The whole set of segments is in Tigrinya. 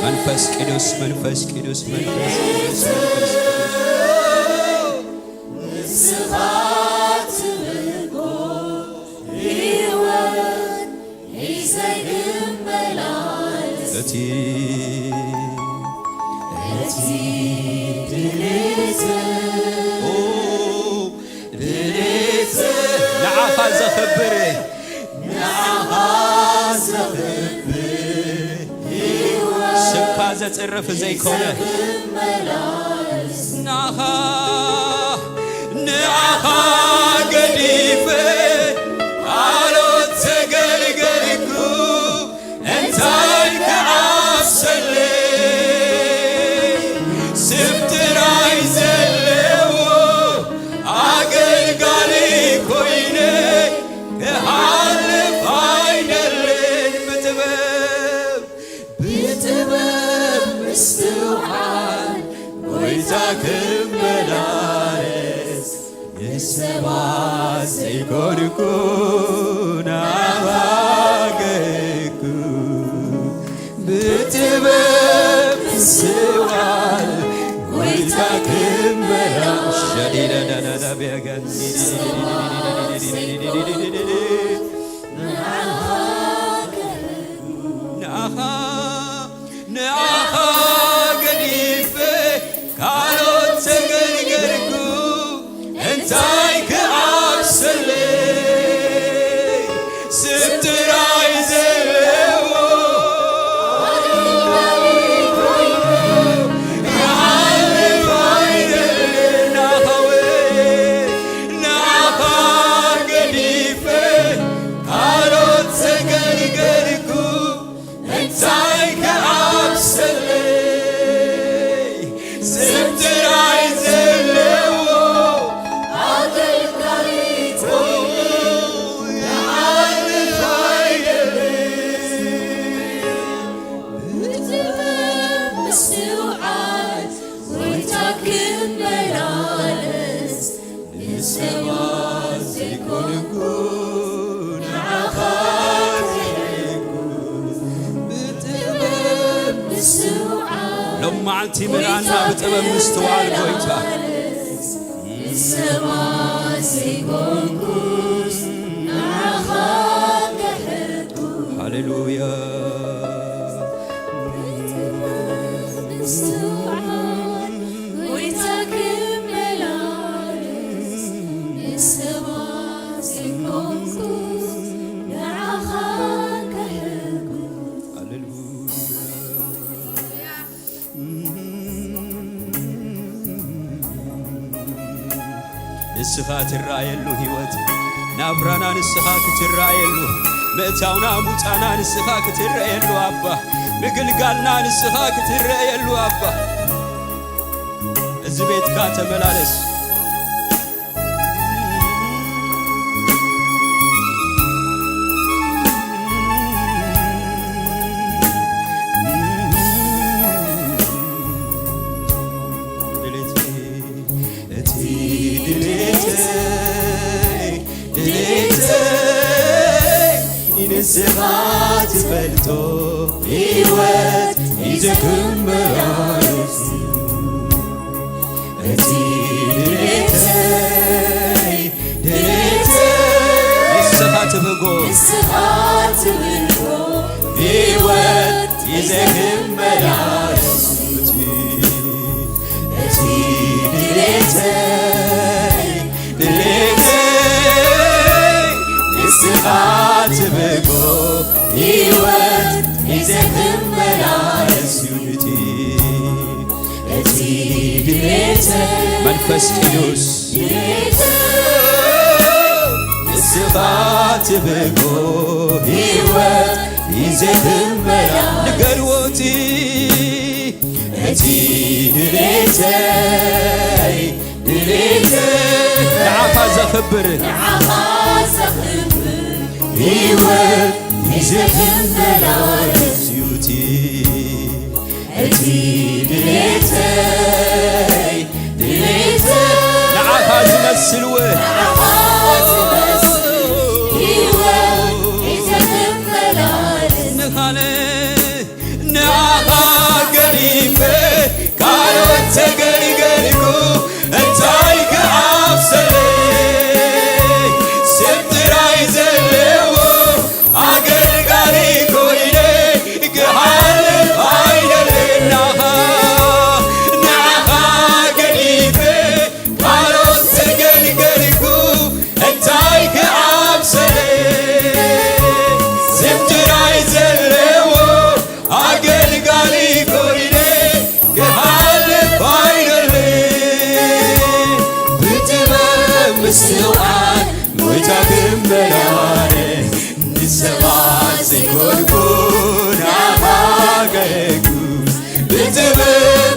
መንፈስ ቅዱስ፣ መንፈስ ቅዱስ፣ መንፈስ ቅዱስ፣ መንፈስ ቅዱስ። እቲ፣ እቲ ድሌት፣ ኦ፣ ድሌት ንዓኻ ዘኽብር፣ ንዓኻ ዘኽብር ህይወት ስምካ ዘጽርፍ ዘይኮነ፣ ንዓኻ፣ ንዓኻ ገዲፈ ካልኦት ተገልገልኩ፣ እንታይ ክዓብሰለይ? ስም ጥራይ ዘለዎ ኣገልጋሊ ኮይነ ክሓልፍ ኣይደልን። ብጥበብ፣ ብጥበብ ምስትውዓል ጎይታ ክመላለስ፣ ንሰባት ዘይኮንኩ ናባገኩ። ብጥበብ ምስትውዓል ጎይታ ክመላለስ፣ ሸዲዳ ዳዳዳ ቢያጋኒ ንዓኻ፣ ንዓኻ ገዲፈ ካልኦት ተገልገልኩ፣ እንታይ ክዓብሰለይ? ስም ጥራይ ዘለዎ ክሓልፍ ኣይደልን። ንዓኻ ወይ፣ ንዓኻ ገዲፈ ካልኦት ተገልገልኩ፣ እንታይ ክዓብሰለይ? ስም ጥራይ ዘለዎ ኣገልጋሊ ኮይኑ ክሓልፍ ኣይደልን። ብጥበብ ምስትውዓል ጎይታ ክመላለስ፣ ንሰባት ዘይኮንኩ ንዓኻ ክሕግዝ፣ ብጥበብ ምስትውዓል ሎም መዓልቲ ምልኣና ብጥበብ ምስትውዓል ጎይታ። ንሰባት ዘይኮንኩስ ንዓኻ ክሕግዝ። ሃሌሉያ። ምስትውዓል ጎይታ ክመላለስ፣ ንሰባት ዘይኮንኩስ ንዓኻ ክሕግዝ። ሃሌሉያ። ንስኻ ትረኣየሉ ህይወት፣ ናብራና ንስኻ ክትረኣየሉ፣ ምእታውና ምውጻና ንስኻ ክትረኣየሉ ኣባ፣ ምግልጋልና ንስኻ ክትረኣየሉ ኣባ፣ እዚ ቤትካ ተመላለስ። ድሌተይ፣ እቲ ድሌተይ፣ ድሌተይ፣ ንስኻ ትፈልጦ ህይወት ሒዘ ክመላለስ። እቲ ድሌተይ፣ ድሌተይ፣ ንስኻ ትብህጎ፣ ንስኻ ትብህጎ ህይወት ሒዘ ክመላለስ። እቲ፣ እቲ ድሌተይ፣ ድሌተይ፣ ንስኻ ትብህጎ ህይወት ሒዘ ክመላለስ እዩ። እቲ፣ እቲ ድሌተይ፣ መንፈስ ቅዱስ፣ ድሌተይ፣ ንስኻ ትብህጎ ህይወት ሒዘ ክመላለስ። ንገርዎ እቲ፣ እቲ ድሌተይ፣ ድሌተይ፣ ንዓኻ ዘኽብር፣ ንዓኻ ዘኽብር ህይወት ሒዘ ክመላለስ እዩ። እቲ፣ እቲ ድሌተይ፣ ድሌተይ፣ ንዓኻ ዝመስል ው-፣ ንዓኻ ዝመስል ህይወት ሒዘ ክመላለስ። ንኻልእ ተገልገልኩ እንታይ ክኣፍሰለይ? ስም ጥራይ ዘለዎ ኣገልጋሊ ኮይነ ክሃልፍ ኣይደልን። ንዓኻ ገዲፈ ካልኦት ተገልገልኩ እንታይ ክኣፍሰለይ? ስም ጥራይ ዘለዎ ኣገልጋሊ ኮይነ ክሃልፍ ኣይደልን። ብጥበብ ምስትውዓል ጎይታ ክመላለስ ንሰባት ዘይኮንኩ ንዓኻ ከሕጉስ። ብጥበብ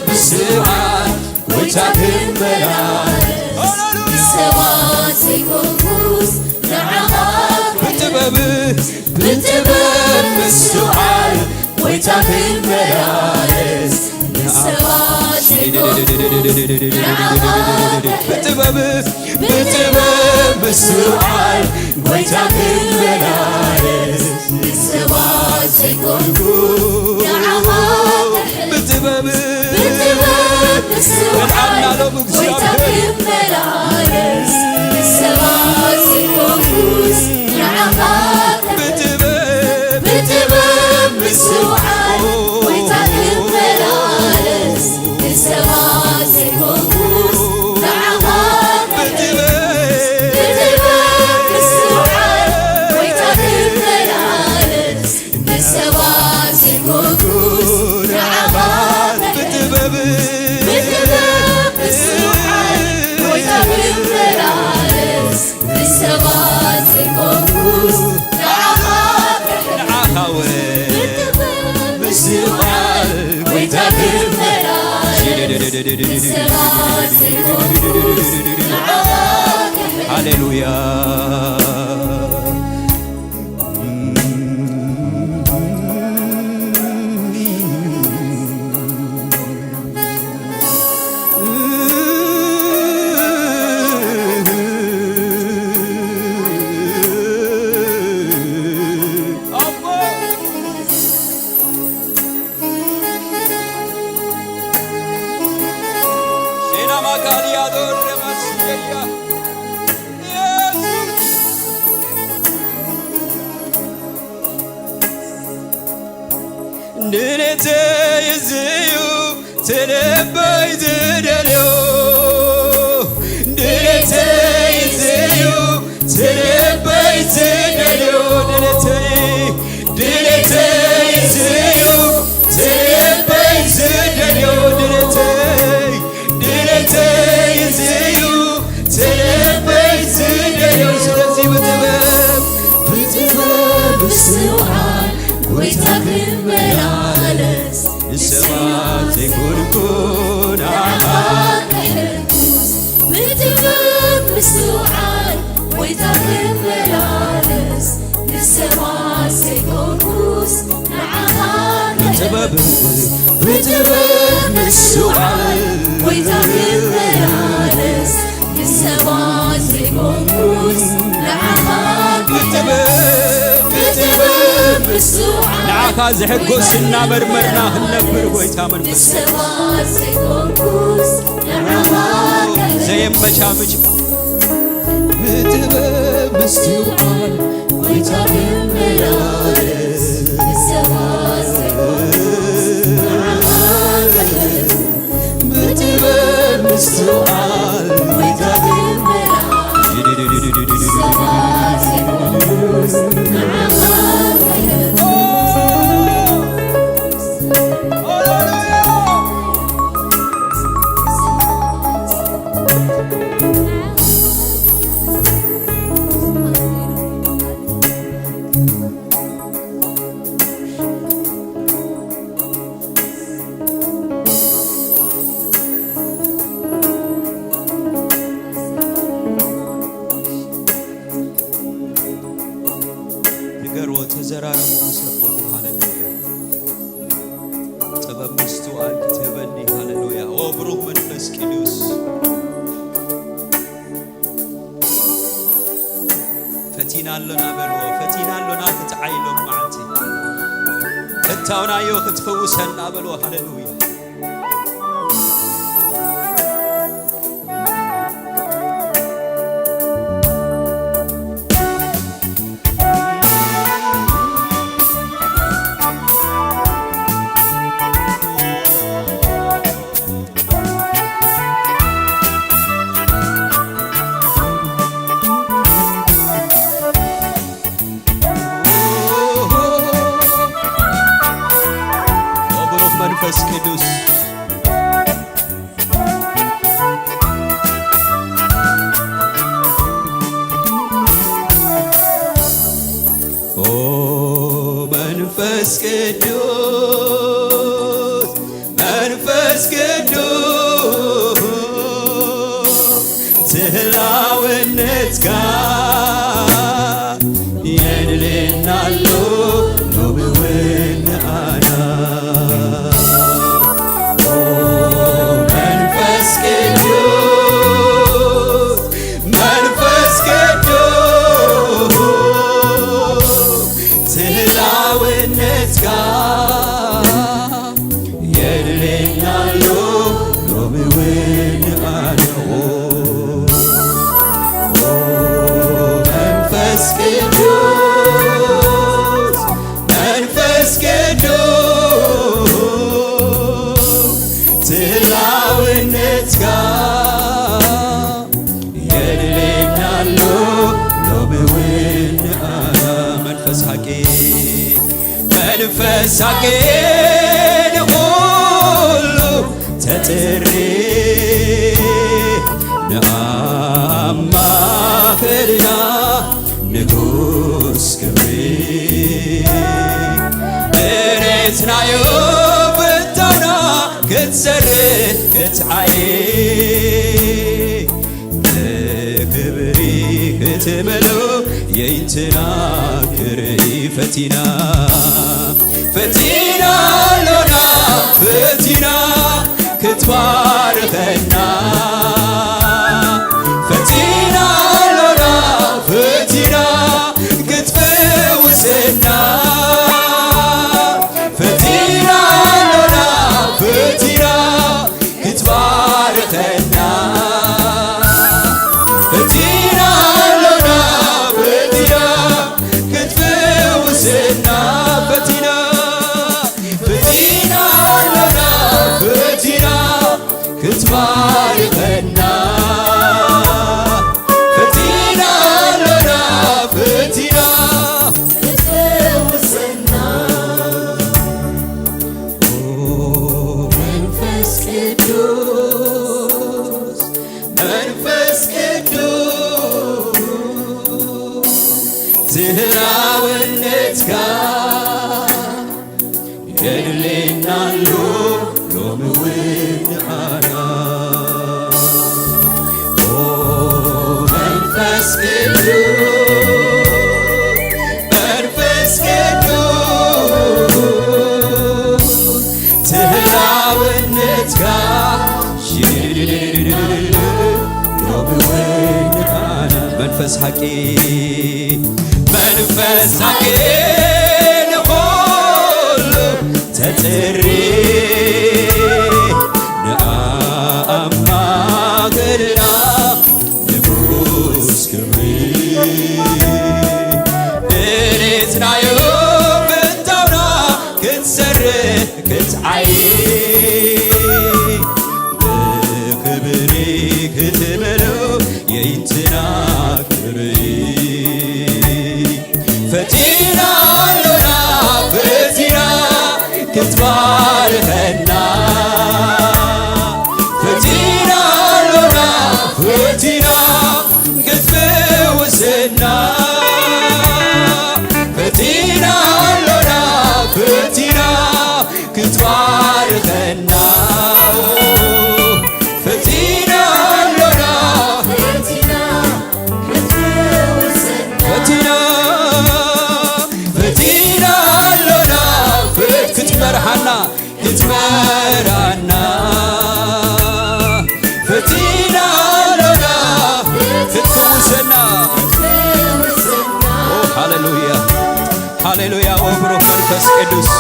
ምስትውዓል ጎይታ ክመላለስ ንሰባት ዘይኮንኩስ ንዓኻ ብጥበብ ብጥበብ ምስትውዓል ጎይታ ክመላለስ ንሰባት ዘይኮንኩስ ንዓኻ ብጥበብ ብጥበብ ምስትውዓል ጎይታ ክመላለስ ንሰባት ዘይኮንኩ ንዓኻ ብጥበብ ብጥበብ ምስትውዓል ጎይታ ክመላለስ ንሰባት ዘይኮንኩስ ንዓኻ ብጥበብ ብጥበብ ምስትውዓል ጎይታ ክመላለስ ንሰባት ዘይኮንኩስ ንዓኻ ብጥበብ ብጥበብ ምስትውዓል ጎይታ ክመላለስ ንሰባት ዘይኮንኩስ ንዓኻ ብጥበብ ብጥበብ ምስትውዓል ጎይታ ክመላለስ ንሰባት ዘይኮንኩስ ንዓኻ ንዓኻ ውን ብጥበብ ምስትውዓል ጎይታ ክመላለስ ንሰባት ዘይኮንኩስ ንዓኻ ሃሌሉያ። ድሌተይ እዚ እዩ እቲ ልበይ ዝደልዮ፣ ድሌተይ እዚ እዩ እቲ ልበይ ዝደልዮ፣ ድሌተይ፣ ድሌተይ እዚ እዩ እቲ ልበይ ዝደልዮ፣ ድሌተይ፣ ድሌተይ እዚ እዩ እቲ ልበይ ዝደልዮ። ስለዚ ብጥበብ፣ ብጥበብ ምስትውዓል ጎይታ ክመላለስ ንሰባት ዘይኮንኩ ንዓኻ ከሕጉስ። ብጥበብ ምስትውዓል ጎይታ ክመላለስ ንሰባት ዘይኮንኩስ ንዓኻ ብጥበብ፣ ብጥበብ ምስትውዓል ጎይታ ክመላለስ ንሰባት ዘይኮንኩስ ንዓኻ ብጥበብ፣ ብጥበብ ምስትውዓል ንዓኻ ዘሐጎስ እናመርመርና ክንነብር ጎይታ መንፈስ ንሰባት ዘይኮንኩስ ንዓኻ ዘየመቻምች ብጥበብ ምስትውዓል ጎይታ ክመላለስ ንሰባት ዘይኮንኩስ ንዓኻ ብጥበብ ምስትውዓል ጎይታ ክመላለስ ንሰባት ዘይኮንኩስ ንዓኻ ንገርዎ፣ ተዘራረቡ ምስ ኣቦኹም። ሃሌሉያ። ጥበብ ምስትውዓል ክትህበኒ። ሃሌሉያ። ኦ ብሩኽ መንፈስ ቅዱስ፣ ፈቲና ኣሎና በልዎ። ፈቲና ኣሎና ክትዓይ ሎም መዓልቲ። ፈታውናዮ ክትፈውሰና በልዎ። ሃሌሉያ። መንፈስ ቅዱስ። ኦ መንፈስ ቅዱስ፣ መንፈስ ቅዱስ፣ ትህላውነትካ የድልየናሎ ሎሚ እውን ኣና። ኦ መንፈስ ቅዱስ፣ መንፈስ ቅዱስ፣ ትህላውነትካ የድልየናሎ ሎሚ እውን ኣነ። ኦ መንፈስ ቅዱስ፣ መንፈስ ቅዱስ፣ ትህላውነትካ የድልየናሎ ሎሚ እውን ኣነ። መንፈስ ሓቂ፣ መንፈስ ሓቂ ንኹሉ ተጽሪ፣ ንኣማኽልና ንጉስ ክብሪ። እሬትናዮ ፍታውና ክትሰርሕ ክትዓይ፣ ብክብሪ ክትመልኦ የእንትና ክርኢ ፈቲና፣ ፈቲና ኣሎና፣ ፈቲና ክትባርከና፣ ፈቲና ኣሎና፣ ፈቲና ክትፍውሰና፣ ፈቲና ኣሎና፣ ፈቲና ክትባርከና፣ ፈቲና ኣሎና፣ ፈቲና ክትፍውሰና፣ ፈቲና፣ ፈቲና ኣሎና፣ ፈቲና ክትባርከና፣ ፈቲና ኣሎና፣ ፈቲና ክትፍውሰና። ኦ መንፈስ ቅዱስ፣ መንፈስ ቅዱስ፣ ትህላውነትካ የድልየናሎ ሎሚ እውን ኣና። ኦ መንፈስ ቅዱስ፣ መንፈስ ቅዱስ፣ ትህላውነትካ ሎሚ እውን ኣና። መንፈስ ሓቂ፣ መንፈስ ሓቂ ንኹሉ ተጽሪ፣ ንኣማኽልና ንጉስ ክብሪ። እሬትናዮ ፍታውና ክትሰርሕ ክትዓይ፣ ብክብሪ ክትመልኦ የእንትና ክብሪ። ፈቲና ኣሎና፣ ፈቲና ክትባርከና፣ ፈቲና ኣሎና፣ ፈቲና ክትፍውሰና፣ ፈቲና ኣሎና፣ ፈቲና ክትባርከና፣ ፈቲና ኣሎና፣ ፈቲና ፈቲና ኣሎና፣ ክትመርሓና፣ ክትመራና፣ ፈቲና ኣሎና፣ ክትፍውሰና። ኦ ሃሌሉያ፣ ሃሌሉያ። ኦ ብሩኽ መንፈስ ቅዱስ፣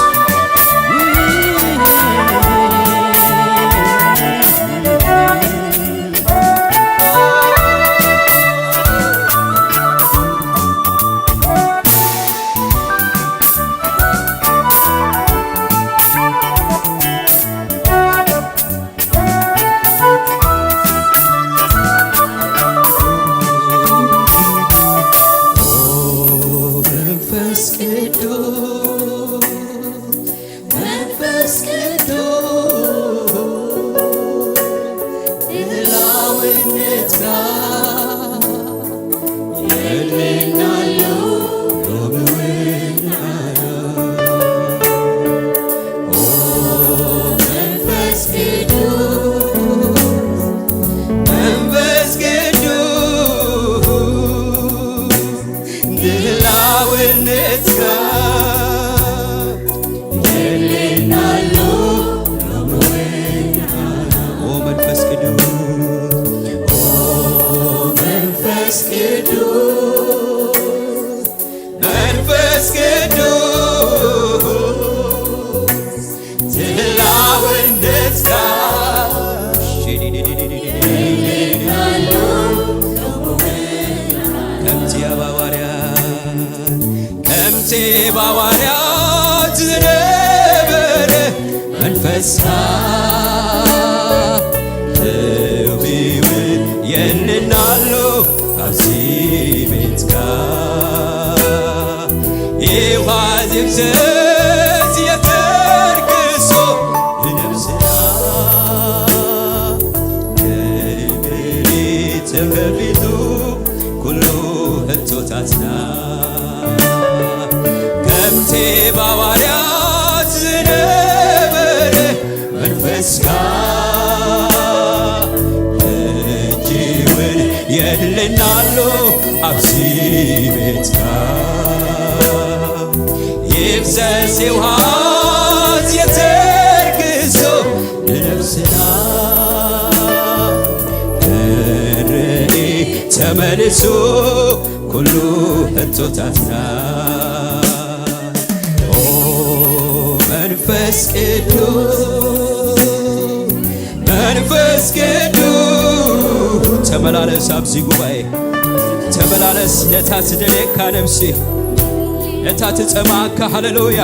መንፈስ ቅዱስ፣ መንፈስ ቅዱስ፣ ባዋርያት ዝነበረ መንፈስካ እውይውን የንናሎ ኣብዚ ቤትካ ይዋዝብ ዘዝ የተርክሶ ንነብስና ተፈሪቱ ኩሉ ሕቶታትና ከምቲ ባዋርያት ዝነበረ መንፈስካ ሕጂ እውን የድልና ኣሎ ኣብዚ ቤትካ ይፍሰስ ይውሃዝ የተርክሶ ንነፍስና ተርኢ ተመልሱ ኩሉ ሕቶታትና ኦ መንፈስ ቅዱስ መንፈስ ቅዱስ ተመላለስ ኣብዚ ጉባኤ ተመላለስ ነታ ትደልየካ ነብሲ ነታ ትጸማካ ሃሌሉያ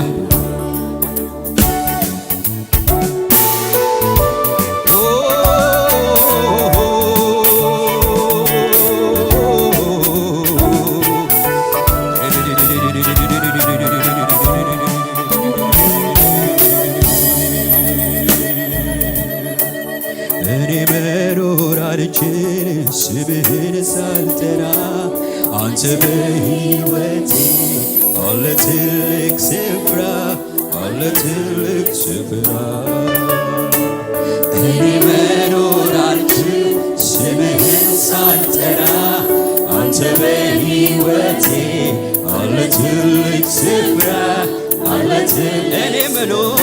እኔ መኖር አልችል ስምህን ሳልጠራ አንተ በሕይወቴ አለ ትልቅ ስፍራ አለ ትልቅ ስፍራ እኔ መኖር አልችል ስምህን ሳልጠራ አንተ በሕይወቴ አለ ትልቅ ስፍራ አለ ትልቅ እኔ መኖር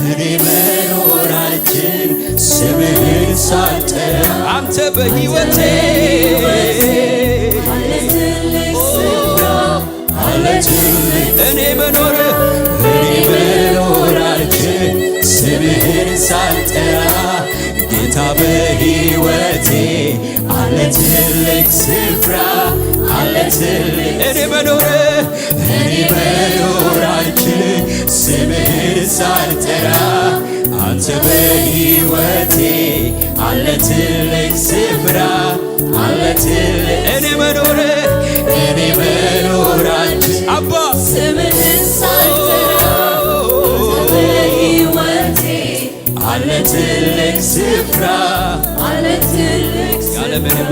እኔ መኖር አልችል ስምህን ሳልጠራ አንተ በሕይወቴ አለ ትልቅ ስፍራ አለ ትልቅ እኔ መኖር እኔ መኖር አልችል ስምህን ሳልጠራ ጌታ በሕይወቴ አለ ትልቅ ስፍራ አለ ትልቅ እኔ መኖር እኔ መኖር አልችል ስምህን ሳልጠራ አንተ በሕይወቴ አለ ትልቅ ስፍራ አለ ትልቅ እኔ መኖር እኔ መኖር አልችል አባ ስምህን ሳልጠራ አንተ በሕይወቴ አለ ትልቅ ስፍራ አለ ትልቅ ስፍራ ያለምንም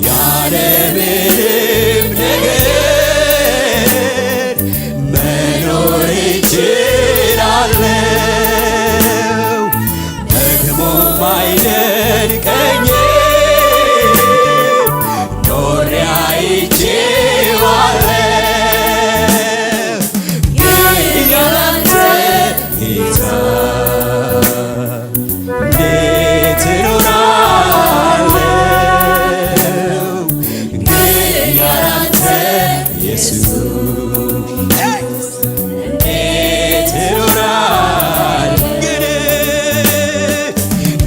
ያለምንም ነገር መኖር እችላለሁ። ደግሞም አይደንቀኝም ኖሬ አይቼዋለሁ። ግን ያላንተ ጌታ እንዴት እኖራለሁ? ግን ያላንተ ኢየሱስ እንዴት እኖራለሁ? ግን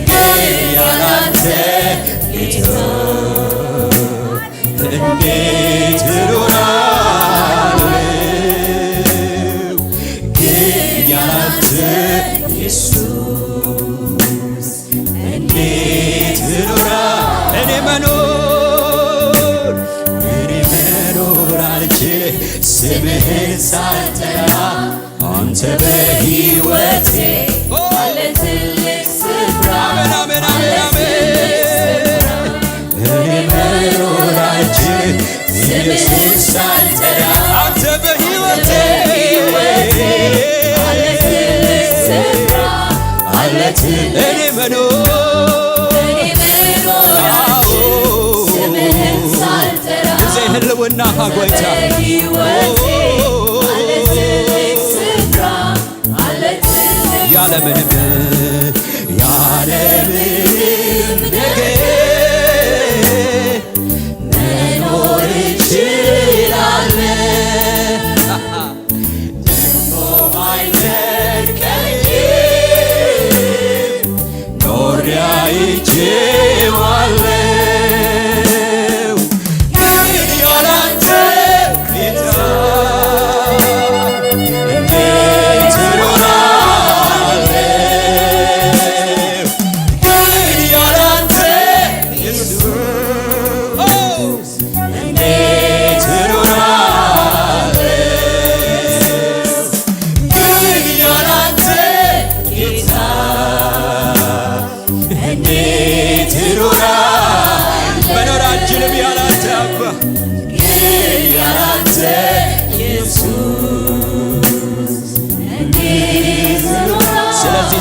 ግን ያላንተ ጌታ እንዴት እኖራለሁ? ግን ያላንተ ኢየሱስ እንዴት እኖራ እኔ መኖር እኔ መኖር አልችል ስምህን ሳልጠራ አንተ በሕይወቴ አለ ትልቅ ስፍራ አሜን አሜን አሜን አሜን እኔ መኖር አልችል ኢየሱስ ሳልጠራ አንተ በሕይወቴ አለ ትልቅ ስፍራ አለ ትልቅ እኔ መኖር እኔ መኖር አልችል ስምህን ሳልጠራ ጊዜ ህልውና ጌታ ያለምንም ያለምንም ነገር መኖር እችላለሁ። ደግሞ አይደንቀኝም ኖሬ አይቼዋለሁ። ግን ያላንተ ጌታ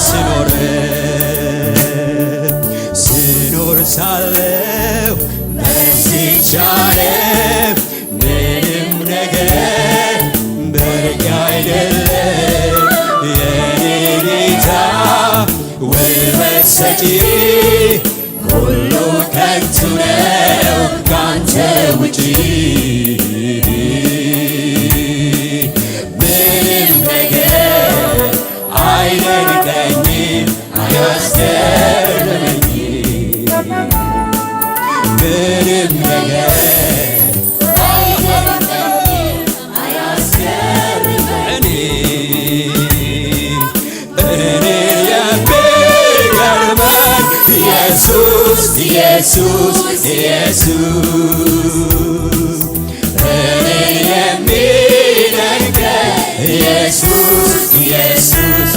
ስኖር ስኖር ሳለው በዚች ዓለም ምንም ነገር በቂ አይደለም። የኔ ጌታ ውበት ሰጪ ሁሉ ከንቱ ነው ካንተ ውጪ። ምንም ነገር አይደንቀኝም አያስገርመኝም። ምንም ነገር አያስገርመኝም። እኔ እኔ የሚገርመኝ ኢየሱስ ኢየሱስ ኢየሱስ እኔ የሚደንቀኝ ኢየሱስ ኢየሱስ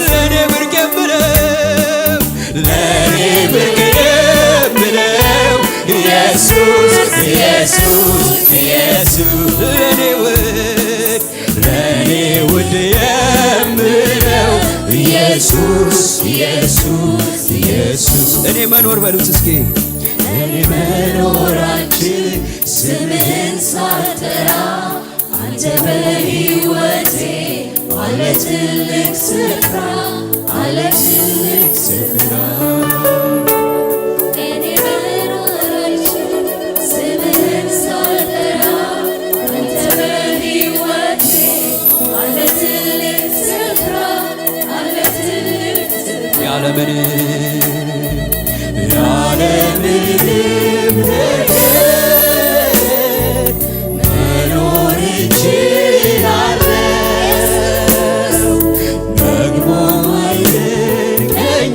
ለእኔ ብርቅ የምለው ለእኔ ብርቅ የምለው ኢየሱስ ኢየሱስ ኢየሱስ ለእኔ ውድ ለእኔ ውድ የምለው ኢየሱስ ኢየሱስ ኢየሱስ እኔ መኖር በሉት እስኪ እኔ መኖር አልችል ስምህን ሳልጠራ አንተ በሕይወቴ አለ ትልቅ ስፍራ አለ ትልቅ ስፍራ እኔ መኖር አልችል ስምህን ሳልጠራ አንተ በሕይወቴ አለ ትልቅ ስፍራ አለ ትልቅ ስፍራ ያለምንም ያለምንም ነገር መኖር እችላለሁ። ደግሞ አይደንቀኝ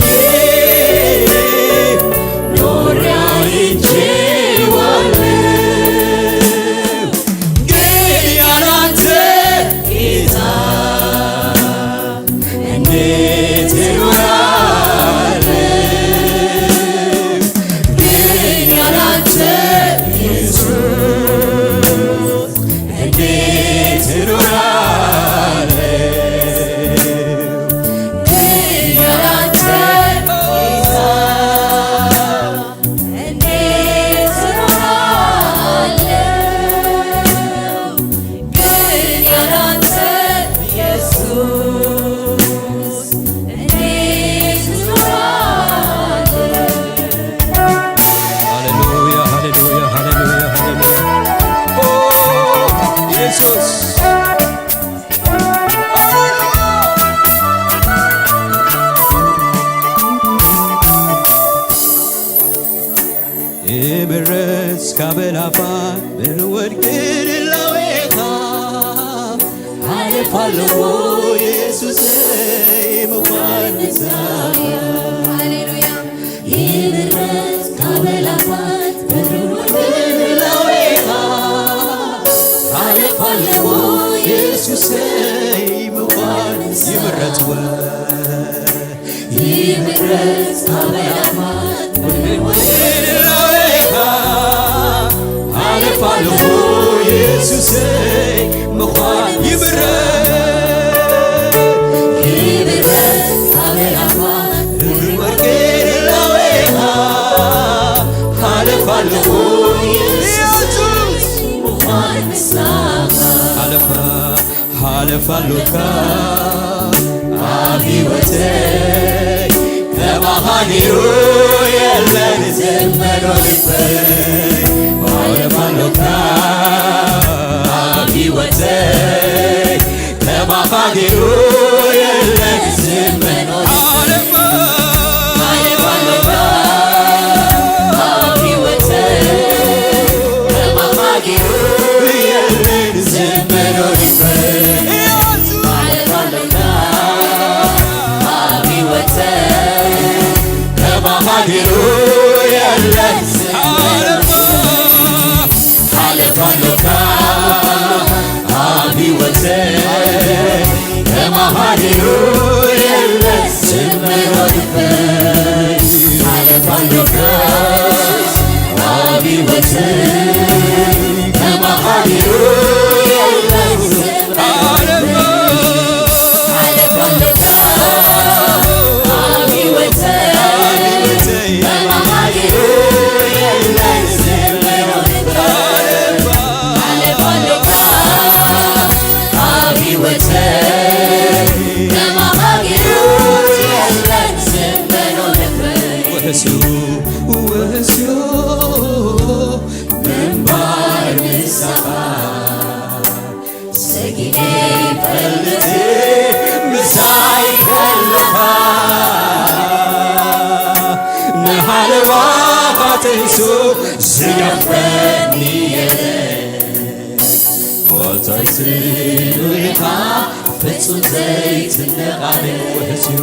ኖሬ አይቼዋለሁ። ግን ያላንተ ጌታ እንዴት እኖራለሁ? ግን ያላንተ ኢየሱስ እንዴት እኖራለሁ? ግን ያላንተ ጌታ እንዴት እኖራለሁ? ግን ያላንተ ኢየሱስ እንዴት እኖራለሁ? ሃሌሉያ፣ ሃሌሉያ፣ ሃሌሉያ፣ ሃሌሉያ። ኦ ኢየሱስ የምረስ ካበላፋ ብንወድቅን ላዌኻ ሓለፋ ኣለዎ ኢየሱስ ምዃን ንስኻ ሃሌሉያ ይምረስ ካበላፋት ብንወድቅን ላዌኻ ሓለፋ ኣለዎ ኢየሱስ ምዃን ይምረጽወ ይምረጽ ካበላፋት ብንወድቅን ላዌኻ ሓለፋ ኣለዎ ኢየሱሰይ ምዃን ይምረጽ ይምረጽ ካበላፋት ብንወድቅን ላዌኻ ሓለፋ ኣለዎ ኢየሱስ ምዃን ምሳኻ ሓለፋ ሓለፋ ኣሎካ ኣብ ህይወተይ ከማኻ ገይሩ የለን ዝመኖ ልበይ ሓለፋ ኣሎካ ኣብ ህይወተይ ከማኻ ገይሩ የለን ዝመኖ ሓለፋ ሓለፋ ኣሎካ ኣብ ህይወተይ ከማኻ ገይሩ የለን ዝመኖ ልበይ ሓለፋ ኣሎካ ኣብ ህይወተይ ከማኻ ገይሩ የለን ሓለፋ ሓለፋ ኣሎካ ኣብ ህይወተይ ከማኻ ገይሩ የለን ዝመኖ ልበይ ሓለፋ ኣሎካ ኣብ ህይወተይ ከማኻ ገይሩ የለን ዝመኖ ልበይ ሓለፋ ኣሎካ ይፈልጥ ምሳይ ከለኻ ንሃለዋ ባጢሱ ዝገፍረኒ የለ። ጎይታይ ጽኑዕ ኢኻ ፍጹም ዘይትነቓነቕ ውሕስ እዩ።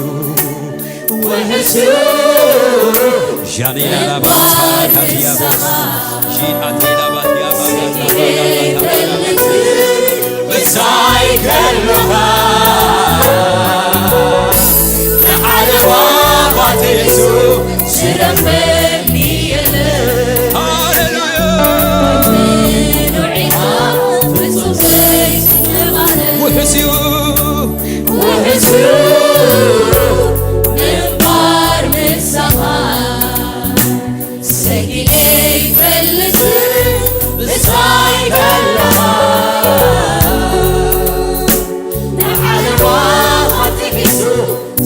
ውሕስ እዩ። ዣኔ ላባታ ካዲያባስ ሺአቴ ላባቲያ ባጋታ ምሳይ ከለኻ ንዓለዋ ባቴሱ ዝደፍረኒ የለ። ሃሌሉያ። ምኑዕ ኢኻ ፍጹም ዘይትነቓነቕ። ውሕስ እዩ። ውሕስ እዩ ምንባር ምሳኻ። ሰጊደ ይፈልጥ ምሳይ ከለኻ ንዓለማ ጥሒሱ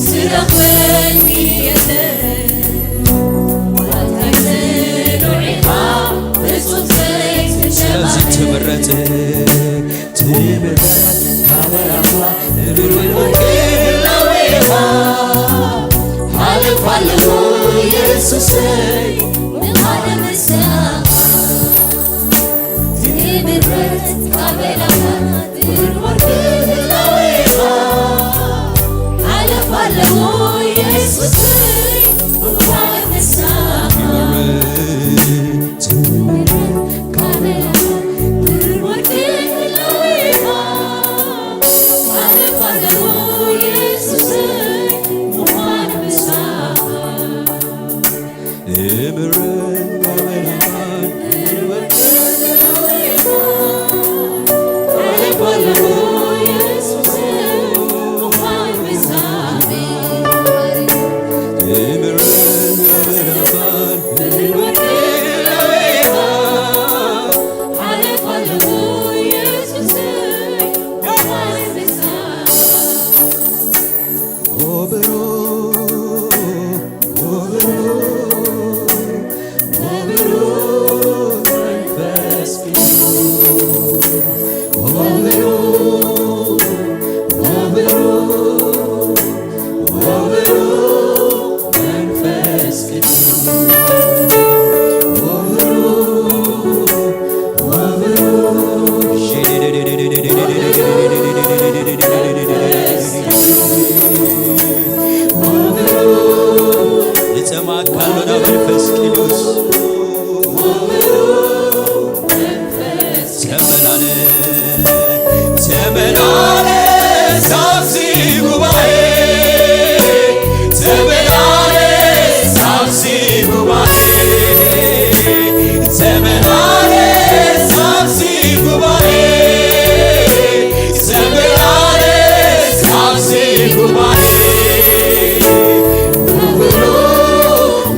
ዝደፍረኒ የለ። ዋልታይ ጽኑዕ ኢኻ ፍጹም ዘይትሸባእ። ስለዚ ትምረጽ ትምረጽ ካበላባ ንብርብር ወርቂ ህላዌኻ ሓለፍ ኣለዎ የሱሰይ ምዃነ ምሳኻ። ትምረጽ ካበላባ ንብርብር ወርቂ ህላዌኻ ሓለፍ ኣለዎ የሱሰይ ምዃነ ምሳኻ። ንጸማት ካሎና መንፈስ ቅዱስ ተመላለስ፣ ተመላለስ ኣብዚ ጉባኤ፣ ተመላለስ ኣብዚ ጉባኤ፣ ተመላለስ ኣብዚ ጉባኤ፣ ተመላለስ ኣብዚ ጉባኤ። ውብሩ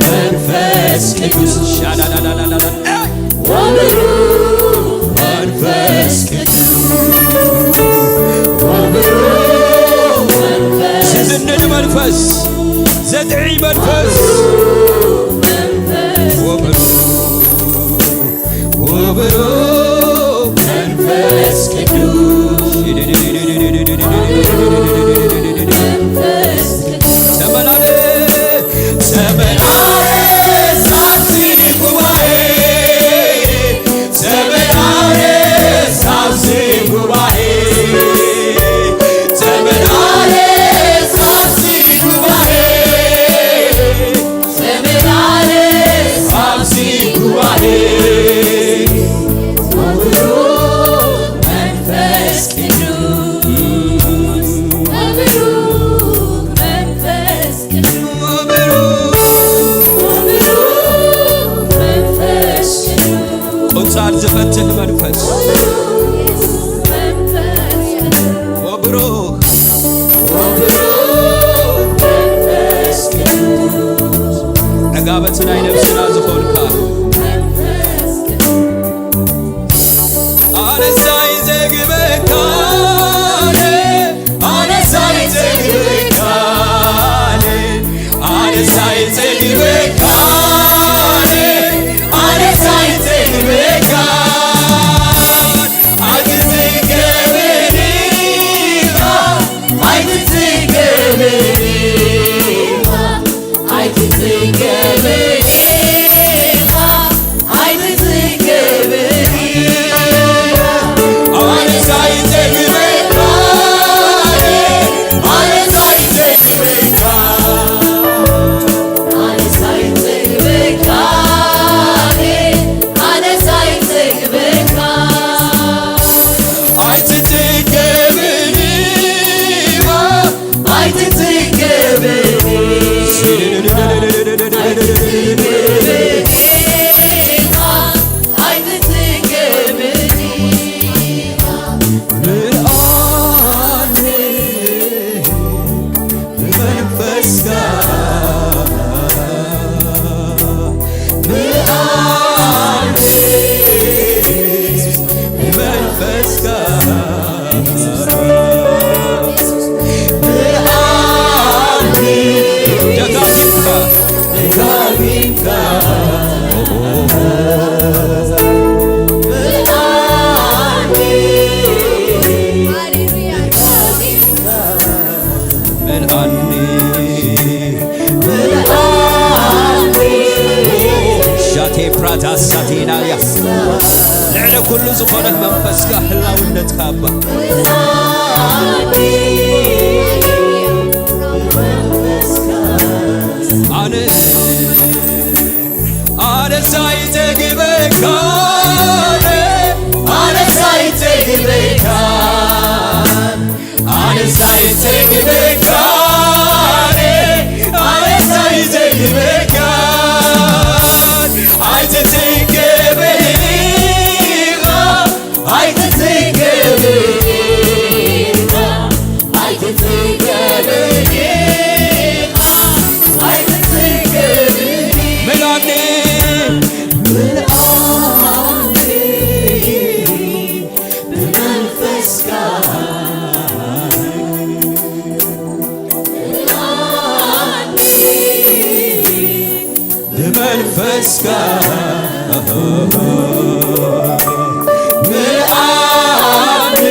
መንፈስ ቅዱስ ሻዳዳዳዳዳ ወብሩ መንፈስ ቅዱስ፣ ወብሩ መንፈስ፣ ዝዝንድ መንፈስ፣ ዘጥዒ መንፈስ፣ ወብሩ፣ ወብሩ መንፈስ ቅዱስ፣ መንፈስ ተመላለስ፣ ተመላለስ ኣብዚ ጉባኤ፣ ተመላለስ ኣብዚ ጉባኤ፣ ተመላለስ ኣብዚ ጉባኤ፣ ተመላለስ ኣብዚ ጉባኤ። ወብሩ መንፈስ ቅዱስ ብኣንተ ብመንፈስካ ብኣንተ ደጋጊምካ ደጋጊምካ ብኣንተ ሃሌሉያ። ደጋጊምካ መልኣኒ መልኣኒ ሻቴ ፕራታ ሳቲናያ ልዕሊ ኩሉ ዝኾነ መንፈስካ ህላውነትካ እባ ኣነ ኣነስ ኣይጸግበካን ኣነስ ኣይጸግበካን ኣነስ ኣይጸግበካን ኣነስ ኣይጸግበካን ኣይትጽገብን ኢኻ ኣይትጽገብን ኢኻ ኣይትጽገብን ኢኻ ኣይትጽገብን ኢኻ ምናኔ ምናኔ ብመንፈስካ ብመንፈስካ ምልኣኒ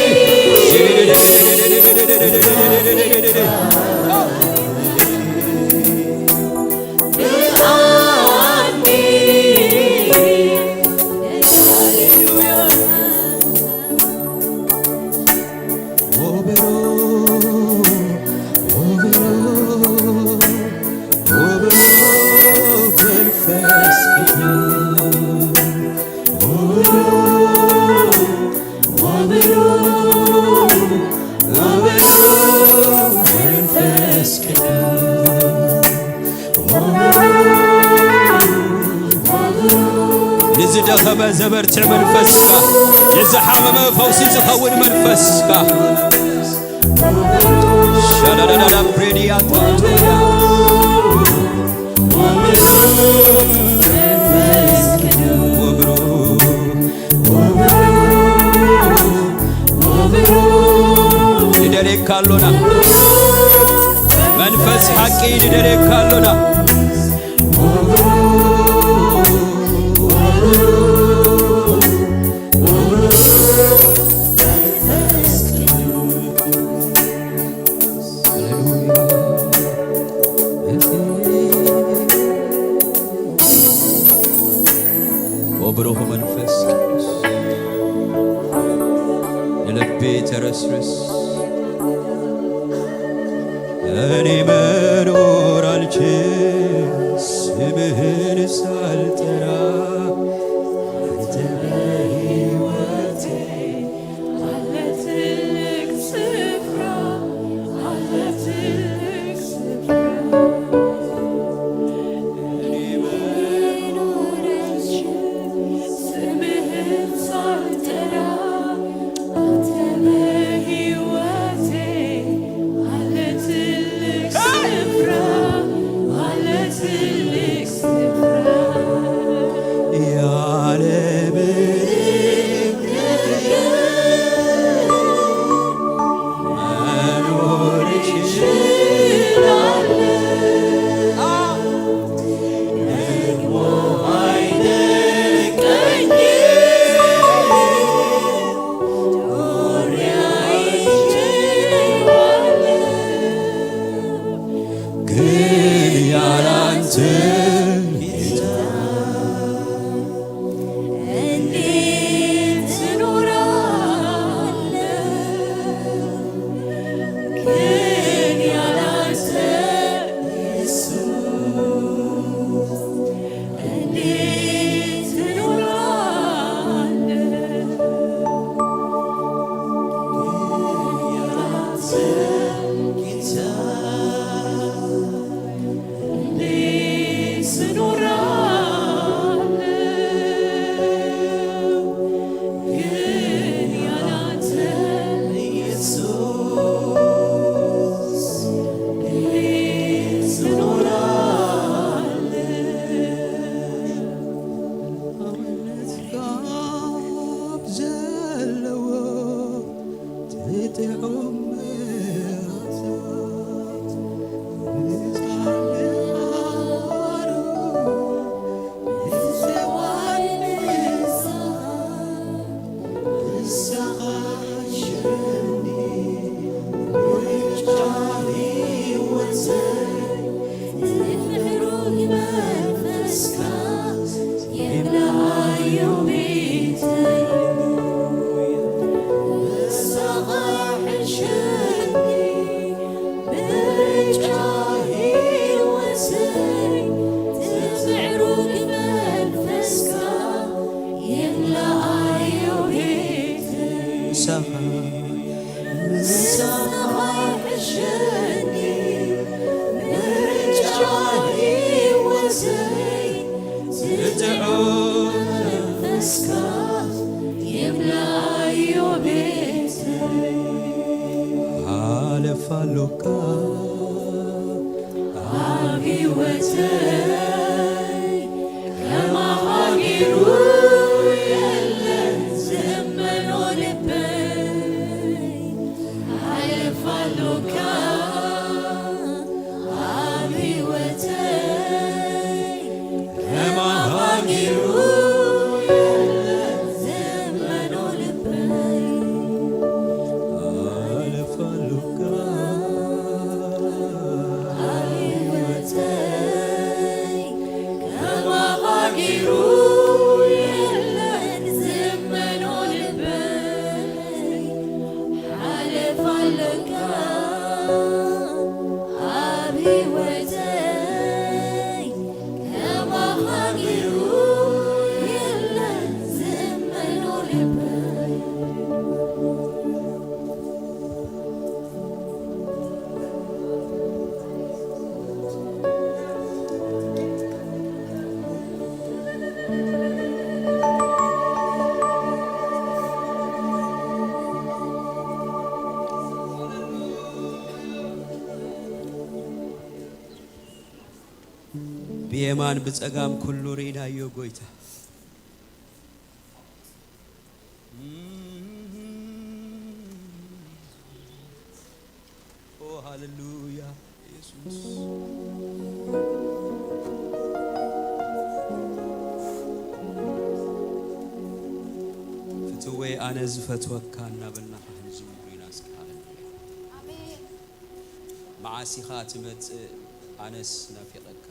ንዝደኸመ ዘበርትዕ መንፈስካ፣ ንዝሓመመ ፈውሲ ዝኸውን መንፈስካ። ሻላላላላ ብሬድያ ቶቶያ። ወብሮ፣ ወብሮ፣ ንደሌካ ኣሎና። መንፈስ ሓቂ ንደሌካ ኣሎና። ወብሩኽ መንፈስ ቅዱስ ንልቤ ተረስርስ። እኔ መኖር አልችል ስምህን ሳልጠራ አንተ በሕይወቴ አለ ትልቅ ስፍራ፣ አለ ትልቅ ስፍራ። እኔ መኖር አልችል ስምህን ሳልጠራ፣ አንተ በሕይወቴ አለ ትልቅ ስፍራ፣ አለ ትልቅ ስፍራ። ያለ ምንም ነገር መኖር እችላለሁ። ደግሞ አይደንቀኝም። ኖሬ አይቼዋለሁ። ግን ያላንተ ጌታ እንዴት እኖራለሁ? ግን ያላንተ ኢየሱስ እንዴት እኖራለሁ? ግን ያላንተ ጌታ እንዴት ሕይወተይ ከማኻ ገይሩ የለን ዝእመኖ ልበይ። ብየማን ብጸጋም ኩሉ ርኢናዮ ጎይታ። ኦ ሃሌሉያ ኢየሱስ። ፍትወይ ኣነ ዝፈትወካ እናበልና ክንዝምሩ ኢና እስኪ። ሃሌሉያ። ኣሜን። መዓስ ኢኻ ትመጽእ ኣነስ ናፊቐካ።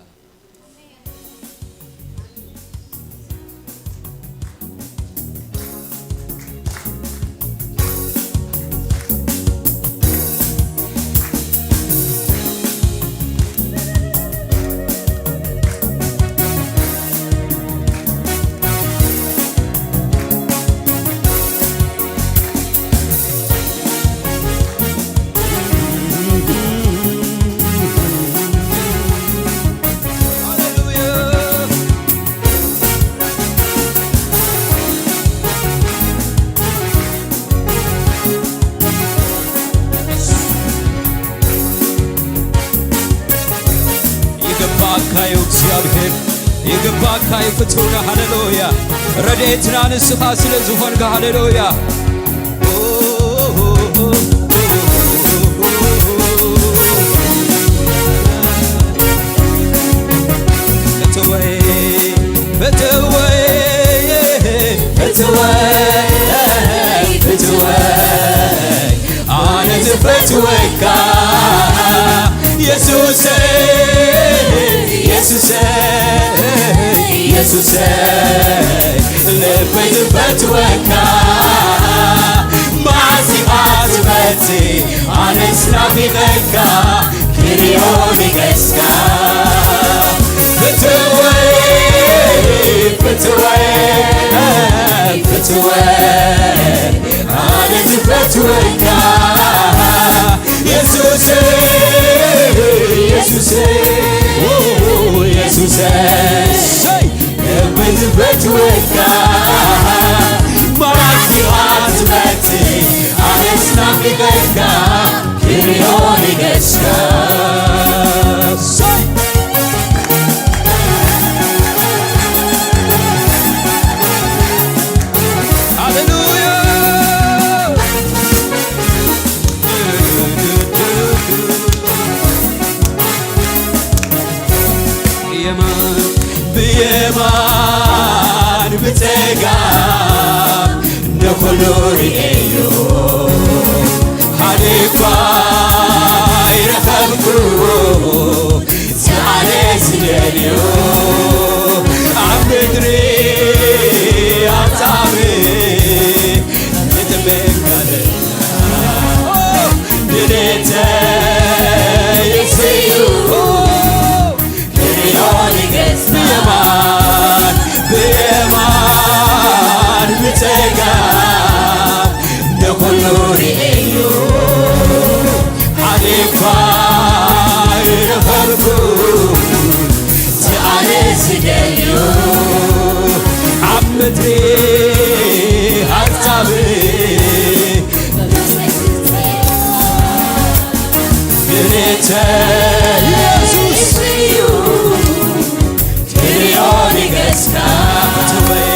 ይግባእካ እዩ እግዚኣብሔር፣ ይግባእካ እዩ ፍትውና። ሃሌሉያ። ረድኤትና ንስኻ ስለ ዝኾንካ፣ ሃሌሉያ። ፍትወይ፣ ፍትወይ፣ ፍትወይ፣ ፍትወይ፣ ኣነ ዝፈትወካ የሱሰይ፣ የሱሰይ፣ የሱሰይ፣ ልበይ ዝፈትወካ መዓስ ኢኻ ትመጽእ ኣነስ ናፊቐካ ክሪኦ ንገስካ ፍትወይ ፍትወይ ፍትወይ ኣነ ዝፈትወካ የሱሰይ የሱሰይ የሱሰይ ልበይ ዝፈትወካ መዓስ ኢኻ ትመጽእ ኣነስ ናፊቐካ ክሪኦ ንገስካ ሃሌሉያ የማን ብየማን ብጸጋም ንኹሉ ርእዮ ሓደ እኳ ይረኸብኩ ዝኣነ ዝደልዮ ኣብ ምድሪ ኣብ ጻምእ ንጥበቃለና ድሌተይ እዩ ክሪኦ ንገጽና ብየማን ብየማን ብጸጋም ንኹሉ ርእዮ ሓደ እኳ ይረኸብኩ ዝኣነ ዝደልዮ ኣብ ምድሪ ሃብታም ድሌተ ኢየሱስ እዩ ክሪኦ ንገስካ ፍትወይ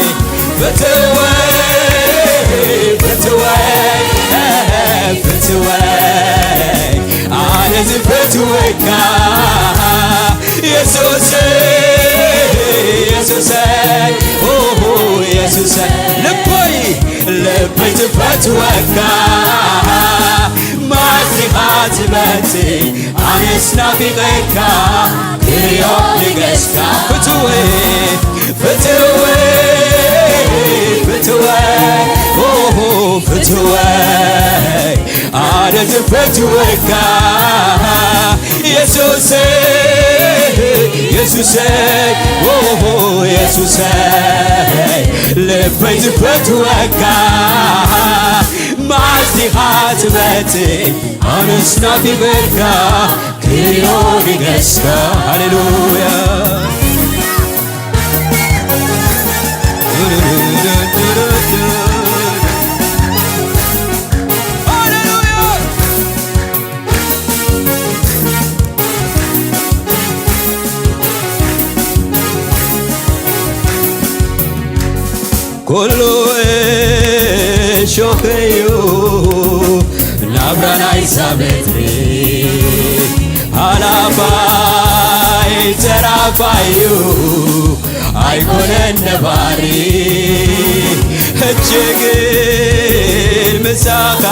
ፍትወይ ፍትወይ ፍትወይ ኣነ ዝፈትወካ የሱሰይ የሱሰይ ኦሆ የሱሰይ ልቦይ ልበይ ትፈትወካ መዓስ ኢኻ ትመጽእ ኣነስ ናፊቐካ ክሪኦ ንገስካ ፍትወይ ፍትወይ ፍትወይ ኦሆ ፍትወይ ኣነ ዝፈትወካ የሱሰይ፣ የሱሰይ፣ ኦሆ፣ የሱሰይ፣ ልበይ ዝፈትወካ። መዓስ ዲኻ ትመጽእ? ኣነስ ናፊቐካ ክሪኦ ንገስካ። ሃሌሉያ። ሃሌሉያ። ኩሉ እሾኽ'ዩ ናብራ ናይዛ ምድሪ፣ ሃላፋይ ተራፋይ'ዩ ኣይኮነን ነባሪ። ሕጂ ግን ምሳኻ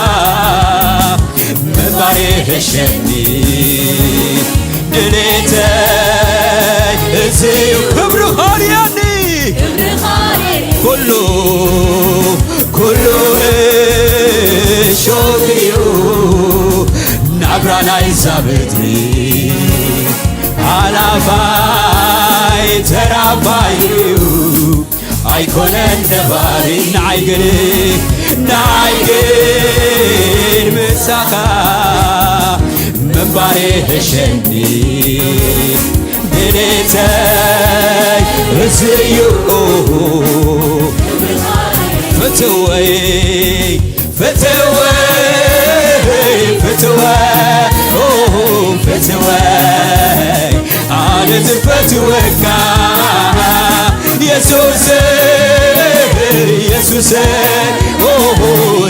ምንባር ይሕሸኒ፣ ድሌተይ እዚ'ዩ ክብርኻ ርኣየኒ። ኩሉ፣ ኩሉ እሾኽ'ዩ ናብራ ናይዛ ምድሪ፣ ሃላፋይ ተራፋይ'ዩ ኣይኮነን ነባሪ። ንዓይ ግን፣ ንዓይ ግን ምሳኻ ምንባር ይሕሸኒ፣ ድሌተይ እዚ'ዩ። ፍትወይ፣ ፍትወይ፣ ፍትወይ፣ ኦ፣ ፍትወይ፣ ኣነ ዝፈትወካ የሱሰይ፣ የሱሰይ፣ ኦ፣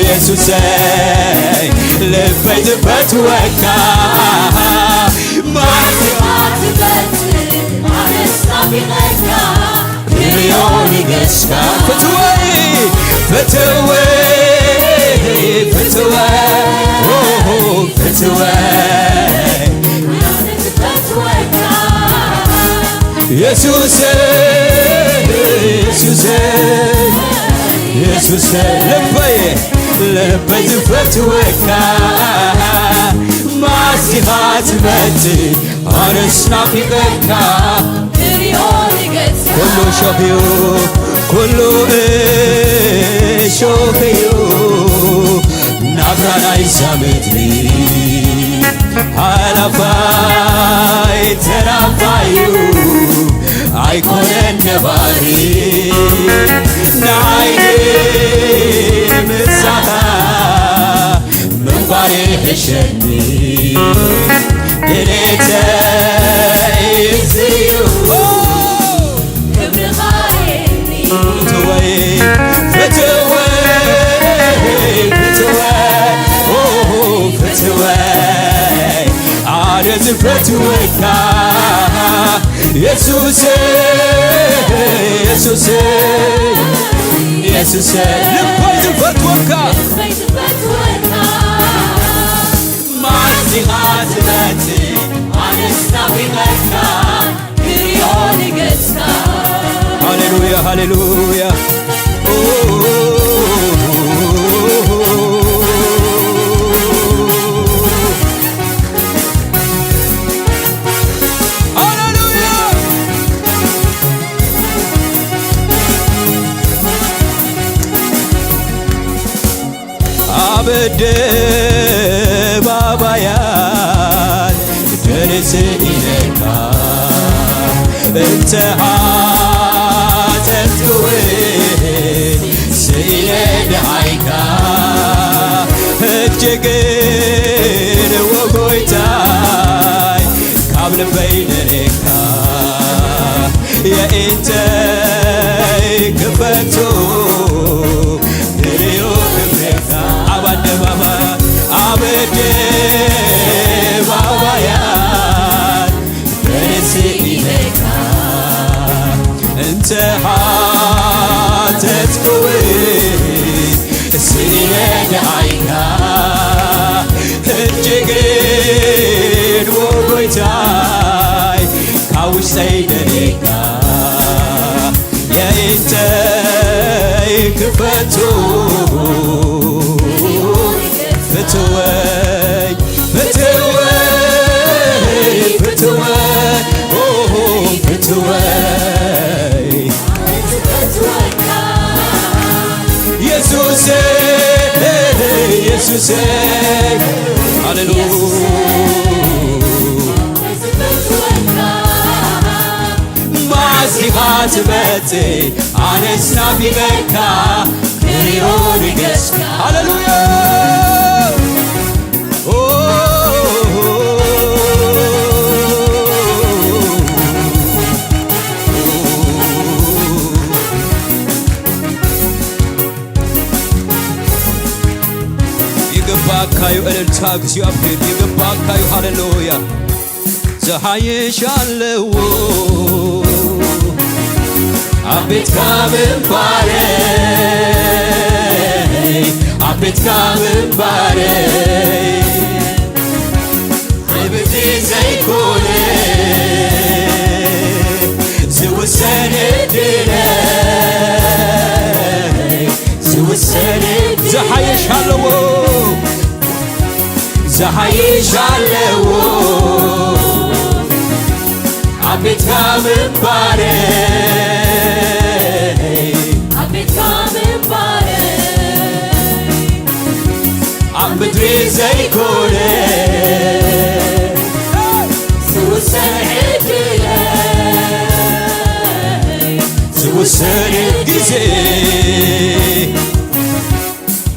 የሱሰይ፣ ልበይ ዝፈትወካ። ማስኻ ትፈትህ ኣነስ ናፊቐካ ክሪኦ ንገስካ። ፍትወይ፣ ፍትወይ፣ ፍትወይ፣ ኦ፣ ፍትወይ። የሱሰይ፣ የሱሰይ፣ የሱሰይ፣ ልበይ፣ ልበይ ዝፈትወካ። ማስኻ ትመጽእ ኣነስ ናፊቐካ። ክሪኦ ንገስካ። ኩሉ እሾኽ'ዩ፣ ኩሉ እሾኽ'ዩ ናብራ ናይዛ ምድሪ፣ ሃላፋይ ተራፋይ'ዩ ኣይኮነን ነባሪ። ንዓይ ግን ምሳኻ ምንባር ይሕሸኒ፣ ድሌተይ እዚ'ዩ። ክብርኻ የኒ። ፍትወይ፣ ፍትወይ፣ ፍትወይ፣ ኦ፣ ፍትወይ፣ ኣነ ዝፈትወካ የሱሰይ፣ የሱሰይ፣ የሱሰይ፣ ልበይ ዝፈትወካ። ማስኻ ትመጽእ ኣነስ ናፊቐካ ክሪኦ ንገስካ። ሃሌሉያ፣ ሃሌሉያ። ሃሌሉያ። ኣብ ኣደባባያት ደርሰ ኢለካ እንተ ሓተትኩውን ስኢነ ደሃይካ። ሕጂ ግን ወጎይታይ ካብ ልበይ ደሌካ። የኢንተይ ክፈቱ ክሪኡ ክብሬካ ኣብ ኣደባባይ፣ ኣብ ኣደባባያት ደርሰ ኢለካ እንተ ሓተትኩውን ስኢነ ደሃይካ። ሕጂ ግን ወጎይታይ ካብ ውሽጠይ ደሌካ። የኢንተይ ክፈቱ ፍትወ ሃሌሉያ። ማዚኻ ትመጽእ ኣነስ ናፊቐካ ክሪኦ ንገስካ። ሃሌሉያ። ኦ፣ ይግባእካዩ እልልታ እግዚኣብሔር፣ ይግባእካዩ። ሃሌሉያ። ዝሓይሽ ኣለዎ ኣብ ቤትካ ምንባረይ፣ ኣብ ቤትካ ምንባረይ። ብብቲ ዘይኮነ ዝውሰን ዕድለይ፣ ዝውሰን ዕድለይ። ዝሓይሽ ኣለዎ፣ ዝሓይሽ ኣለዎ ኣብ ቤትካ ምንባረይ፣ ኣብ ቤትካ ምንባረይ። ኣብ ምድሪ ዘይኮነ ዝውሰን ዕድለይ፣ ዝውሰን ግዜ፣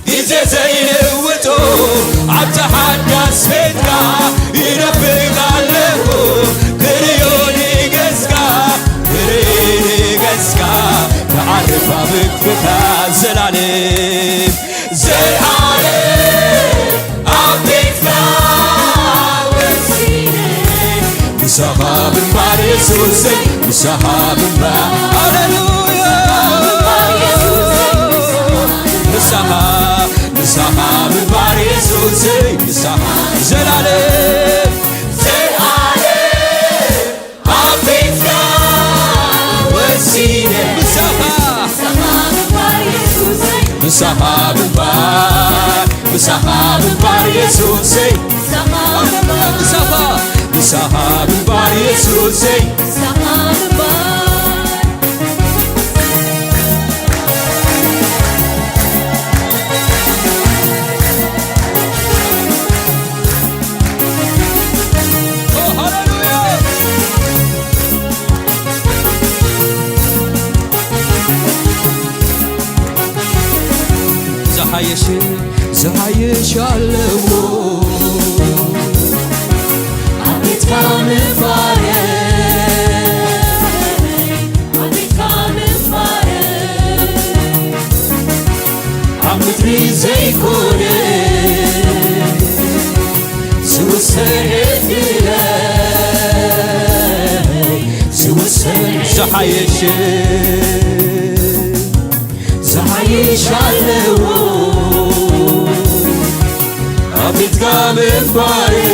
ግዜ ዘይልውጦ ኣብታ ሓዳስ ቤትካ ይነብር ኣለኹ። ክርእዮ ንገስካ፣ ክርእዮ ንገስካ፣ ክዓርፍ ኣብ እቅፍካ ዘላለም። ዘልኣለም ኣብ ቤትካ ወሲነ፣ ምሳኻ ምንባር የሱሰይ፣ ምሳኻ ምንባር። ሃሌሉያ። ምሳኻ፣ ምሳኻ ምንባር የሱሰይ፣ ምሳኻ ዘላለም፣ ዘልኣለም ኣብ ቤትካ ወሲነ። ምሳኻ፣ ምሳኻ ምንባር የሱሰይ። ምሳኻ፣ ምሳኻ ምንባር፣ ምሳኻ ምንባር የሱሰይ። ምሳኻ፣ ምሳኻ ምንባር የሱሰይ። ምሳኻ ምንባር። ኦ፣ ሃሌሉያ። ዝሓየሽ፣ ዝሓየሽ ኣለዎ ኣብ ቤትካ ምንባረይ፣ ኣብ ቤትካ ምንባረይ። ኣብ ምድሪ ዘይኮነ ዝውሰን ዕድለይ፣ ዝውሰን ዝሓየሽ፣ ዝሓይሽ ኣለዎ ኣብ ቤትካ ምንባረይ፣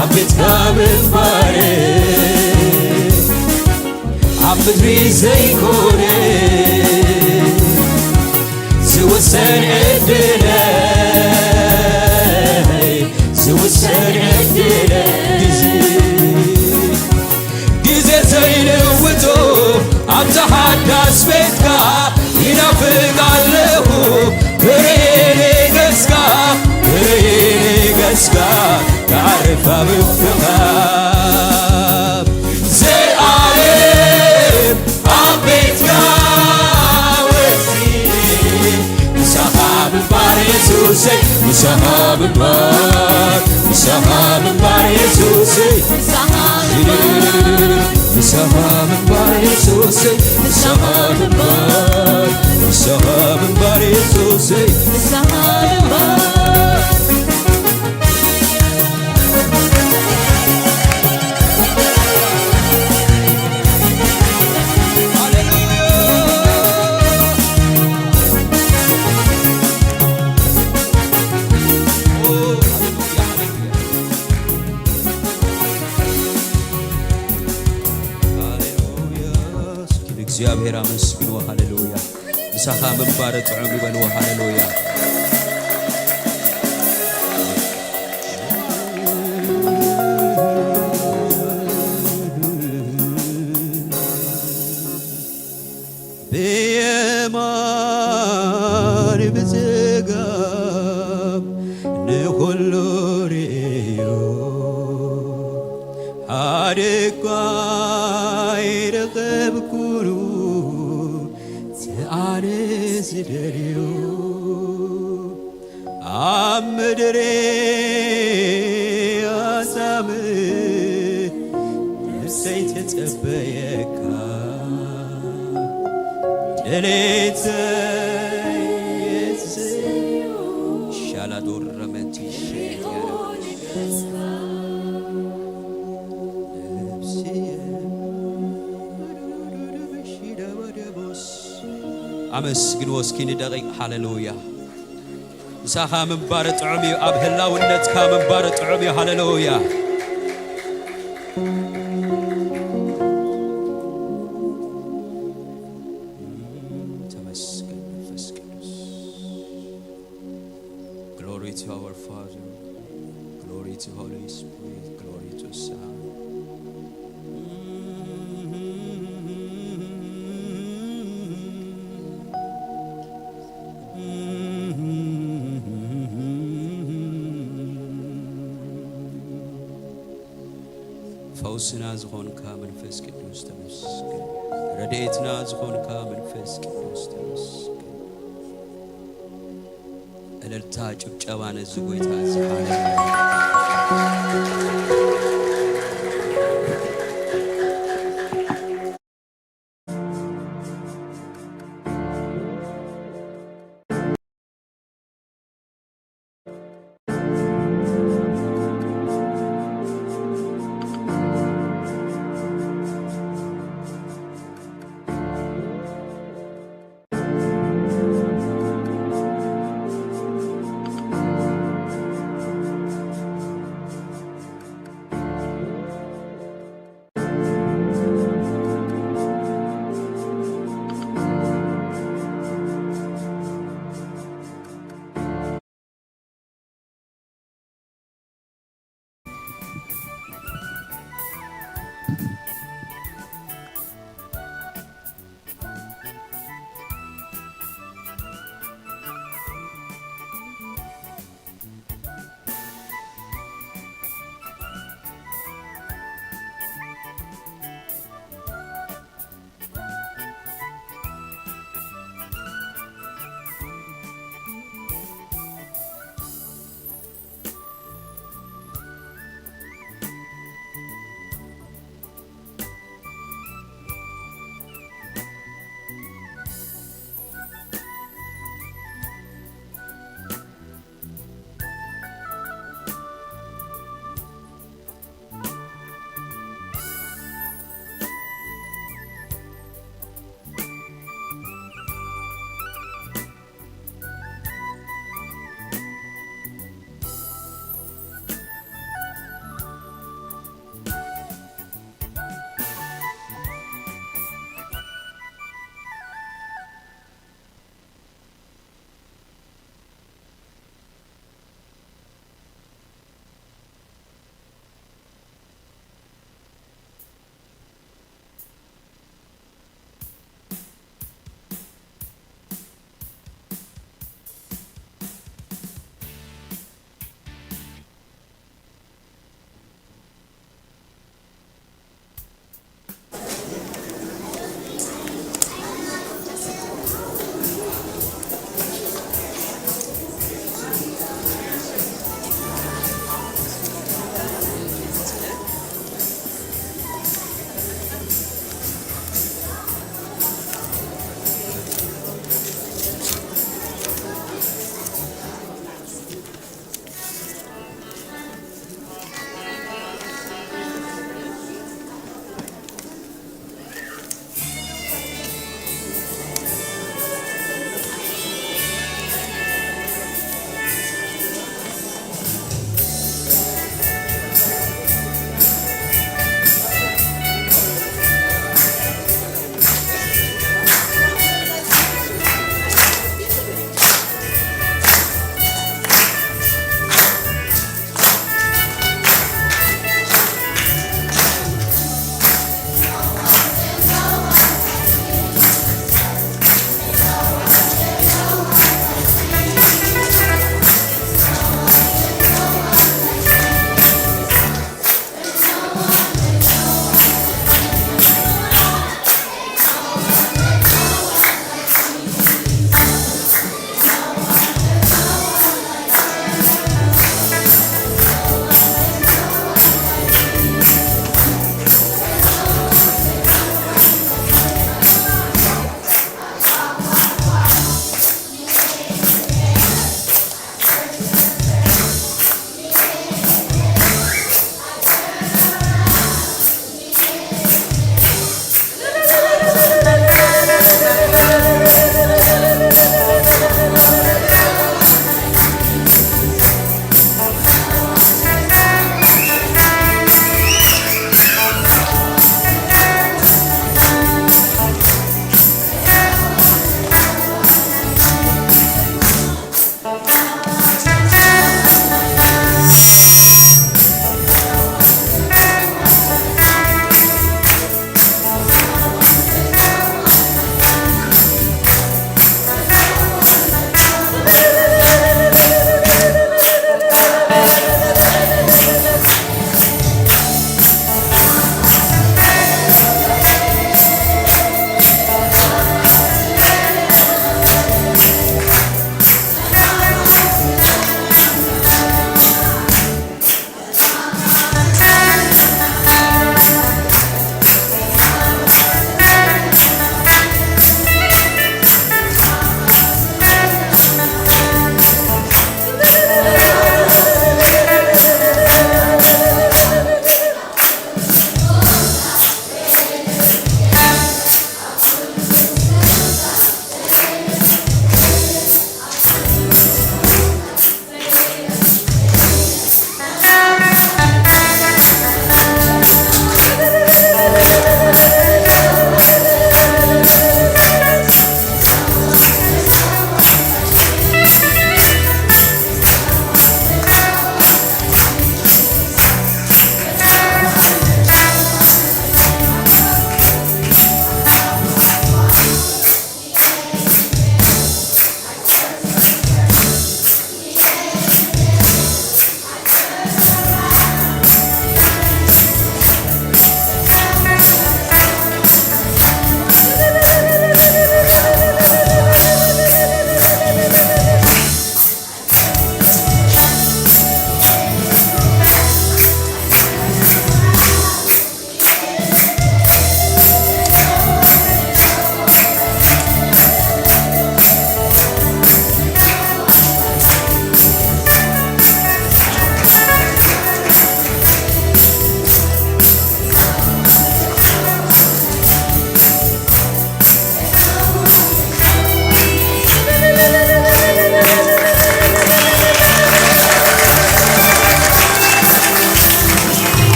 ኣብ ቤትካ ምንባረይ። ኣብ ምድሪ ዘይኮነ ዝውሰን ዕድለይ፣ ዝውሰን ዕድለይ። ግዜ፣ ግዜ ዘይልውጦ ኣብታ ሓዳስ ቤትካ ይናፍቕ ኣለኹ። ክርኢ ንገስካ፣ ክርኢ ንገስካ፣ ክዓርፍ ኣብ እቅፍኻ። ዘልኣለም ኣብ ቤትካ ወሲነ፣ ምሳኻ ምንባር የሱሰይ፣ ምሳኻ ምንባር፣ ምሳኻ ምንባር የሱሰይ። ምሳኻ ምንባር፣ ምሳኻ ምንባር የሱሰይ፣ ምሳኻ ምንባር፣ ምሳኻ ምንባር የሱሰይ። ምሳኻ ምንባር። ንእግዚኣብሔር ኣመስግንዎ። ሃሌሉያ። ምሳኻ ምንባረ ጥዑም ይበልዎ። ሃሌሉያ። ብየማን ብጽ ድኳ ይረኸብኩሉ፣ እቲ ኣነ ዝደልዮ ኣብ ምድሪ ኣሳምእ፣ ነፍሰይ ተጸበየካ። ድሌተይ የስዮ ሻላዶረመቲ ሸያለቦስ ነፍስየ ኣመስግንዎ እስኪ ንደቂቕ። ሃሌሉያ። ምሳኻ ምንባር ጥዑም እዩ። ኣብ ህላውነትካ ምንባር ጥዑም እዩ። ሃሌሉያ። ተመስገን መንፈስ ቅዱስ። Glory to our Father. Glory to Holy Spirit. Glory to Son. ፈውስና ዝኾንካ መንፈስ ቅዱስ ተመስገን። ረድኤትና ዝኾንካ መንፈስ ቅዱስ ተመስገን። እልልታ፣ ጭብጨባ ነዚ ጎይታ እዚ። ሃሌሉያ።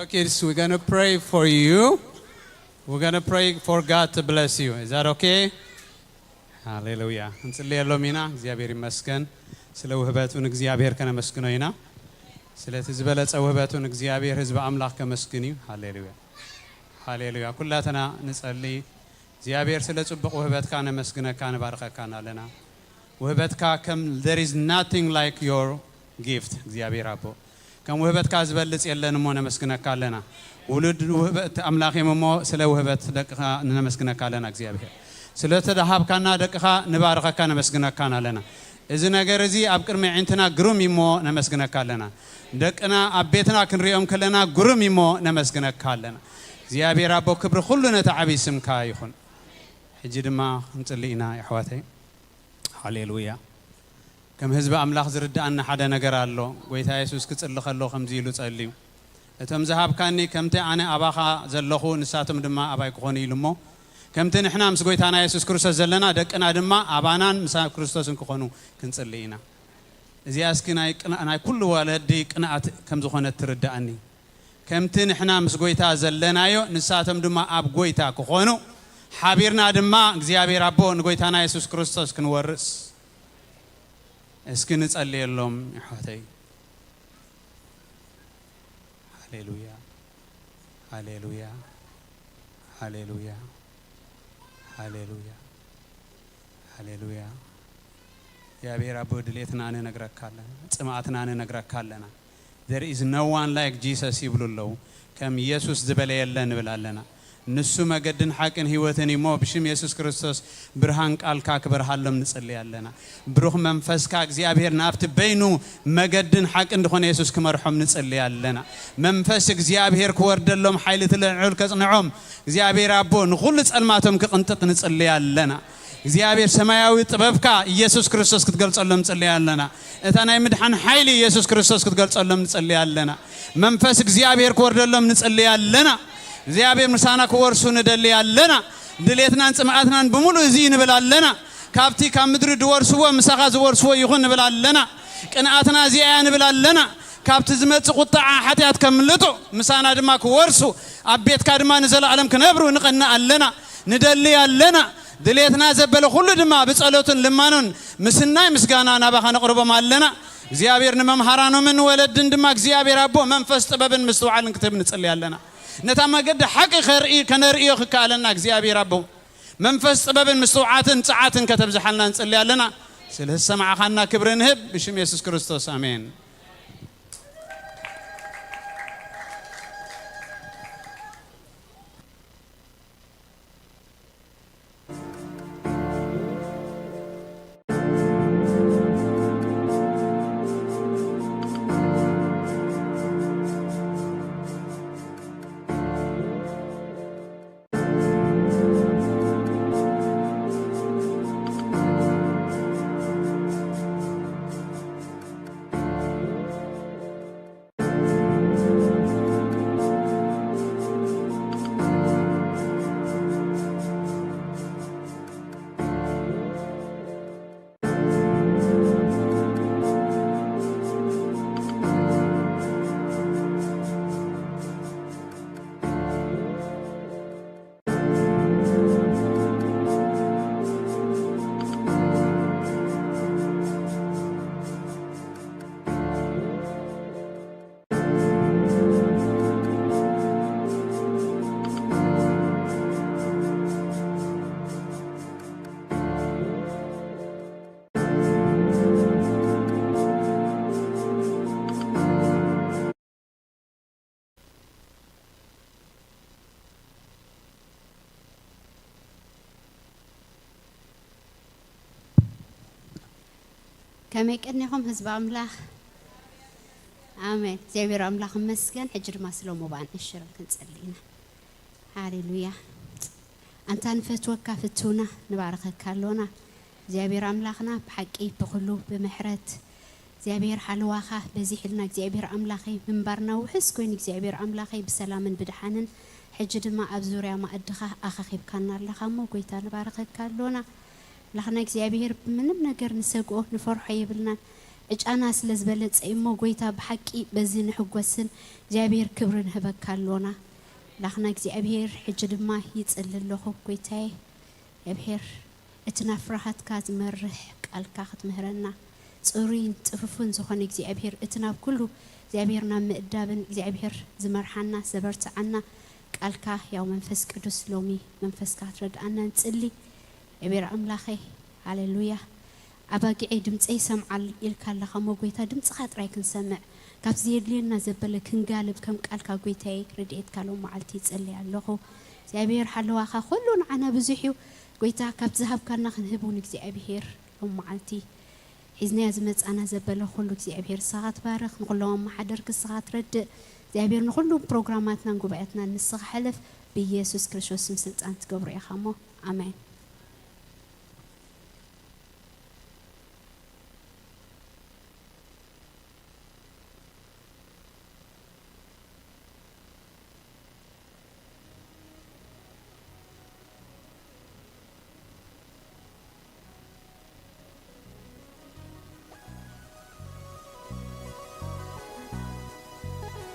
Kids, we're going to pray for you. We're going to pray for God to bless you. Is that okay? ሃሌሉያ። እንጽልየሎም ኢና። እግዚኣብሔር ይመስገን። ስለ ውህበቱ ንእግዚኣብሔር ከነመስግኖ ኢና። ስለቲ ዝበለጸ ውህበቱ ንእግዚኣብሔር ህዝቢ ኣምላኽ ከመስግን እዩ። ሃሌሉያ። ሃሌሉያ። ኩላትና ንጸሊ። እግዚኣብሔር ስለ ጽቡቕ ውህበትካ ነመስግነካ፣ ንባርኸካን ኣለና። ውህበትካ ከም there is nothing like your gift እግዚኣብሔር ኣቦ። ከም ውህበትካ ዝበልጽ የለን እሞ ነመስግነካ ኣለና። ውሉድ ውህበት ኣምላኽ እዮም እሞ ስለ ውህበት ደቅኻ ነመስግነካ ኣለና እግዚኣብሔር። ስለ ተደሃብካና ደቅኻ ንባርኸካ ነመስግነካን ኣለና። እዚ ነገር እዚ ኣብ ቅድሚ ኣዒንትና ግሩም እዩ እሞ ነመስግነካ ኣለና። ደቅና ኣብ ቤትና ክንሪኦም ከለና ግሩም እዩ እሞ ነመስግነካ ኣለና። እግዚኣብሔር ኣቦ ክብሪ ኩሉ ነቲ ዓብዪ ስምካ ይኹን። ሕጂ ድማ ክንጽሊ ኢና የሕዋተይ። ሃሌሉያ። ከም ህዝቢ ኣምላኽ ዝርድኣና ሓደ ነገር ኣሎ። ጎይታ የሱስ ክጽሊ ከሎ ከምዚ ኢሉ ጸልዩ። እቶም ዝሃብካኒ ከምቲ ኣነ ኣባኻ ዘለኹ ንሳቶም ድማ ኣባይ ክኾኑ ኢሉ እሞ ከምቲ ንሕና ምስ ጎይታና የሱስ ክርስቶስ ዘለና ደቅና ድማ ኣባናን ምስ ክርስቶስን ክኾኑ ክንጽሊ ኢና። እዚኣ እስኪ ናይ ቅና-፣ ናይ ኩሉ ወለዲ ቅንኣት ከም ዝኾነት ትርድኣኒ። ከምቲ ንሕና ምስ ጎይታ ዘለናዮ ንሳቶም ድማ ኣብ ጎይታ ክኾኑ ሓቢርና ድማ እግዚኣብሔር ኣቦ ንጎይታና የሱስ ክርስቶስ ክንወርስ እስኪ ንጸልየሎም የሕዋተይ። ሃሌሉያ፣ ሃሌሉያ፣ ሃሌሉያ፣ ሃሌሉያ፣ ሃሌሉያ። እግዚኣብሔር ኣቦ ድሌትና ንነግረካ ኣለና፣ ጽምኣትና ንነግረካ ኣለና። There is no one like Jesus ይብሉ ኣለዉ። ከም ኢየሱስ ዝበለ የለ ንብል ኣለና። ንሱ መገድን ሓቅን ህይወትን እሞ ብሽም የሱስ ክርስቶስ ብርሃን ቃልካ ክበርሃሎም ንጽሊ ኣለና። ብሩኽ መንፈስካ እግዚኣብሔር ናብቲ በይኑ መገድን ሓቅን ዝኾነ የሱስ ክመርሖም ንጽሊ ኣለና። መንፈስ እግዚኣብሔር ክወርደሎም ሓይሊ እቲ ልዑል ከጽንዖም እግዚኣብሔር ኣቦ ንኹሉ ጸልማቶም ክቕንጥጥ ንጽሊ ኣለና። እግዚኣብሔር ሰማያዊ ጥበብካ ኢየሱስ ክርስቶስ ክትገልጸሎም ንጽሊ ኣለና። እታ ናይ ምድሓን ሓይሊ ኢየሱስ ክርስቶስ ክትገልጸሎም ንጽሊ ኣለና። መንፈስ እግዚኣብሔር ክወርደሎም ንጽሊ ኣለና። እግዚኣብሔር ምሳና ክወርሱ ንደሊ ኣለና። ድሌትናን ጽምኣትናን ብምሉእ እዚ ንብል ኣለና። ካብቲ ካብ ምድሪ ዝወርስዎ ምሳኻ ዝወርስዎ ይኹን ንብል ኣለና። ቅንኣትና እዚኣ እያ ንብል ኣለና። ካብቲ ዝመጽእ ቁጥዓ ሓጢኣት ከምልጡ ምሳና ድማ ክወርሱ ኣብ ቤትካ ድማ ንዘለኣለም ክነብሩ ንቐንእ ኣለና። ንደሊ ኣለና። ድሌትና ዘበለ ኩሉ ድማ ብጸሎትን ልማኖን ምስናይ ምስጋና ናባኻ ነቕርቦም ኣለና። እግዚኣብሔር ንመምሃራኖምን ወለድን ድማ እግዚኣብሔር ኣቦ መንፈስ ጥበብን ምስትውዓልን ክትህብ ንጽሊ ኣለና። ነታ መገዲ ሓቂ ከርኢ-፣ ከነርእዮ ክከኣለና እግዚኣብሔር ኣቦ መንፈስ ጥበብን ምስትውዓትን ጽዓትን ከተብዝሓልና ንጽሊ ኣለና። ስለ ዝሰማዕኻና ክብሪ ንህብ ብሽም የሱስ ክርስቶስ ኣሜን። ከመይ ቀኒኹም ህዝቢ ኣምላኽ? ኣሜን። እግዚኣብሔር ኣምላኽ ይመስገን። ሕጂ ድማ ስለ ሞባን እሽርን ክንጸሊ ኢና። ሃሌሉያ። ኣንታ ንፈትወካ ፍትውና ንባረኸካ ኣሎና። እግዚኣብሔር ኣምላኽና ብሓቂ ብኹሉ ብምሕረት እግዚኣብሔር ሓለዋኻ በዚሕልና እግዚኣብሔር ኣምላኸይ ምንባርና ውሕስ ኮይኑ እግዚኣብሔር ኣምላኸይ ብሰላምን ብድሓንን ሕጂ ድማ ኣብ ዙርያ ማእድኻ ኣኻኺብካና ኣለኻ እሞ ጎይታ ንባረኸካ ኣሎና። ኣምላኽና እግዚኣብሔር ብምንም ነገር ንሰግኦ ንፈርሖ የብልናን። ዕጫና ስለ ዝበለጸ እሞ፣ ጎይታ፣ ብሓቂ በዚ ንሕጎስን እግዚኣብሔር ክብሪ ንህበካ ኣሎና። ኣምላኽና እግዚኣብሔር፣ ሕጂ ድማ ይጽሊ ኣለኹ፣ ጎይታየ እግዚኣብሔር፣ እቲ ናብ ፍርሃትካ ዝመርሕ ቃልካ ክትምህረና፣ ጽሩይን ጽፉፍን ዝኾነ እግዚኣብሔር፣ እቲ ናብ ኩሉ እግዚኣብሔር ናብ ምእዳብን እግዚኣብሔር ዝመርሓና፣ ዘበርትዓና ቃልካ፣ ያው መንፈስ ቅዱስ፣ ሎሚ መንፈስካ ክትረድኣና ንጽሊ። እግዚኣብሔር ኣምላኸይ፣ ሃሌሉያ። ኣባጊዐይ ድምፀይ ይሰምዓል ኢልካ ኣለኻ እሞ፣ ጎይታ፣ ድምፅኻ ጥራይ ክንሰምዕ፣ ካብዚ የድልየና ዘበለ ክንጋልብ፣ ከም ቃልካ፣ ጎይታዬ፣ ረድኤትካ ሎም መዓልቲ ይጸሊ ኣለኹ። እግዚኣብሔር ሓለዋኻ ኩሉ ንዓና ብዙሕ እዩ። ጎይታ፣ ካብ ዝሃብካና ክንህብ እውን፣ እግዚኣብሔር፣ ሎም መዓልቲ ሒዝናዮ ዝመጻና ዘበለ ኩሉ እግዚኣብሔር ንስኻ ትባርኽ፣ ንኹሎም ኣመሓደርቲ ንስኻ ትረድእ። እግዚኣብሔር ንኹሉ ፕሮግራማትናን ጉባኤትናን ንስኻ ሕለፍ፣ ብኢየሱስ ክርስቶስ ስም ስልጣን ትገብሮ ኢኻ እሞ፣ ኣሜን።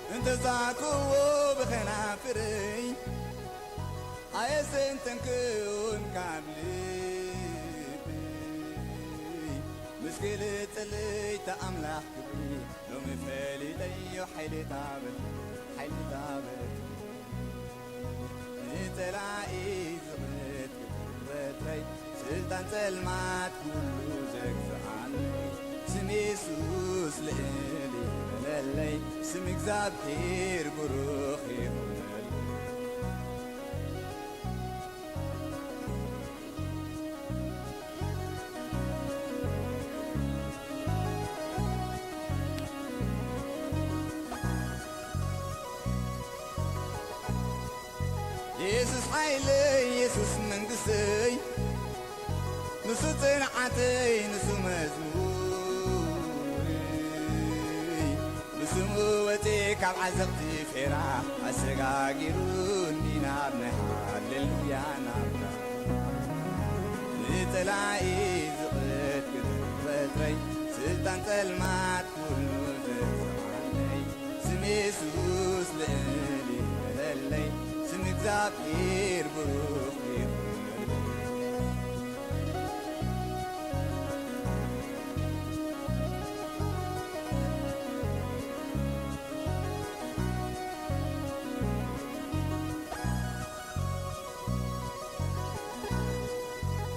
እንተዛክዎ ብኸናፍረይ ኣየሰንተንክውን ካብ ልበይ ምስ ክልጽለይ ተኣምላኽ ክብሪ ሎሚ ፈሊጠዮ ሓይሊ ታበት ሓይሊ ታበት ንጸላኢ ዝቕትል በትረይ ስልጣን ጸልማት ኩሉ ዘግዝኣኒ ስም የሱስ ልዕል ይበለለይ ስም እግዚኣብሔር ብሩኽ ይኹነለይ። የሱስ ሓይለይ የሱስ መንግስተይ ንሱ ጽንዓተይ ንሱ መዝሙረይ ብስሙ ወጺ ካብ ዓዘቕቲ ፌራ ኣሰጋጊሩኒ ናብ ናይ ሃሌሉያ ናብራ ንጸላኢ ዝቕትል በትረይ ስልጣን ጸልማት ኩሉ ዘዝዓለይ ስም የሱስ ልዕል ይበለለይ ስም እግዚኣብሔር ብሩኽ ይኹነለይ።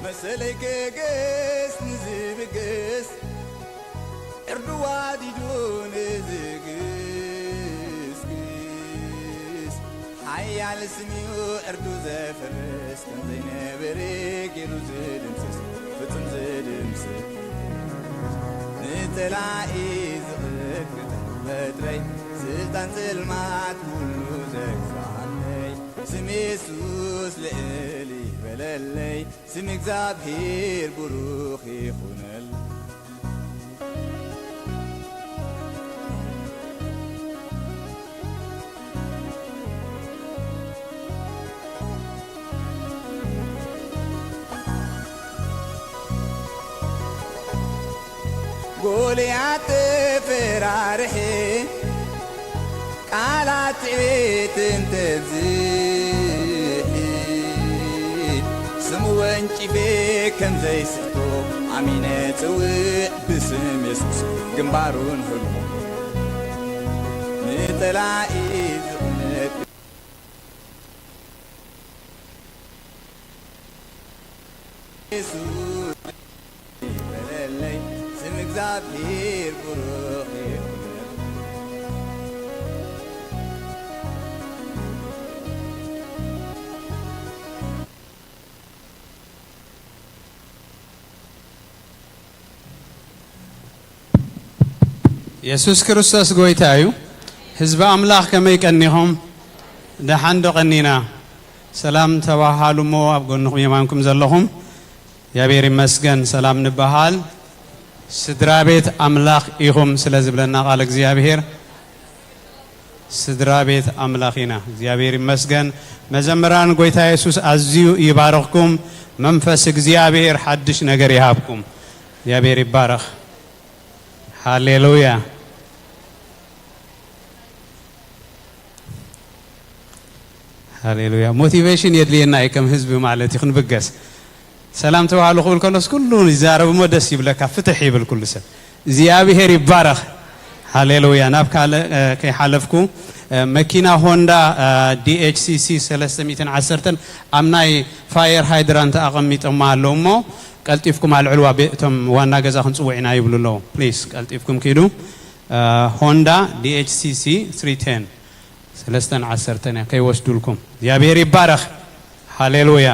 መሰለይ ክግስ ንዝብግስ ዕርዱ ዋዲዱ ንዝግስግስ ሓያል ስምዩ ዕርዱ ዘፍርስ ከም ዘይነበረ ገይሩ ዝድምስስ ፍጹም ዝድምስስ ንጸላኢ ዝቕጥቅጥ በትረይ ስልጣን ጽልማት ኩሉ ዘግዝኣለይ ስም የሱስ ልዕል ይበለለይ ስም እግዚኣብሔር ብሩኽ ይኹነል። ጎልያድ ተፈራርሐ ቃላት ትዕቢት እንተብዝሕ ስሙ ወንጭፌ ከም ዘይስሕቶ ኣሚነ ጽውዕ ብስም የሱስ ግንባሩን ህልሞ ንጠላኢ ዝቕንጥ የሱስ ይበለለይ ስም እግዚኣብሔር ብሩኽ ይኹን። የሱስ ክርስቶስ ጎይታ እዩ። ህዝቢ ኣምላኽ ከመይ ቀኒኹም? ደሓን ዶ ቀኒና? ሰላም ተባሃሉ እሞ ኣብ ጎንኹም የማንኩም ዘለኹም። እግዚኣብሔር ይመስገን ሰላም ንበሃል። ስድራ ቤት ኣምላኽ ኢኹም ስለ ዝብለና ቃል እግዚኣብሔር ስድራ ቤት ኣምላኽ ኢና። እግዚኣብሔር ይመስገን። መዘምራን ጎይታ የሱስ ኣዝዩ ይባርኽኩም። መንፈስ እግዚኣብሔር ሓድሽ ነገር ይሃብኩም። እግዚኣብሔር ይባረኽ። ሃሌሉያ። ሃሌሉያ። ሞቲቬሽን የድልየና እዩ ከም ህዝቢ ማለት እዩ ክንብገስ። ሰላም ተባሃሉ ክብል ከሎስ ኩሉ ይዛረብ እሞ ደስ ይብለካ፣ ፍትሕ ይብል ኩሉ ሰብ። እግዚኣብሔር ይባረኽ። ሃሌሉያ። ናብ ካልእ፣ እ፣ ከይሓለፍኩ፣ እ፣ መኪና ሆንዳ፣ እ፣ ዲ ኤች ሲ ሲ ሰለስተ ሚእትን ዓሰርተን ኣብ ናይ ፋየር ሃይድራንት ኣቐሚጦማ ኣለዉ እሞ ቀልጢፍኩም ኣልዕልዋ፣ ቤ-፣ እቶም ዋና ገዛ ክንጽውዕ ኢና ይብሉ ኣለዉ። ፕሊስ ቀልጢፍኩም ኪዱ። እ፣ ሆንዳ ዲ ኤች ሲ ሲ ስሪ ቴን ሰለስተን ዓሰርተን እያ፣ ከይወስዱልኩም። እግዚኣብሔር ይባረኽ። ሃሌሉያ።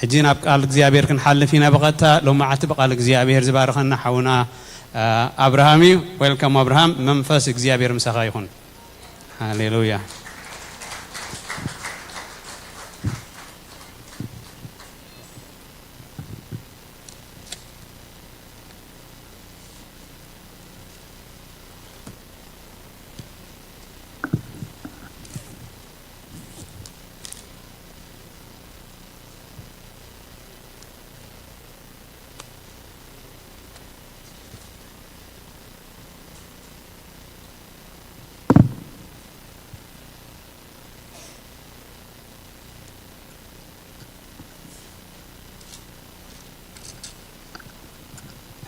ሕጂ ናብ ቃል እግዚኣብሔር ክንሓልፍ ኢና ብቐጥታ። ሎማዓቲ ብቓል እግዚኣብሔር ዝባርኸና ሓውና፣ እ፣ ኣብርሃም እዩ። ዌልካም ኣብርሃም፣ መንፈስ እግዚኣብሔር ምሳኻ ይኹን። ሃሌሉያ።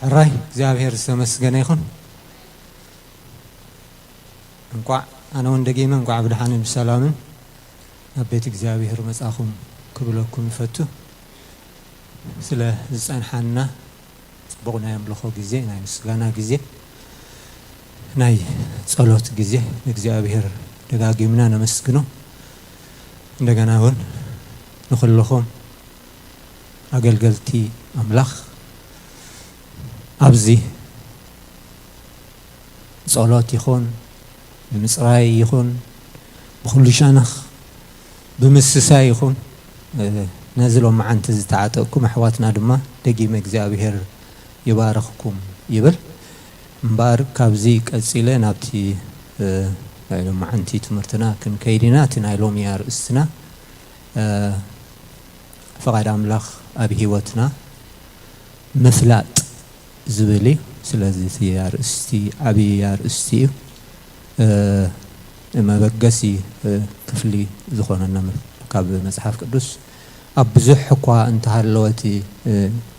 ሕራይ እግዚኣብሔር ዝተመስገነ ይኹን። እንቋዕ ኣነ እውን ደጊመ እንቋዕ ብድሓንን ብሰላምን ናብ ቤት እግዚኣብሔር መጻኹም ክብለኩም ይፈቱ። ስለ ዝጸንሓና ጽቡቕ ናይ ኣምልኾ ግዜ፣ ናይ ምስጋና ግዜ፣ ናይ ጸሎት ግዜ ንእግዚኣብሔር ደጋጊምና ነመስግኖ። እንደገና እውን ንኹልኹም ኣገልገልቲ ኣምላኽ ኣብዚ ጸሎት ይኹን፣ ብምጽራይ ይኹን፣ ብኹሉ ሸነኽ ብምስሳይ ይኹን፣ እ፣ ነዚ ሎማዓንቲ ዝተዓጠቕኩም ኣሕዋትና ድማ ደጊመ እግዚኣብሔር ይባርኽኩም ይብል። እምበኣር ካብዚ ቀጺለ ናብቲ፣ እ፣ ናይ ሎማዓንቲ ትምህርትና ክንከይድ ኢና። እቲ ናይ ሎሚ ኣርእስትና፣ እ፣ ፍቓድ ኣምላኽ ኣብ ህይወትና ምፍላጥ ዝብል እዩ። ስለዚ እቲ ኣርእስቲ ዓብዪ ኣርእስቲ እዩ። እ፣ መበገሲ፣ እ፣ ክፍሊ ዝኾነና መ-፣ ካብ መጽሓፍ ቅዱስ ኣብ ብዙሕ እኳ እንተሃለወ እቲ፣ እ፣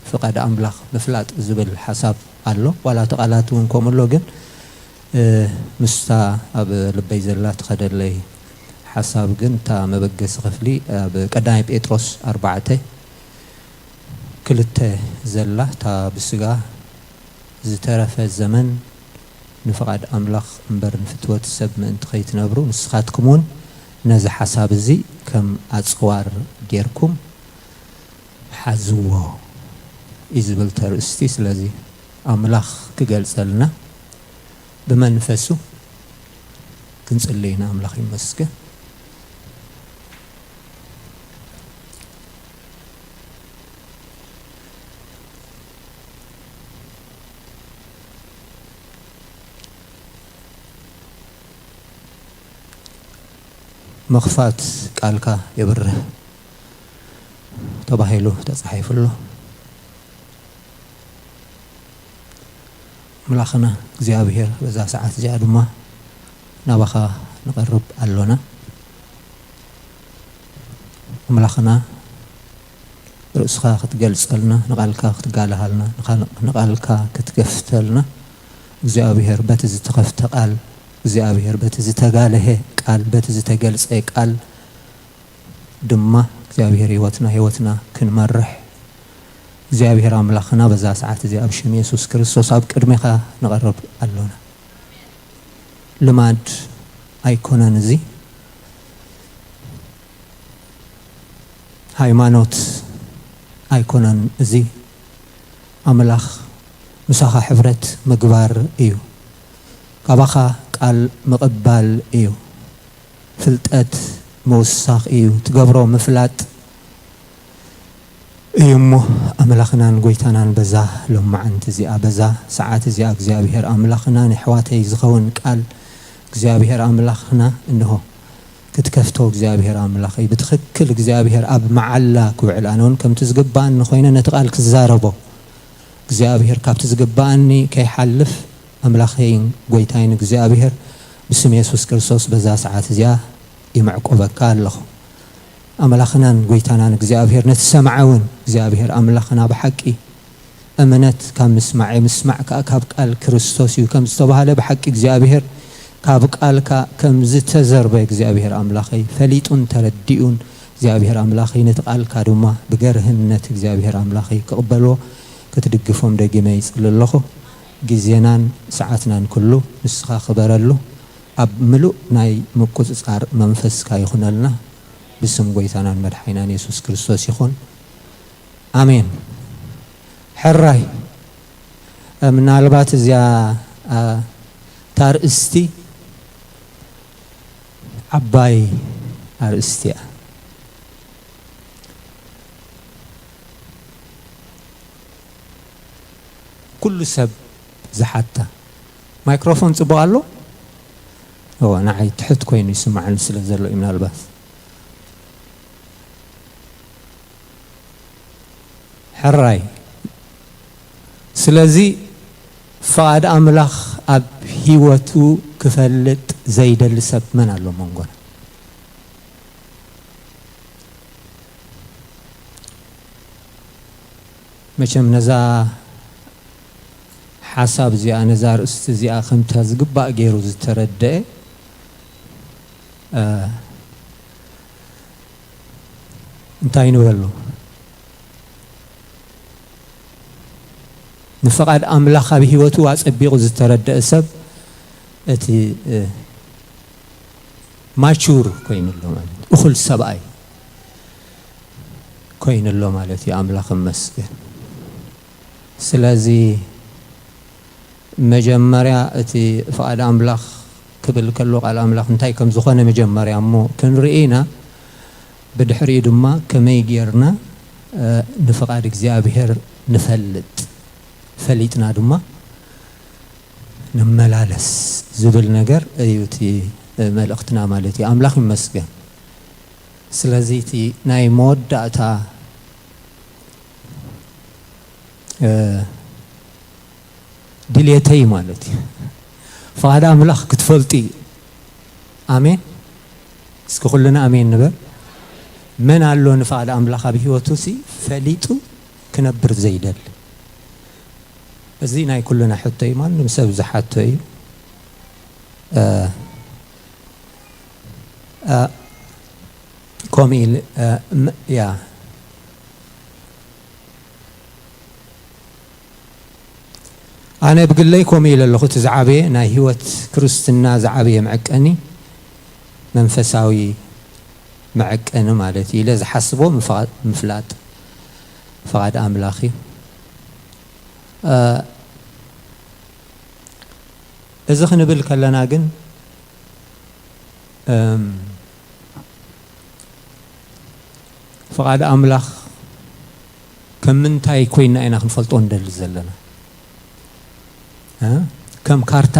ፍቓድ ኣምላኽ ምፍላጥ ዝብል ሓሳብ ኣሎ። ዋላ እቲ ቃላት እውን ከምኡ ኣሎ፣ ግን፣ እ፣ ምስታ ኣብ ልበይ ዘላ ትኸደለይ ሓሳብ ግን እታ መበገሲ ክፍሊ ኣብ ቀዳማይ ጴጥሮስ ኣርባዕተ ክልተ ዘላ እታ ብስጋ ዝተረፈ ዘመን ንፍቓድ ኣምላኽ እምበር ንፍትወት ሰብ ምእንቲ ኸይትነብሩ፣ ንስኻትኩም እውን ነዚ ሓሳብ እዚ ከም ኣጽዋር ጌርኩም ሓዝዎ እዩ ዝብል ተርእስቲ። ስለዚ ኣምላኽ ክገልጸልና ብመንፈሱ ክንጽሊ ኢና። ኣምላኽ ይመስገን። ምኽፋት ቃልካ የብርህ ተባሂሉ ተጻሒፉ ኣሎ። ኣምላኽና እግዚኣብሔር በዛ ሰዓት እዚኣ ድማ ናባኻ ንቐርብ ኣሎና። ኣምላኽና ርእስኻ ክትገልጸልና፣ ንቓልካ ክትጋልሃልና፣ ንቓል-፣ ንቓልካ ክትገፍተልና፣ እግዚኣብሔር በቲ ዝተኸፍተ ቃል፣ እግዚኣብሔር በቲ ዝተጋልሀ ቃል፣ በቲ ዝተገልጸ ቃል ድማ እግዚኣብሔር ህይወትና፣ ህይወትና ክንመርሕ እግዚኣብሔር ኣምላኽና በዛ ሰዓት እዚኣ ኣብ ሽም የሱስ ክርስቶስ ኣብ ቅድሜኻ ንቐርብ ኣሎና። ልማድ ኣይኮነን እዚ። ሃይማኖት ኣይኮነን እዚ። ኣምላኽ ምሳኻ ሕብረት ምግባር እዩ። ካባኻ ቃል ምቕባል እዩ። ፍልጠት ምውሳኽ እዩ። ትገብሮ ምፍላጥ እዩ እሞ ኣምላኽናን ጎይታናን በዛ ሎማዓንቲ እዚኣ፣ በዛ ሰዓት እዚኣ እግዚኣብሔር ኣምላኽናን የሕዋተይ ዝኸውን ቃል እግዚኣብሔር ኣምላኽና እንሆ ክትከፍቶ እግዚኣብሔር ኣምላኽ እዩ። ብትኽክል እግዚኣብሔር ኣብ መዓላ ክውዕል፣ ኣነ እውን ከምቲ ዝግባኣኒ ኮይነ ነቲ ቃል ክዛረቦ እግዚኣብሔር ካብቲ ዝግባኣኒ ከይሓልፍ ኣምላኸይን ጎይታይን እግዚኣብሔር፣ ብስም የሱስ ክርስቶስ በዛ ሰዓት እዚኣ ይምዕቆበካ ኣለኹ። ኣምላኽናን ጎይታናን እግዚኣብሔር፣ ነቲ ሰማዒ እውን እግዚኣብሔር ኣምላኽና ብሓቂ እምነት ካብ ምስማዕ፣ ምስማዕ ከኣ ካብ ቃል ክርስቶስ እዩ ከም ዝተባህለ፣ ብሓቂ እግዚኣብሔር ካብ ቃልካ ከም ዝተዘርበ እግዚኣብሔር ኣምላኸይ ፈሊጡን ተረዲኡን እግዚኣብሔር ኣምላኸይ ነቲ ቃልካ ድማ ብገርህነት እግዚኣብሔር ኣምላኸይ ክቕበልዎ ክትድግፎም ደጊመ ይጽሊ ኣለኹ። ግዜናን ሰዓትናን ኩሉ ንስኻ ክበረሉ፣ ኣብ ምሉእ ናይ ምቁጽጻር መንፈስካ ይኹነልና። ብስም ጎይታናን መድሓኒናን የሱስ ክርስቶስ ይኹን። ኣሜን። ሕራይ፣ ምናልባት እዚኣ፣ ኣ፣ እታ ኣርእስቲ ዓባይ ኣርእስቲ እያ። ኩሉ ሰብ ዝሓታ። ማይክሮፎን ጽቡቕ ኣሎ? እወ፣ ንዓይ ትሕት ኮይኑ ይስማዓኒ ስለ ዘሎ እዩ ምናልባት። ሕራይ። ስለዚ ፍቓድ ኣምላኽ ኣብ ህይወቱ ክፈልጥ ዘይደሊ ሰብ መን ኣሎ መንጎና? መቸም ነዛ ሓሳብ እዚኣ፣ ነዛ ኣርእስቲ እዚኣ ከምታ ዝግባእ ገይሩ ዝተረደአ፣ እ፣ እንታይ ንበሎ? ንፍቓድ ኣምላኽ ኣብ ህይወቱ ኣጸቢቑ ዝተረደአ ሰብ እቲ፣ እ፣ ማቹር ኮይኑ ኣሎ ማለት እዩ። እኹል ሰብኣይ ኮይኑ ኣሎ ማለት እዩ። ኣምላኽ ይመስገን። ስለዚ መጀመርያ እቲ ፍቓድ ኣምላኽ ክብል ከሎ ቃል ኣምላኽ እንታይ ከም ዝኾነ መጀመርያ እሞ ክንርኢ ኢና። ብድሕሪኡ ድማ ከመይ ጌርና፣ እ፣ ንፍቓድ እግዚኣብሔር ንፈልጥ፣ ፈሊጥና ድማ ንመላለስ ዝብል ነገር እዩ እቲ፣ እ፣ መልእኽትና ማለት እዩ። ኣምላኽ ይመስገን። ስለዚ እቲ ናይ መወዳእታ፣ እ፣ ድልየተይ ማለት እዩ። ፍቓድ ኣምላኽ ክትፈልጡ እዩ። ኣሜን። እስኪ ኩልና ኣሜን ንበል። መን ኣሎ ንፍቓድ ኣምላኽ ኣብ ህይወቱ ሲ ፈሊጡ ክነብር ዘይደሊ? እዚ ናይ ኩልና ሕቶ እዩ። ማንም ሰብ ዝሓቶ እዩ። እ፣ እ፣ ከምኡ ኢል-፣ እ፣ ም-፣ ያ። ኣነ ብግለይ ከምኡ ኢለ ኣለኹ። እቲ ዝዓበየ ናይ ህይወት ክርስትና ዝዓበየ መዐቀኒ መንፈሳዊ መዐቀኒ ማለት እዩ ኢለ ዝሓስቦ ምፍቓ-፣ ምፍላጥ ፍቓድ ኣምላኽ እዩ። እ፣ እዚ ክንብል ከለና ግን፣ እም፣ ፍቓድ ኣምላኽ ከም ምንታይ ኮይና ኢና ክንፈልጦ ንደሊ ዘለና? እ? ከም ካርታ፣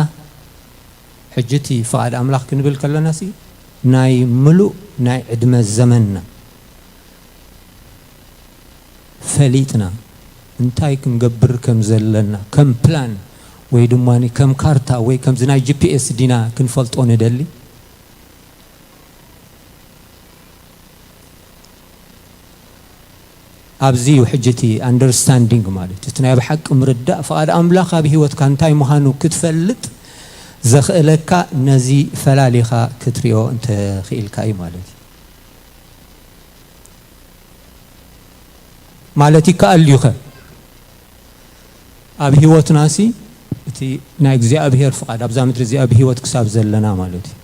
ሕጂ እቲ ፍቓድ ኣምላኽ ክንብል ከለና ሲ ናይ ምሉእ ናይ ዕድመ ዘመንና ፈሊጥና እንታይ ክንገብር ከም ዘለና ከም ፕላን ወይ ድማ ከም ካርታ ወይ ከምዚ ናይ ጂ ፒ ኤስ ዲና ክንፈልጦ ንደሊ። ኣብዚ እዩ ሕጂ እቲ ኣንደርስታንዲንግ ማለት እቲ ናይ ብሓቂ ምርዳእ ፍቓድ ኣምላኽ ኣብ ህይወትካ እንታይ ምዃኑ ክትፈልጥ ዘኽእለካ ነዚ ፈላሊኻ ክትሪኦ እንተኽኢልካ እዩ ማለት እዩ። ማለት ይከኣል ድዩኸ? ኣብ ህይወትናሲ እቲ ናይ እግዚኣብሔር ፍቓድ ኣብዛ ምድሪ እዚኣ ብህይወት ክሳብ ዘለና ማለት እዩ።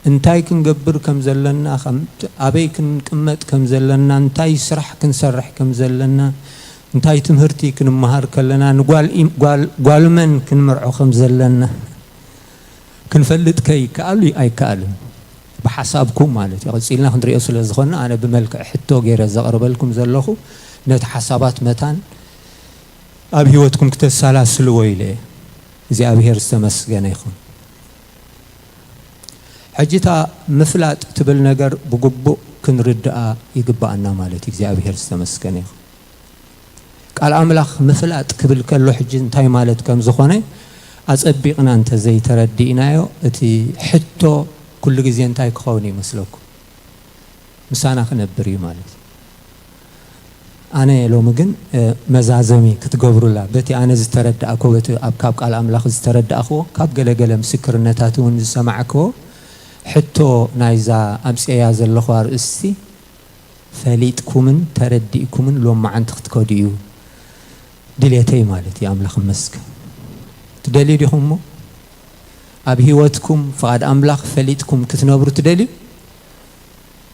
እንታይ ክንገብር ከም ዘለና፣ ከም፣ ኣበይ ክንቅመጥ ከም ዘለና፣ እንታይ ስራሕ ክንሰርሕ ከም ዘለና፣ እንታይ ትምህርቲ ክንመሃር ከለና፣ ንጓል ኢም-፣ ጓል፣ ጓል መን ክንምርዖ ከም ዘለና ክንፈልጥ ከይከኣሉ ኣይከኣልን። ብሓሳብኩም ማለት እዩ። ቀጺልና ክንሪኦ ስለ ዝኾንና፣ ኣነ ብመልክዕ ሕቶ ገይረ ዘቕርበልኩም ዘለኹ፣ ነቲ ሓሳባት መታን ኣብ ህይወትኩም ክተሰላስልዎ ኢለ እየ። እግዚኣብሔር ዝተመስገነ ይኹን። ሕጂ እታ ምፍላጥ ትብል ነገር ብግቡእ ክንርድኣ ይግብኣና ማለት እዩ። እግዚኣብሔር ዝተመስገነ ይኹን። ቃል ኣምላኽ ምፍላጥ ክብል ከሎ ሕጂ እንታይ ማለት ከም ዝኾነ ኣጸቢቕና እንተ ዘይተረዲእናዮ፣ እቲ ሕቶ ኩሉ ግዜ እንታይ ክኸውን ይመስለኩም? ምሳና ክነብር እዩ ማለት እዩ። ኣነ ሎሚ ግን፣ እ፣ መዛዘሚ ክትገብሩላ፣ በቲ ኣነ ዝተረዳእክዎ፣ በቲ ኣብ፣ ካብ ቃል ኣምላኽ ዝተረዳእክዎ፣ ካብ ገለገለ ምስክርነታት እውን ዝሰማዕክዎ፣ ሕቶ ናይዛ ኣምጽኤያ ዘለኹ ኣርእስቲ፣ ፈሊጥኩምን ተረዲእኩምን ሎማዓንቲ ክትከዱ እዩ ድሌተይ ማለት እዩ። ኣምላኽ ይመስገን። ትደልዩ ዲኹም እሞ? ኣብ ህይወትኩም ፍቓድ ኣምላኽ ፈሊጥኩም ክትነብሩ ትደልዩ?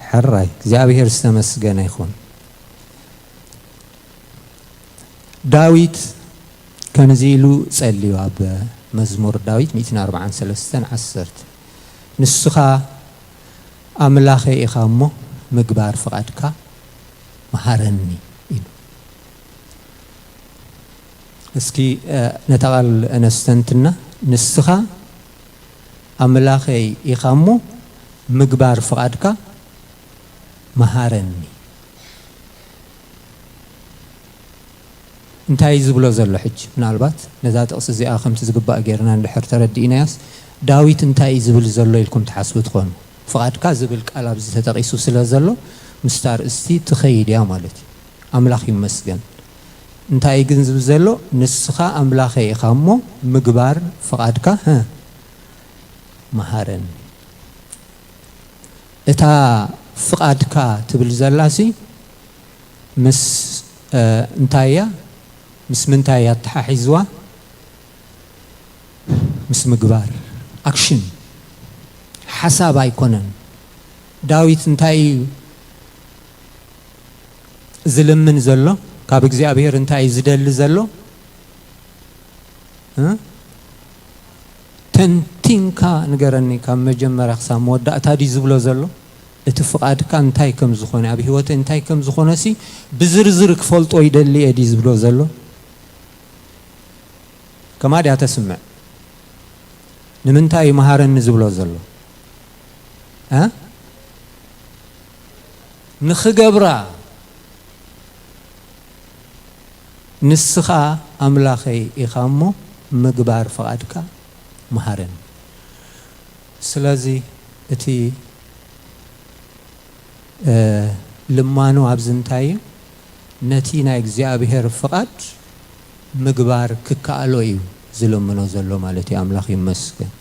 ሕራይ፣ እግዚኣብሔር ዝተመስገነ ይኹን። ዳዊት ከምዚ ኢሉ ጸልዩ ኣብ መዝሙር ዳዊት ሚእትን ኣርባዓን ሰለስተን ዓሰርተ፣ "ንስኻ ኣምላኸይ ኢኻ እሞ ምግባር ፍቓድካ መሃረኒ" ኢሉ። እስኪ፣ እ፣ ነታ ቃል ነስተንትና። "ንስኻ ኣምላኸይ ኢኻ እሞ ምግባር ፍቓድካ መሃረኒ።" እንታይ እዩ ዝብሎ ዘሎ ሕጂ? ምናልባት ነዛ ጥቕሲ እዚኣ ከምቲ ዝግባእ ጌርና እንድሕር ተረዲእናያስ፣ ዳዊት እንታይ እዩ ዝብል ዘሎ ኢልኩም ትሓስቡ ትኾኑ። ፍቓድካ ዝብል ቃል ኣብዚ ተጠቒሱ ስለ ዘሎ፣ ምስታ ኣርእስቲ ትኸይድ እያ ማለት እዩ። ኣምላኽ ይመስገን። እንታይ እዩ ግን ዝብል ዘሎ? "ንስኻ ኣምላኸይ ኢኻ እሞ ምግባር ፍቓድካ፣ ሀ፣ መሃረኒ።" እታ ፍቓድካ ትብል ዘላሲ ምስ፣ እ፣ እንታይ እያ? ምስ ምንታይ እያ ኣተሓሒዝዋ? ምስ ምግባር፣ ኣክሽን፣ ሓሳብ ኣይኮነን። ዳዊት እንታይ እዩ ዝልምን ዘሎ? ካብ እግዚኣብሔር እንታይ እዩ ዝደሊ ዘሎ? እ? ተንቲንካ ንገረኒ፣ ካብ መጀመርያ ክሳብ መወዳእታ ድዩ ዝብሎ ዘሎ? እቲ ፍቓድካ እንታይ ከም ዝኾነ፣ ኣብ ህይወተይ እንታይ ከም ዝኾነ ሲ ብዝርዝር ክፈልጦ ይደሊ እየ ድዩ ዝብሎ ዘሎ? ከማ ድያ ተስምዕ? ንምንታይ እዩ መሃረኒ ዝብሎ ዘሎ? እ? ንኽገብራ። "ንስኻ ኣምላኸይ ኢኻ እሞ ምግባር ፍቓድካ መሃረኒ።" ስለዚ እቲ፣ እ፣ ልማኖ ኣብዚ እንታይ እዩ? ነቲ ናይ እግዚኣብሔር ፍቓድ ምግባር ክከኣሎ እዩ ዝልምኖ ዘሎ ማለት እዩ። ኣምላኽ ይመስገን።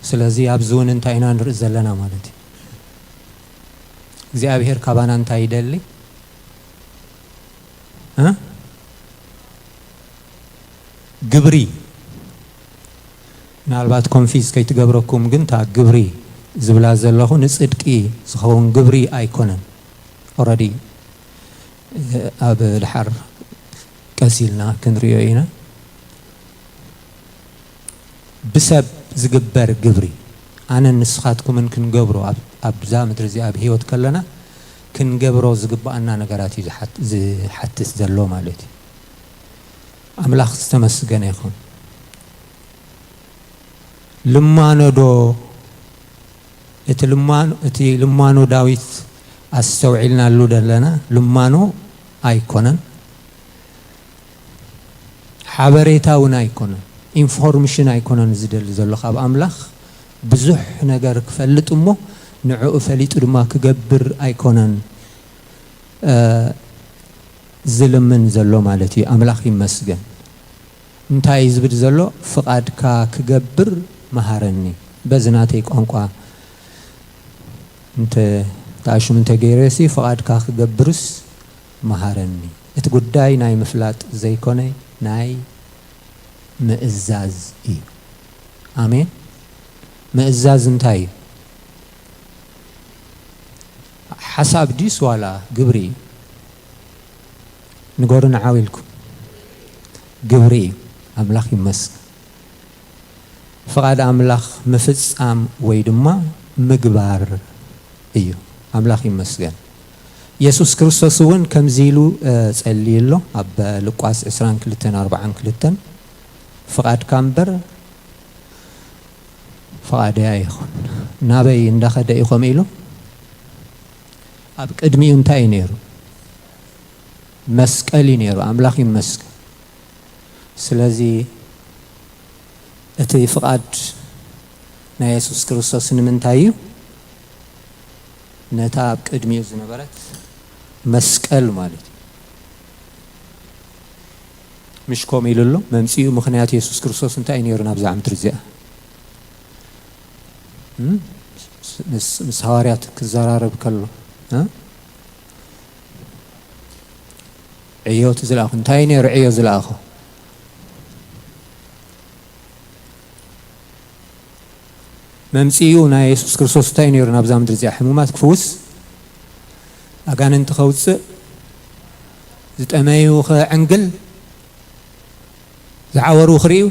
ስለዚ ኣብዚ እውን እንታይ ኢና ንርኢ ዘለና ማለት እዩ? እግዚኣብሔር ካባና እንታይ ይደሊ? እ? ግብሪ። ምናልባት ኮንፊዝ ከይትገብረኩም ግን፣ እታ ግብሪ ዝብላ ዘለኹ ንጽድቂ ዝኸውን ግብሪ ኣይኮነን። ኦረዲ ኣብ ድሓር ቀስ ኢልና ክንሪኦ ኢና። ብሰብ ዝግበር ግብሪ፣ ኣነን ንስኻትኩምን ክንገብሮ፣ ኣብ፣ ኣብዛ ምድሪ እዚኣ ኣብ ህይወት ከለና ክንገብሮ ዝግብኣና ነገራት እዩ ዝሓት-፣ ዝሓትት ዘሎ ማለት እዩ። ኣምላኽ ዝተመስገነ ይኹን። ልማኖ ዶ፣ እቲ ልማኖ፣ እቲ ልማኖ ዳዊት ኣስተውዒልናሉ ደለና ልማኖ ኣይኮነን። ሓበሬታ እውን ኣይኮነን፣ ኢንፎርሜሽን ኣይኮነን ዝደሊ ዘሎ ካብ ኣምላኽ። ብዙሕ ነገር ክፈልጥ እሞ ንዕኡ ፈሊጡ ድማ ክገብር ኣይኮነን፣ እ፣ ዝልምን ዘሎ ማለት እዩ። ኣምላኽ ይመስገን። እንታይ እዩ ዝብል ዘሎ? "ፍቓድካ ክገብር መሃረኒ።" በዚ ናተይ ቋንቋ እንተ ተኣሽሙ እንተ ገይረሲ፣ "ፍቓድካ ክገብርስ መሃረኒ።" እቲ ጉዳይ ናይ ምፍላጥ ዘይኮነ ናይ ምእዛዝ እዩ። ኣሜን። ምእዛዝ እንታይ እዩ? ሓሳብ ድዩስ ዋላ ግብሪ እዩ? ንገሩኒ ዓው ኢልኩም። ግብሪ እዩ። ኣምላኽ ይመስገን። ፍቓድ ኣምላኽ ምፍጻም ወይ ድማ ምግባር እዩ። ኣምላኽ ይመስገን። የሱስ ክርስቶስ እውን ከምዚ ኢሉ፣ እ፣ ጸልዩ ኣሎ። ኣብ ሉቃስ ዕስራን ክልተን ኣርባዓን ክልተን፣ "ፍቓድካ እምበር ፍቓደይ ኣይኹን፣ ናበይ እንዳኸደ እዩ?" ከምኡ ኢሉ ኣብ ቅድሚኡ እንታይ እዩ ነይሩ? መስቀል እዩ ነይሩ። ኣምላኽ ይመስገን። ስለዚ እቲ ፍቓድ ናይ የሱስ ክርስቶስ ንምንታይ እዩ? ነታ ኣብ ቅድሚኡ ዝነበረት መስቀል ማለት እዩ። ምሽ ከምኡ ኢሉ ኣሎ። መምጽኡ ምኽንያት የሱስ ክርስቶስ እንታይ እዩ ነይሩ ናብዛ ምድሪ እዚኣ? እም? ምስ፣ ምስ ሃዋርያት ክዘራረብ ከሎ፣ እ? ዕዮ እቲ ዝለኣኹ፣ እንታይ እዩ ነይሩ ዕዮ ዝለኣኹ? መምጽኡ ናይ የሱስ ክርስቶስ እንታይ ነይሩ ናብዛ ምድሪ እዚኣ? ሕሙማት ክፍውስ፣ ኣጋንንቲ ከውጽእ፣ ዝጠመዩ ከዕንግል፣ ዝዓወሩ ክርእዩ፣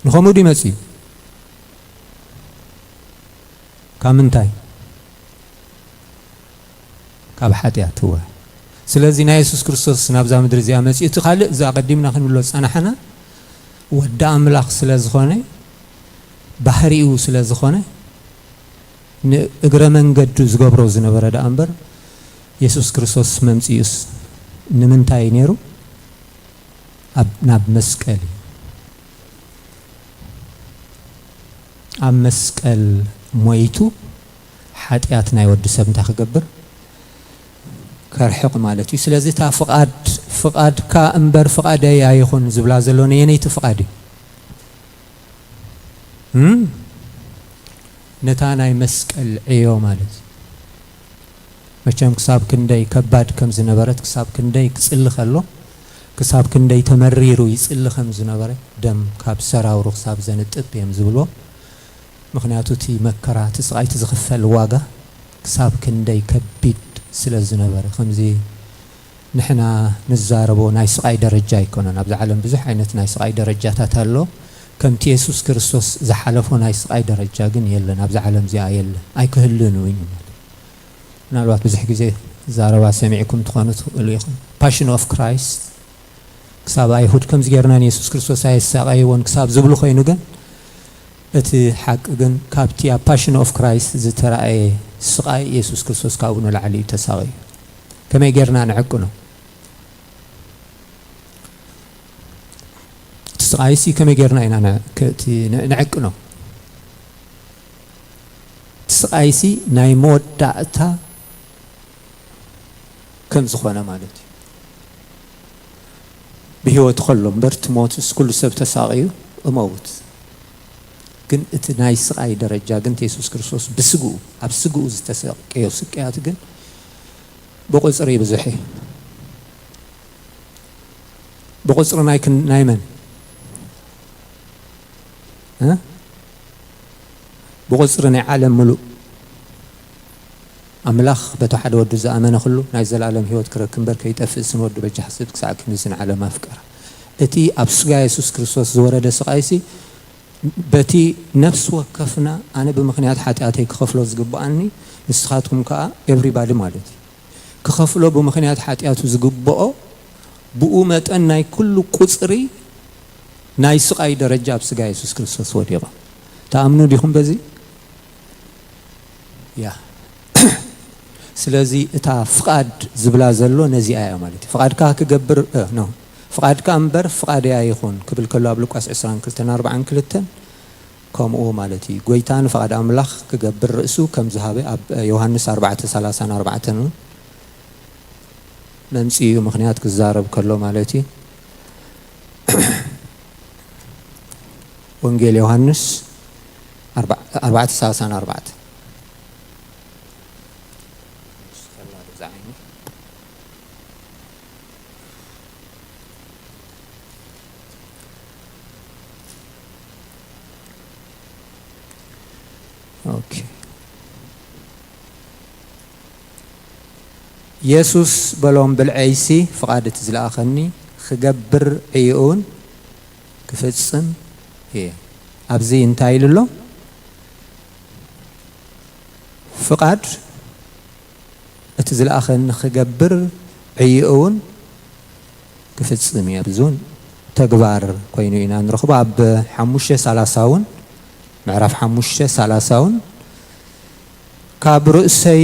ንኸምኡ ድዩ መጽኡ? ካብ ምንታይ? ካብ ሓጢኣት፣ እወ። ስለዚ ናይ የሱስ ክርስቶስ ናብዛ ምድሪ እዚኣ መጺኡ፣ እቲ ካልእ እዚ ኣቐዲምና ክንብሎ ዝጸናሕና ወዲ ኣምላኽ ስለ ዝኾነ፣ ባህሪኡ ስለ ዝኾነ፣ ንእግረ መንገዱ ዝገብሮ ዝነበረ ደኣ እምበር፣ የሱስ ክርስቶስ መምጺኡስ ንምንታይ እዩ ነይሩ? ኣብ፣ ናብ መስቀል እዩ። ኣብ መስቀል ሞይቱ ሓጢኣት ናይ ወዲ ሰብ እንታይ ክገብር? ከርሕቕ ማለት እዩ። ስለዚ እታ ፍቓድ፣ ፍቓድካ እምበር ፍቓደይ ኣይኹን ዝብላ ዘሎ ነየነይቲ ፍቓድ እዩ? እም? ነታ ናይ መስቀል ዕዮ ማለት እዩ። መቸም ክሳብ ክንደይ ከባድ ከም ዝነበረት፣ ክሳብ ክንደይ ክጽሊ ከሎ፣ ክሳብ ክንደይ ተመሪሩ ይጽሊ ከም ዝነበረ፣ ደም ካብ ሰራውሩ ክሳብ ዘንጥብ እዮም ዝብልዎ። ምኽንያቱ እቲ መከራ፣ እቲ ስቓይ፣ እቲ ዝኽፈል ዋጋ ክሳብ ክንደይ ከቢድ ስለ ዝነበረ፣ ከምዚ ንሕና ንዛረቦ ናይ ስቓይ ደረጃ ኣይኮነን። ኣብዚ ዓለም ብዙሕ ዓይነት ናይ ስቓይ ደረጃታት ኣሎ። ከምቲ የሱስ ክርስቶስ ዝሓለፎ ናይ ስቓይ ደረጃ ግን የለን፣ ኣብዚ ዓለም እዚኣ የለን፣ ኣይክህልን እውን እዩ ማለት። ምናልባት ብዙሕ ግዜ ዛረባ ሰሚዕኩም ትኾኑ ትኽእሉ ኢኹም። ፓሽን ኦፍ ክራይስት፣ ክሳብ ኣይሁድ ከምዚ ጌርና ንየሱስ ክርስቶስ ኣየሳቐይዎን ክሳብ ዝብሉ ኮይኑ፣ ግን እቲ ሓቂ ግን ካብቲ ኣብ ፓሽን ኦፍ ክራይስት ዝተራእየ ስቓይ የሱስ ክርስቶስ ካብኡ ንላዕሊ እዩ ተሳቒዩ። ከመይ ጌርና ንዕቅኖ? እቲ ስቓይሲ ከመይ ጌርና ኢና ን-፣ ክ-፣ እቲ ን-፣ ንዕቅኖ? እቲ ስቓይሲ ናይ መወዳእታ ከም ዝኾነ ማለት እዩ። ብህይወት ከሎ እምበር፣ እቲ ሞትስ ኩሉ ሰብ ተሳቕዩ እመውት። ግን እቲ ናይ ስቓይ ደረጃ ግን፣ እቲ የሱስ ክርስቶስ ብስግኡ፣ ኣብ ስግኡ ዝተሰቀዮ ስቅያት ግን ብቑጽሪ ብዙሕ እዩ። ብቑጽሪ ናይ ክን-፣ ናይ መን? እ? ብቑጽሪ ናይ ዓለም ምሉእ። ኣምላኽ በቲ ሓደ ወዱ ዝኣመነ ኩሉ ናይ ዘላለም ህይወት ክረክብ እምበር ከይጠፍእ፣ ስም ወዱ በጃ ሕስብ ክሳዕ ክንድዚ ንዓለም ኣፍቀራ። እቲ ኣብ ስጋ የሱስ ክርስቶስ ዝወረደ ስቓይሲ፣ በቲ ነፍሲ ወከፍና ኣነ ብምኽንያት ሓጢኣተይ ክኸፍሎ ዝግብኣኒ፣ ንስኻትኩም ከኣ ኤቭሪባዲ ማለት እዩ። ክኸፍሎ ብምኽንያት ሓጢኣቱ ዝግብኦ፣ ብኡ መጠን ናይ ኩሉ ቁጽሪ ናይ ስቓይ ደረጃ ኣብ ስጋ የሱስ ክርስቶስ ወዲቑ። ትኣምኑ ዲኹም በዚ? ያ። ስለዚ እታ ፍቓድ ዝብላ ዘሎ ነዚኣ እያ ማለት እዩ። ፍቓድካ ክገብር፣ እ፣ ኖ። ፍቓድካ እምበር ፍቓደይ ኣይኹን ክብል ከሎ ኣብ ሉቃስ ዕስራን ክልተን ኣርባዓን ክልተን ከምኡ ማለት እዩ። ጎይታ ንፍቓድ ኣምላኽ ክገብር ርእሱ ከም ዝሃበ ኣብ ዮሃንስ ኣርባዕተ ሰላሳን ኣርባዕተን እውን መምጽኡ ምኽንያት ክዛረብ ከሎ ማለት እዩ። ወንጌል ዮሃንስ ኣርባ-፣ ኣርባዕተ ሰላሳን ኣርባዕተን። ኦኬ። የሱስ በሎም፣ ብልዐይሲ ፍቓድ እቲ ዝለኣኸኒ ክገብር ዕይኡ እውን ክፍጽም እየ። ኣብዚ እንታይ ኢሉ ኣሎ? ፍቓድ እቲ ዝለኣኸኒ ክገብር ዕይኡ እውን ክፍጽም እዩ። ኣብዚ እውን ተግባር ኮይኑ ኢና ንረኽቦ። ኣብ ሓሙሽተ ሰላሳ እውን፣ ምዕራፍ ሓሙሽተ ሰላሳ እውን፣ ካብ ርእሰይ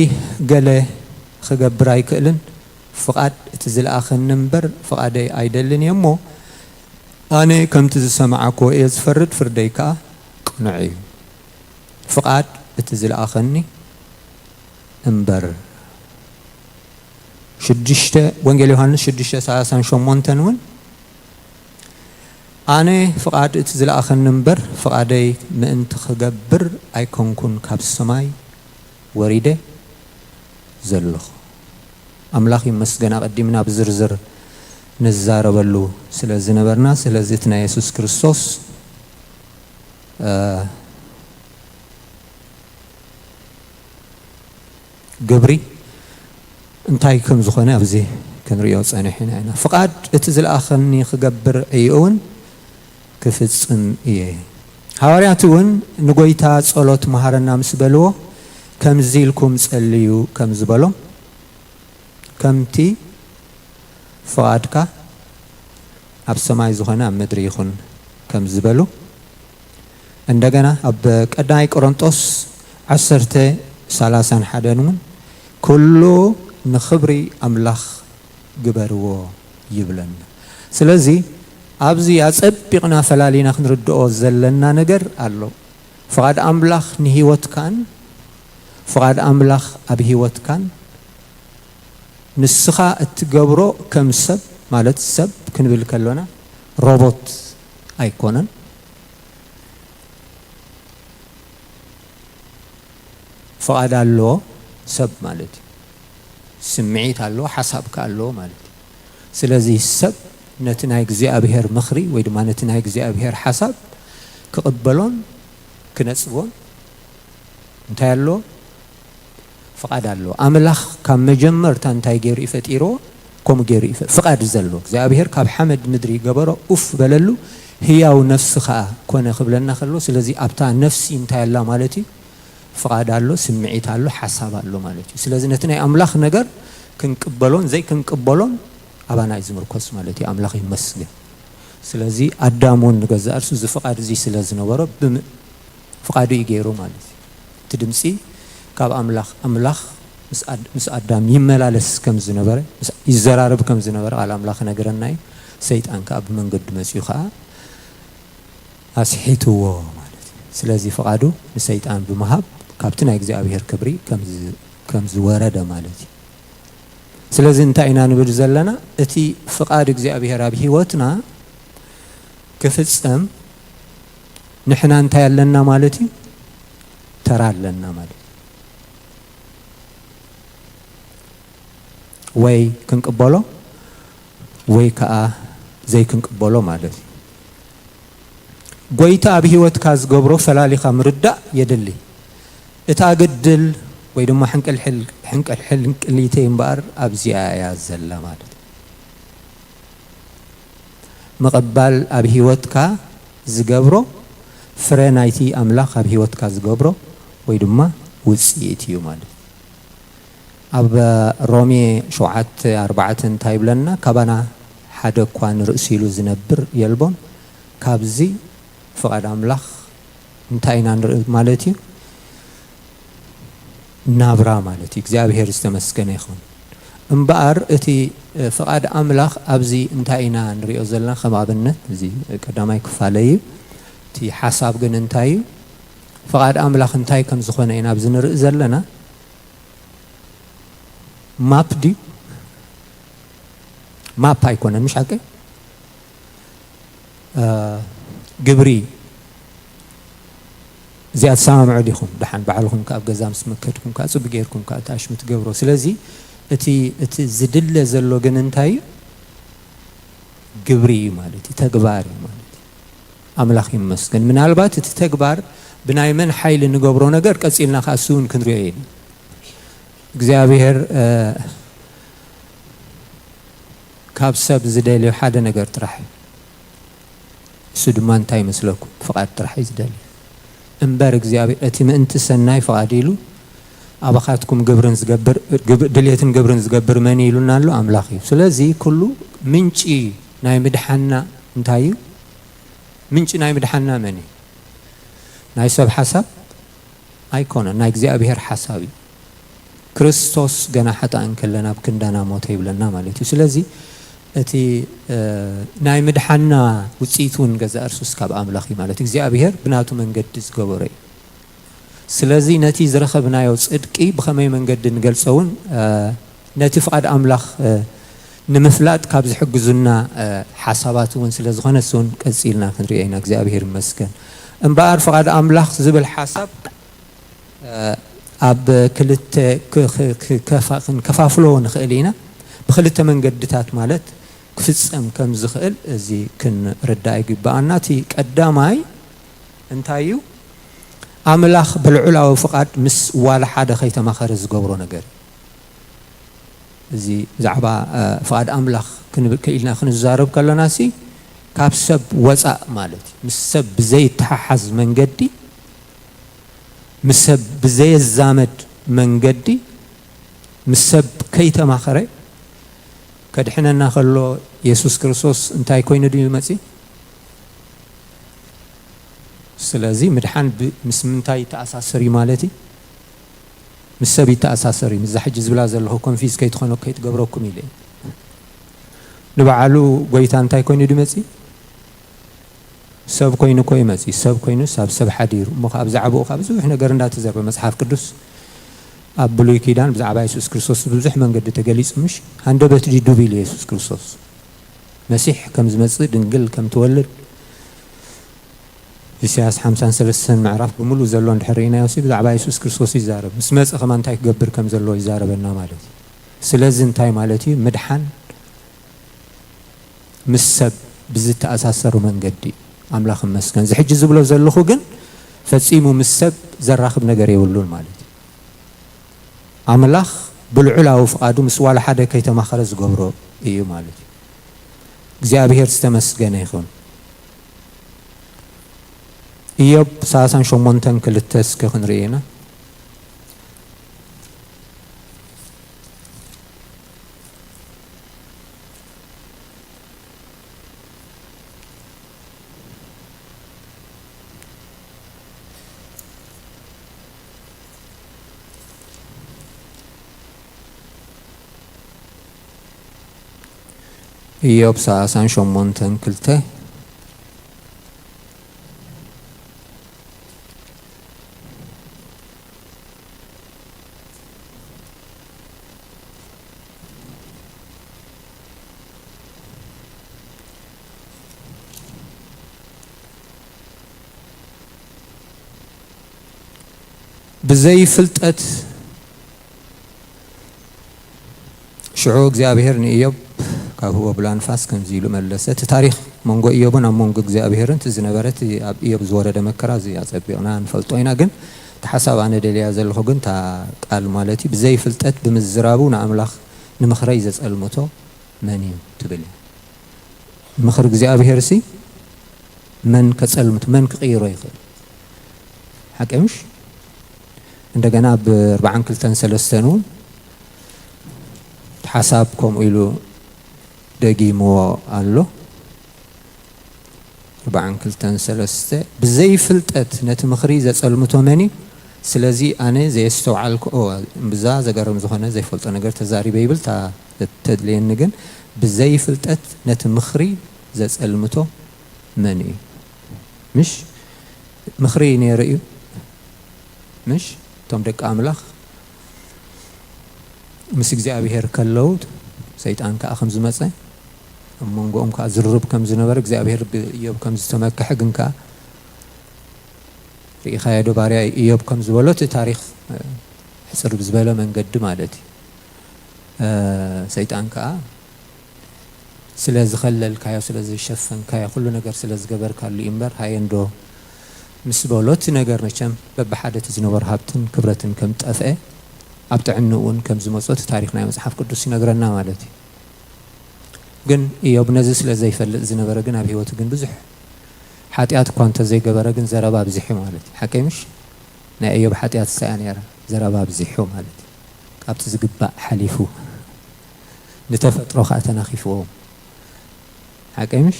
ገለ ክገብር ኣይክእልን፣ ፍቓድ እቲ ዝለኣኸኒ እምበር ፍቓደይ ኣይደልን እየ እሞ፣ ኣነ ከምቲ ዝሰማዕክዎ እየ ዝፈርድ፣ ፍርደይ ከኣ ቅኑዕ እዩ። ፍቓድ እቲ ዝለኣኸኒ እምበር። ሽዱሽተ፣ ወንጌል ዮሃንስ ሽዱሽተ ሰላሳን ሸሞንተን እውን፣ ኣነ ፍቓድ እቲ ዝለኣኸኒ እምበር፣ ፍቓደይ ምእንቲ ክገብር ኣይኮንኩን ካብ ሰማይ ወሪደ ዘለኹ። ኣምላኽ ይመስገን፣ ኣቐዲምና ብዝርዝር ንዛረበሉ ስለ ዝነበርና፣ ስለዚ እቲ ናይ የሱስ ክርስቶስ፣ እ፣ ግብሪ እንታይ ከም ዝኾነ ኣብዚ ክንሪኦ ጸኒሕና ኢና። ፍቓድ እቲ ዝለኣኸኒ ክገብር እየ እውን ክፍጽም እየ። ሃዋርያት እውን ንጎይታ ጸሎት መሃረና ምስ በልዎ፣ ከምዚ ኢልኩም ጸልዩ ከም ዝበሎም፣ ከምቲ ፍቓድካ ኣብ ሰማይ ዝኾነ ኣብ ምድሪ ይኹን ከም ዝበሉ፣ እንደገና ኣብ ቀዳማይ ቆሮንጦስ ዓሰርተ ሰላሳን ሓደን እውን፣ ኩሉ ንኽብሪ ኣምላኽ ግበርዎ ይብለና። ስለዚ ኣብዚ ኣጸቢቕና ፈላሊና ክንርድኦ ዘለና ነገር ኣሎ። ፍቓድ ኣምላኽ ንህይወትካን ፍቓድ ኣምላኽ ኣብ ህይወትካን ንስኻ እትገብሮ ከም ሰብ፣ ማለት ሰብ ክንብል ከሎና ሮቦት ኣይኮነን። ፍቓድ ኣለዎ ሰብ ማለት እዩ። ስምዒት ኣለዎ፣ ሓሳብ ከኣ ኣለዎ ማለት እዩ። ስለዚ ሰብ ነቲ ናይ እግዚኣብሔር ምኽሪ ወይ ድማ ነቲ ናይ እግዚኣብሔር ሓሳብ ክቕበሎን ክነጽጎን እንታይ ኣለዎ? ፍቓድ ኣለዎ። ኣምላኽ ካብ መጀመርታ እንታይ ገይሩ እዩ ፈጢርዎ? ከምኡ ገይሩ እዩ ፈ-፣ ፍቓድ ዘለዎ። እግዚኣብሔር ካብ ሓመድ ምድሪ ገበሮ፣ ኡፍ በለሉ፣ ህያው ነፍሲ ኸኣ ኮነ ክብለና ከሎ፣ ስለዚ ኣብታ ነፍሲ እንታይ ኣላ ማለት እዩ? ፍቓድ ኣሎ፣ ስምዒት ኣሎ፣ ሓሳብ ኣሎ ማለት እዩ። ስለዚ ነቲ ናይ ኣምላኽ ነገር ክንቅበሎን ዘይክንቅበሎን ኣባና እዩ ዝምርኮስ ማለት እዩ። ኣምላኽ ይመስገን። ስለዚ ኣዳም እውን ንገዛእ ርእሱ እዚ ፍቓድ እዚ ስለ ዝነበሮ ብም-፣ ፍቓዱ እዩ ገይሩ ማለት እዩ። እቲ ድምፂ ካብ ኣምላኽ፣ ኣምላኽ ምስ ኣድ-፣ ምስ ኣዳም ይመላለስ ከም ዝነበረ፣ ምስ፣ ይዘራረብ ከም ዝነበረ ቃል ኣምላኽ ይነግረና እዩ። ሰይጣን ከኣ ብመንገዱ መፂኡ ከኣ ኣስሒትዎ ማለት እዩ። ስለዚ ፍቓዱ ንሰይጣን ብምሃብ ካብቲ ናይ እግዚኣብሔር ክብሪ ከም ዝ-፣ ከም ዝወረደ ማለት እዩ። ስለዚ እንታይ ኢና ንብል ዘለና? እቲ ፍቓድ እግዚኣብሔር ኣብ ህይወትና ክፍጸም ንሕና እንታይ ኣለና ማለት እዩ? ተራ ኣለና ማለት እዩ። ወይ ክንቅበሎ ወይ ከኣ ዘይክንቅበሎ ማለት እዩ። ጎይታ ኣብ ህይወትካ ዝገብሮ ፈላሊኻ ምርዳእ የድሊ። እታ ግድል ወይ ድማ ሕንቅልሕል-፣ ሕንቅልሕል-፣ ሕንቅሊተይ እምበኣር ኣብዚኣ እያ ዘላ ማለት እዩ። ምቕባል ኣብ ህይወትካ ዝገብሮ ፍረ ናይቲ ኣምላኽ ኣብ ህይወትካ ዝገብሮ ወይ ድማ ውጽኢት እዩ ማለት እዩ። ኣብ ሮሜ ሸውዓተ ኣርባዕተ እንታይ ይብለና? ካባና ሓደ እኳ ንርእሱ ኢሉ ዝነብር የልቦን። ካብዚ ፍቓድ ኣምላኽ እንታይ ኢና ንርኢ ማለት እዩ? ናብራ ማለት እዩ። እግዚኣብሔር ዝተመስገነ ይኹን። እምበኣር እቲ፣ እ፣ ፍቓድ ኣምላኽ ኣብዚ እንታይ ኢና ንሪኦ ዘለና? ከም ኣብነት እዚ ቀዳማይ ክፋለይ እዩ። እቲ ሓሳብ ግን እንታይ እዩ? ፍቓድ ኣምላኽ እንታይ ከም ዝኾነ ኢና ኣብዚ ንርኢ ዘለና። ማፕ ድዩ? ማፕ ኣይኮነን፣ ምሽ ሓቀይ? እ፣ ግብሪ እዚኣ ትሰማምዑ ዲኹም? ደሓን ባዕልኹም ከኣ ኣብ ገዛ ምስ መከድኩም ከኣ ጽቡቅ ጌርኩም ከኣ እቲ ኣሽሙ ትገብሮ። ስለዚ እቲ፣ እቲ ዝድለ ዘሎ ግን እንታይ እዩ? ግብሪ እዩ ማለት እዩ፣ ተግባር እዩ ማለት እዩ። ኣምላኽ ይመስገን። ምናልባት እቲ ተግባር ብናይ መን ሓይሊ ንገብሮ ነገር ቀጺልና ከኣ እሱ እውን ክንሪኦ ኢና። እግዚኣብሔር፣ እ፣ ካብ ሰብ ዝደልዮ ሓደ ነገር ጥራሕ እዩ። እሱ ድማ እንታይ ይመስለኩም? ፍቓድ ጥራሕ እዩ ዝደሊ። እምበር እግዚኣብሔር እቲ ምእንቲ ሰናይ ፍቓድ ኢሉ ኣባኻትኩም ግብርን ዝገብር፣ ግብ-፣ ድሌትን ግብርን ዝገብር መን እዩ ኢሉና ኣሎ? ኣምላኽ እዩ። ስለዚ ኩሉ ምንጪ ናይ ምድሓንና እንታይ እዩ? ምንጪ ናይ ምድሓንና መን እዩ? ናይ ሰብ ሓሳብ ኣይኮነን፣ ናይ እግዚኣብሔር ሓሳብ እዩ። ክርስቶስ ገና ሓጣን ከለና ኣብ ክንዳና ሞተ ይብለና ማለት እዩ። ስለዚ እቲ ናይ ምድሓና ውፅኢት እውን ገዛ እርሱስ ካብ ኣምላኽ እዩ ማለት እግዚኣብሔር ብናቱ መንገዲ ዝገበሮ እዩ። ስለዚ ነቲ ዝረኸብናዮ ፅድቂ ብኸመይ መንገዲ ንገልፆ እውን ነቲ ፍቓድ ኣምላኽ ንምፍላጥ ካብ ዝሕግዙና ሓሳባት እውን ስለ ዝኾነ እሱ እውን ቀፂልና ክንሪኦ ኢና። እግዚኣብሔር ይመስገን። እምበኣር ፍቓድ ኣምላኽ ዝብል ሓሳብ ኣብ ክልተ ክንከፋፍሎ ንኽእል ኢና። ብክልተ መንገድታት ማለት ክፍፀም ከም ዝኽእል እዚ ክንርዳእ ይግብኣና። እቲ ቀዳማይ እንታይ እዩ? ኣምላኽ ብልዑላዊ ፍቓድ ምስ ዋላ ሓደ ከይተማኸረ ዝገብሮ ነገር። እዚ ብዛዕባ ፍቓድ ኣምላኽ ክንብል ክኢልና ክንዛረብ ከለና ሲ ካብ ሰብ ወፃእ ማለት እዩ። ምስ ሰብ ብዘይተሓሓዝ መንገዲ፣ ምስ ሰብ ብዘየዛመድ መንገዲ፣ ምስ ሰብ ከይተማኸረ ከድሕነና ከሎ የሱስ ክርስቶስ እንታይ ኮይኑ ድዩ መፂ? ስለዚ ምድሓን ምስ ምንታይ ይተኣሳሰር እዩ ማለት እዩ? ምስ ሰብ ይተኣሳሰር እዩ። ምስዛ ሕጂ ዝብላ ዘለኹ ኮንፊዝ ከይትኾነ ከይትገብረኩም ኢለ እዩ። ንበዓሉ ጎይታ እንታይ ኮይኑ ድመፂ? ሰብ ኮይኑ እኮ ይመፂ። ሰብ ኮይኑ ኣብ ሰብ ሓዲሩ እሞ ካብ ብዛዕባኡ ካብ ብዙሕ ነገር እንዳተዘርበ መፅሓፍ ቅዱስ ኣብ ብሉይ ኪዳን ብዛዕባ የሱስ ክርስቶስ ብዙሕ መንገዲ ተገሊፁ ምሽ? ሃንደበት ድዩ ዱብ ኢሉ የሱስ ክርስቶስ? መሲሕ ከም ዝመፅእ ድንግል ከም ትወልድ ኢሳያስ ሓምሳን ሰለስተን ምዕራፍ ብምሉእ ዘሎ እንድሕር ርኢናዮ ሲ ብዛዕባ የሱስ ክርስቶስ ይዛረብ። ምስ መፀ ከማን እንታይ ክገብር ከም ዘለዎ ይዛረበና ማለት እዩ። ስለዚ እንታይ ማለት እዩ? ምድሓን ምስ ሰብ ብዝተኣሳሰሩ መንገዲ ኣምላኽ ይመስገን። እዚ ሕጂ ዝብሎ ዘለኹ ግን ፈጺሙ ምስ ሰብ ዘራኽብ ነገር የብሉን ማለት እዩ። ኣምላኽ ብልዑላዊ ፍቓዱ ምስ ዋላ ሓደ ከይተማኸረ ዝገብሮ እዩ ማለት እዩ። እግዚኣብሔር ዝተመስገነ ይኹን። ኢዮብ ሰላሳን ሸሞንተን ክልተ እስከ ክንርኢ ኢና። ኢዮብ ሰላሳን ሸሞንተን ክልተ። ብዘይ ፍልጠት ሽዑ እግዚኣብሔር ንኢዮብ ካብ ህቦ ብላ ንፋስ ከምዚ ኢሉ መለሰ። እቲ ታሪኽ መንጎ ኢዮብን ኣብ መንጎ እግዚኣብሔርን እቲ ዝነበረ እቲ ኣብ ኢዮብ ዝወረደ መከራ እዚ ኣጸቢቕና ንፈልጦ ኢና። ግን እቲ ሓሳብ ኣነ ደልያ ዘለኹ ግን እታ ቃል ማለት እዩ ብዘይ ፍልጠት ብምዝራቡ ንኣምላኽ ንምኽረይ ዘጸልምቶ መን እዩ ትብል እያ። ምኽሪ እግዚኣብሔር ሲ መን ከጸልምቶ መን ክቕይሮ ይኽእል? ሓቂ ምሽ? እንደገና ኣብ ኣርባዓን ክልተን ሰለስተን እውን ሓሳብ ከምኡ ኢሉ ደጊምዎ ኣሎ። ኣርባዓን ክልተን ሰለስተ ብዘይፍልጠት ነቲ ምኽሪ ዘጸልምቶ መን እዩ? ስለዚ ኣነ ዘየስተውዓልኩ እምብዛ ዘገርም ዝኾነ ዘይፈልጦ ነገር ተዛሪበ ይብል እታ ተድልየኒ ግን ብዘይፍልጠት ነቲ ምኽሪ ዘጸልምቶ መን እዩ? ምሽ ምኽሪ ነይሩ እዩ። ምሽ እቶም ደቂ ኣምላኽ ምስ እግዚኣብሔር ከለዉ ሰይጣን ከዓ ከም ዝመፀ ኣብ መንጎኦም ከዓ ዝርርብ ከም ዝነበረ እግዚኣብሔር ብእዮብ ከም ዝተመክሐ ግን ከዓ ርኢኻዮ ዶ ባርያ እዮብ ከም ዝበሎ እቲ ታሪኽ ሕፅር ብዝበለ መንገዲ ማለት እዩ። ሰይጣን ከዓ ስለ ዝኸለልካዮ ስለ ዝሸፈንካዮ ኩሉ ነገር ስለ ዝገበርካሉ እዩ እምበር ሃየ እንዶ ምስ በሎ እቲ ነገር መቸም በብሓደ እቲ ዝነበሮ ሃብትን ክብረትን ከም ጠፍአ ኣብ ጥዕንኡ እውን ከም ዝመፆ እቲ ታሪኽ ናይ መፅሓፍ ቅዱስ ይነግረና ማለት እዩ። ግን እዮብ ነዚ ስለ ዘይፈልጥ ዝነበረ ግን ኣብ ህይወቱ ግን ብዙሕ ሓጢኣት እኳ እንተዘይገበረ ግን ዘረባ ኣብዚሑ ማለት እዩ። ሓቀይ ምሽ? ናይ እዮብ ሓጢኣት እሳ እያ ነይራ፣ ዘረባ ኣብዚሑ ማለት እዩ። ካብቲ ዝግባእ ሓሊፉ ንተፈጥሮ ከዓ ተናኺፍዎ። ሓቀይ ምሽ?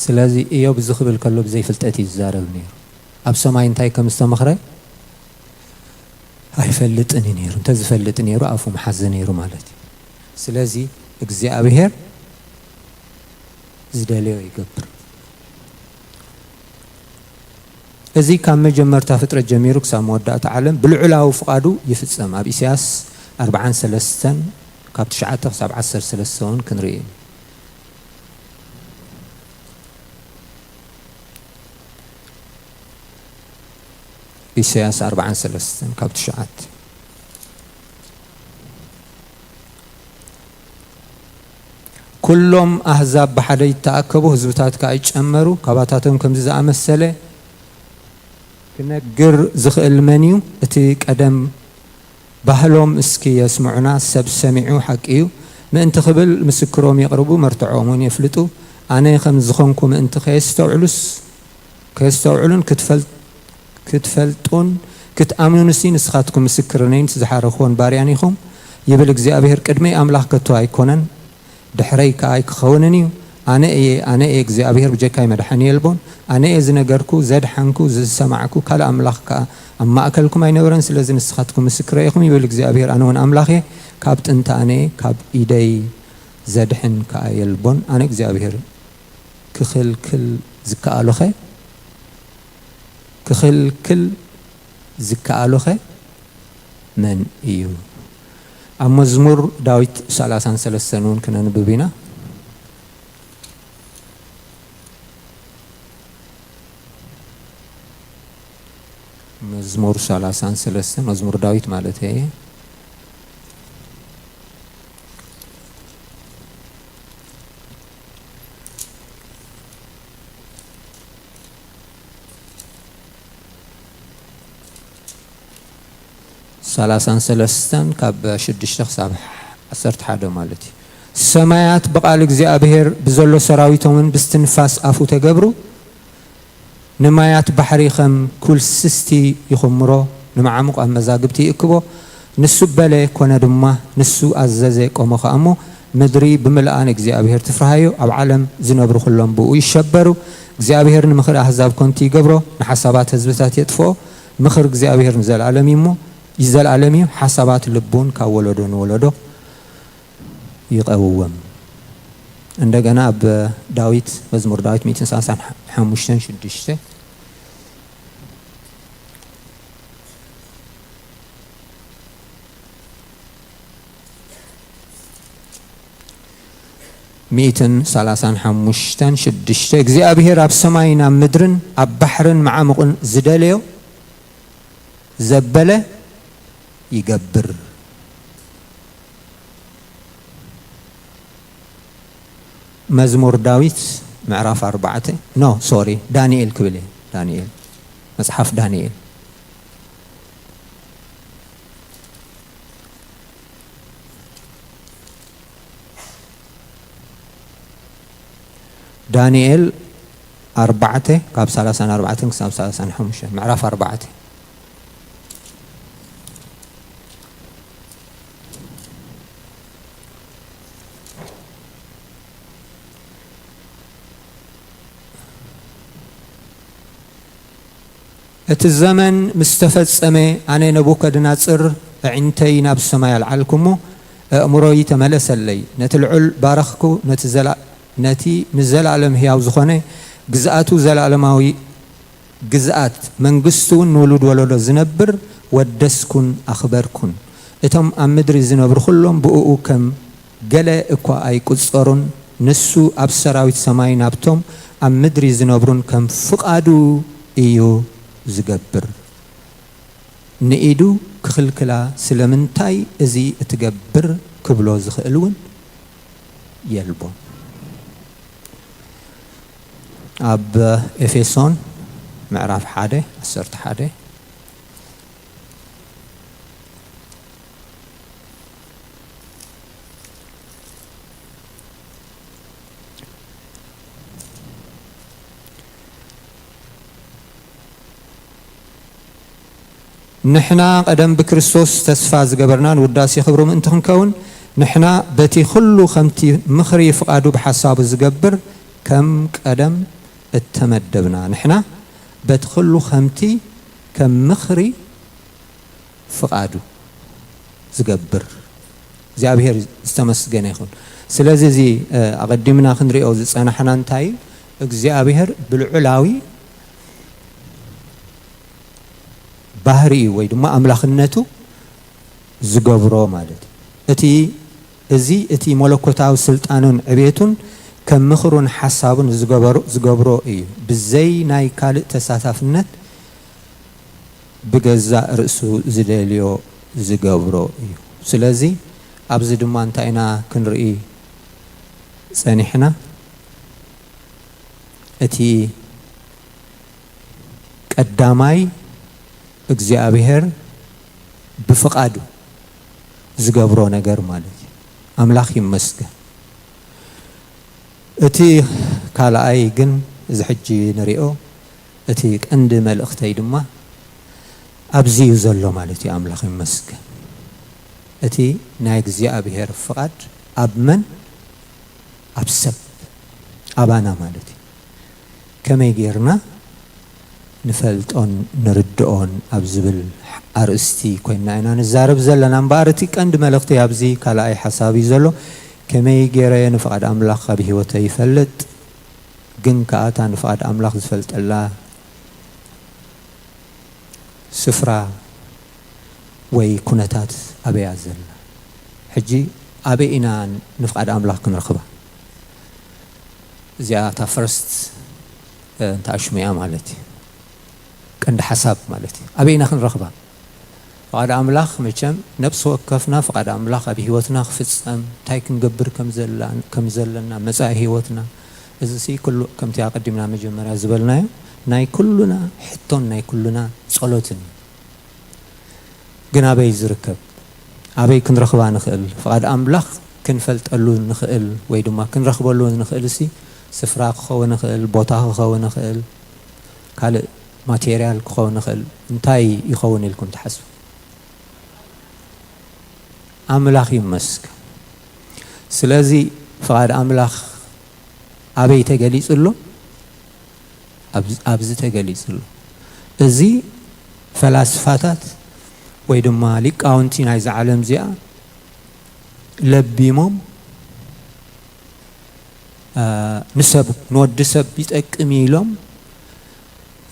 ስለዚ እዮብ እዚ ክብል ከሎ ብዘይፍልጠት እዩ ዝዛረብ ነይሩ። ኣብ ሰማይ እንታይ ከም ዝተመኽረ ኣይፈልጥን እዩ ነይሩ። እንተዝፈልጥ ነይሩ ኣፉ ምሓዘ ነይሩ ማለት እዩ። ስለዚ እግዚኣብሔር ዝደለዮ ይገብር። እዚ ካብ መጀመርታ ፍጥረት ጀሚሩ ክሳብ መወዳእታ ዓለም ብልዑላዊ ፍቓዱ ይፍጸም። ኣብ ኢሳያስ ኣርብዓን ሰለስተን ካብ ትሽዓተ ክሳብ ዓሰርተ ሰለስተ እውን ክንርኢ ኢና። ኢሳያስ ኣርብዓን ሰለስተን ካብ ትሽዓተ። ኩሎም ኣህዛብ ብሓደ ይተኣከቡ፣ ህዝብታት ከኣ ይጨመሩ። ካባታቶም ከምዚ ዝኣመሰለ ክነግር ዝኽእል መን እዩ? እቲ ቀደም ባህሎም እስኪ የስምዑና፣ ሰብ ሰሚዑ ሓቂ እዩ ምእንቲ ክብል ምስክሮም የቕርቡ፣ መርትዖኦም እውን የፍልጡ። ኣነ ከም ዝኾንኩ ምእንቲ ከየስተውዕሉስ፣ ከየስተውዕሉን ክትፈል-፣ ክትፈልጡን ክትኣምኑንሲ ንስኻትኩም ምስክርነይን ዝሓረኽዎን ባርያን ኢኹም፣ ይብል እግዚኣብሄር። ቅድመይ ኣምላኽ ከቶ ኣይኮነን፣ ድሕረይ ከኣ ኣይክኸውንን እዩ። ኣነ እየ፣ ኣነ እየ እግዚኣብሄር፣ ብጀካይ መድሓኒ የልቦን። ኣነ እየ ዝነገርኩ፣ ዘድሓንኩ፣ ዝሰማዕኩ፣ ካልእ ኣምላኽ ከኣ ኣብ ማእከልኩም ኣይነበረን። ስለዚ ንስኻትኩም ምስክረይ ኢኹም፣ ይብል እግዚኣብሄር። ኣነ እውን ኣምላኽ እየ፣ ካብ ጥንቲ ኣነ እየ፣ ካብ ኢደይ ዘድሕን ከኣ የልቦን። ኣነ እግዚኣብሄር ክኽልክል ዝከኣሎኸ? ክኽልክል ዝከኣሎኸ መን እዩ? ኣብ መዝሙር ዳዊት ሰላሳን ሰለስተን እውን ክነንብብ ኢና። መዝሙር ሰላሳን ሰለስተን፣ መዝሙር ዳዊት ማለት እየ። ሰላሳን ሰለስተን ካብ ሽዱሽተ ክሳብ ዓሰርተ ሓደ ማለት እዩ። ሰማያት ብቓል እግዚኣብሔር ብዘሎ ሰራዊቶምን ብስትንፋስ ኣፉ ተገብሩ። ንማያት ባሕሪ ኸም ኩልስስቲ ይኹምሮ፣ ንመዓሙቕ ኣብ መዛግብቲ ይእክቦ። ንሱ በለ፣ ኮነ ድማ፣ ንሱ ኣዘዘ፣ ቆመ ኸኣ እሞ፣ ምድሪ ብምልኣ ንእግዚኣብሔር ትፍርሃዮ፣ ኣብ ዓለም ዝነብሩ ኹሎም ብእኡ ይሸበሩ። እግዚኣብሔር ንምኽሪ ኣህዛብ ኮንቲ ይገብሮ፣ ንሓሳባት ህዝብታት የጥፍኦ። ምኽሪ እግዚኣብሔር ንዘለኣለም እዩ እሞ፣ ንዘለኣለም እዩ፣ ሓሳባት ልቡን ካብ ወለዶ ንወለዶ ይቐውም። እንደገና ኣብ ዳዊት፣ መዝሙር ዳዊት ሚእትን ሰላሳን ሓሙሽተን ሽዱሽተ። ሚእትን ሰላሳን ሓሙሽተን ሽዱሽተ። እግዚኣብሔር ኣብ ሰማይን ኣብ ምድርን ኣብ ባሕርን መዓሙቕን ዝደለዮ ዘበለ ይገብር። መዝሙር ዳዊት ምዕራፍ ኣርባዕተ፣ ኖ፣ ሶሪ፣ ዳንኤል ክብል እየ። ዳንኤል፣ መጽሓፍ ዳንኤል። ዳንኤል ኣርባዕተ፣ ካብ ሰላሳን ኣርባዕተን ክሳብ ሰላሳን ሓሙሽተን፣ ምዕራፍ ኣርባዕተ። እቲ ዘመን ምስ ተፈጸመ፣ ኣነ ነቡከደነጽር ኣዒንተይ ናብ ሰማይ ኣልዓልኩ እሞ፣ ኣእምሮይ ተመለሰለይ። ነቲ ልዑል ባረኽኩ፣ ነቲ ዘላ-፣ ነቲ ንዘለኣለም ሕያው ዝኾነ፣ ግዝኣቱ ዘለኣለማዊ ግዝኣት፣ መንግስቱ እውን ንውሉድ ወለዶ ዝነብር፣ ወደስኩን ኣኽበርኩን። እቶም ኣብ ምድሪ ዝነብሩ ኹሎም ብእኡ ከም ገለ እኳ ኣይቁጸሩን። ንሱ ኣብ ሰራዊት ሰማይ ናብቶም ኣብ ምድሪ ዝነብሩን ከም ፍቓዱ እዩ ዝገብር። ንኢዱ ክኽልክላ ስለምንታይ እዚ እትገብር ክብሎ ዝኽእል እውን የልቦን። ኣብ ኤፌሶን ምዕራፍ ሓደ ዓሰርተ ሓደ። ንሕና ቀደም ብክርስቶስ ተስፋ ዝገበርና ንውዳሴ ክብሩ ምእንቲ ክንከውን፣ ንሕና በቲ ኹሉ ከምቲ ምኽሪ ፍቓዱ ብሓሳቡ ዝገብር ከም ቀደም እተመደብና። ንሕና በቲ ኹሉ ከምቲ ከም ምኽሪ ፍቓዱ ዝገብር እግዚኣብሔር ዝተመስገነ ይኹን። ስለዚ እዚ ኣቐዲምና ክንሪኦ ዝጸናሕና እንታይ እዩ? እግዚኣብሔር ብልዑላዊ ባህሪኡ ወይ ድማ ኣምላኽነቱ ዝገብሮ ማለት እዩ። እቲ እዚ እቲ መለኮታዊ ስልጣኑን ዕቤቱን ከም ምኽሩን ሓሳቡን ዝገበሩ ዝገብሮ እዩ። ብዘይ ናይ ካልእ ተሳታፍነት ብገዛእ ርእሱ ዝደልዮ ዝገብሮ እዩ። ስለዚ ኣብዚ ድማ እንታይ ኢና ክንርኢ ጸኒሕና? እቲ ቀዳማይ እግዚኣብሔር ብፍቓዱ ዝገብሮ ነገር ማለት እዩ። ኣምላኽ ይመስገን። እቲ ካልኣይ ግን እዚ ሕጂ ንሪኦ እቲ ቀንዲ መልእኽተይ ድማ ኣብዚ እዩ ዘሎ ማለት እዩ። ኣምላኽ ይመስገን። እቲ ናይ እግዚኣብሔር ፍቓድ ኣብ መን? ኣብ ሰብ፣ ኣባና ማለት እዩ። ከመይ ጌርና ንፈልጦን ንርድኦን ኣብ ዝብል ኣርእስቲ ኮይና ኢና ንዛረብ ዘለና። እምበኣር እቲ ቀንዲ መልእኽቲ ኣብዚ ካልኣይ ሓሳብ እዩ ዘሎ። ከመይ ገይረ ንፍቓድ ኣምላኽ ኣብ ህይወተይ ይፈልጥ? ግን ከኣ እታ ንፍቓድ ኣምላኽ ዝፈልጠላ ስፍራ ወይ ኩነታት ኣበይ እያ ዘላ? ሕጂ ኣበይ ኢና ንፍቓድ ኣምላኽ ክንረኽባ? እዚኣ እታ ፈርስት እንተኣሽሙያ ማለት እዩ። ቀንዲ ሓሳብ ማለት እዩ። ኣበይ ኢና ክንረኽባ? ፍቓድ ኣምላኽ መቸም ነብሲ ወከፍና ፍቓድ ኣምላኽ ኣብ ህይወትና ክፍጸም እንታይ ክንገብር ከም ዘላ- ከም ዘለና መጻኢ ህይወትና እዚ ሲ ኩሉ ከምቲ ኣቐዲምና መጀመርያ ዝበልናዮ ናይ ኩሉና ሕቶን ናይ ኩሉና ጸሎትን እዩ። ግን ኣበይ ዝርከብ? ኣበይ ክንረኽባ ንኽእል? ፍቓድ ኣምላኽ ክንፈልጠሉ ንኽእል ወይ ድማ ክንረኽበሉ ንኽእል ሲ ስፍራ ክኸውን ይኽእል፣ ቦታ ክኸውን ይኽእል፣ ካልእ ማቴርያል ክኸውን ይኽእል። እንታይ ይኸውን ኢልኩም ትሓስቡ? ኣምላኽ ይመስገን። ስለዚ ፍቓድ ኣምላኽ ኣበይ ተገሊጹ ኣሎ? ኣብዚ- ኣብዚ ተገሊጹ ኣሎ። እዚ ፈላስፋታት ወይ ድማ ሊቃውንቲ ናይዛ ዓለም እዚኣ ለቢሞም እ፣ ንሰብ ንወዲ ሰብ ይጠቅም እዩ ኢሎም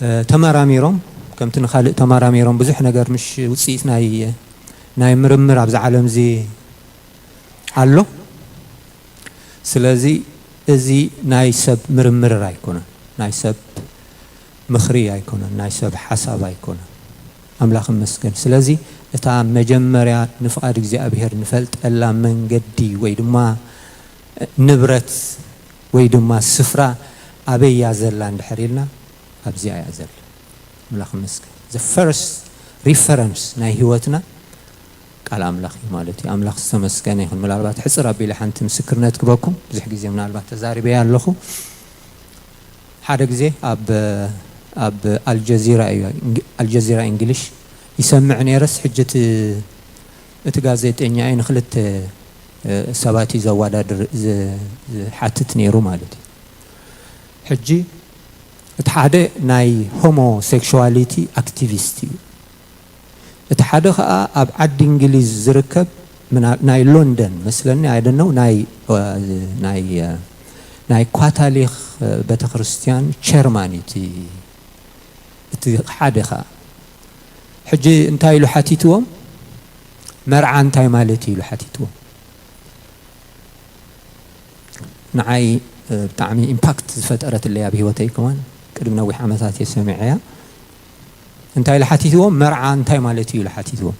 እ፣ ተመራሚሮም ከምቲ ንኻልእ ተመራሚሮም ብዙሕ ነገር ምሽ ውፅኢት ናይ ናይ ምርምር ኣብዚ ዓለም እዚ ኣሎ። ስለዚ እዚ ናይ ሰብ ምርምር ኣይኮነን፣ ናይ ሰብ ምኽሪ ኣይኮነን፣ ናይ ሰብ ሓሳብ ኣይኮነን። ኣምላኽ ይመስገን። ስለዚ እታ መጀመርያ ንፍቓድ እግዚኣብሔር ንፈልጠላ መንገዲ ወይ ድማ ንብረት ወይ ድማ ስፍራ ኣበይ እያ ዘላ እንድሕር ኢልና ኣብዚኣ እያ ዘላ። ኣምላኽ ይመስገን። The first reference ናይ ህይወትና ቃል ኣምላኽ እዩ ማለት እዩ። ኣምላኽ ዝተመስገነ ይኹን። ምናልባት ሕፅር ኣቢለ ሓንቲ ምስክርነት ክበኩም፣ ብዙሕ ግዜ ምናልባት ተዛሪበያ ኣለኹ። ሓደ ግዜ ኣብ ኣብ ኣልጀዚራ እዩ፣ ኣልጀዚራ እንግሊሽ ይሰምዕ ነይረስ፣ ሕጂ እቲ እቲ ጋዜጠኛ እዩ ንክልተ ሰባት እዩ ዘወዳድር፣ ዝ- ዝሓትት ነይሩ ማለት እዩ። ሕጂ እቲ ሓደ ናይ ሆሞሴክሹዋሊቲ ኣክቲቪስት እዩ። እቲ ሓደ ኸኣ ኣብ ዓዲ እንግሊዝ ዝርከብ ምና- ናይ ሎንደን መስለኒ፣ ኣይደነው፣ ናይ ናይ ናይ ኳታሊክ ቤተክርስትያን ቸርማን እዩ እቲ እቲ ሓደ ኸኣ። ሕጂ እንታይ ኢሉ ሓቲትዎም? መርዓ እንታይ ማለት እዩ ኢሉ ሓቲትዎም። ንዓይ ብጣዕሚ ኢምፓክት ዝፈጠረትለይ ኣብ ህይወተይ ከማን ቅድሚ ነዊሕ ዓመታት እየ ሰሚዐያ። እንታይ ኢሉ ሓቲትዎም? መርዓ እንታይ ማለት እዩ ኢሉ ሓቲትዎም።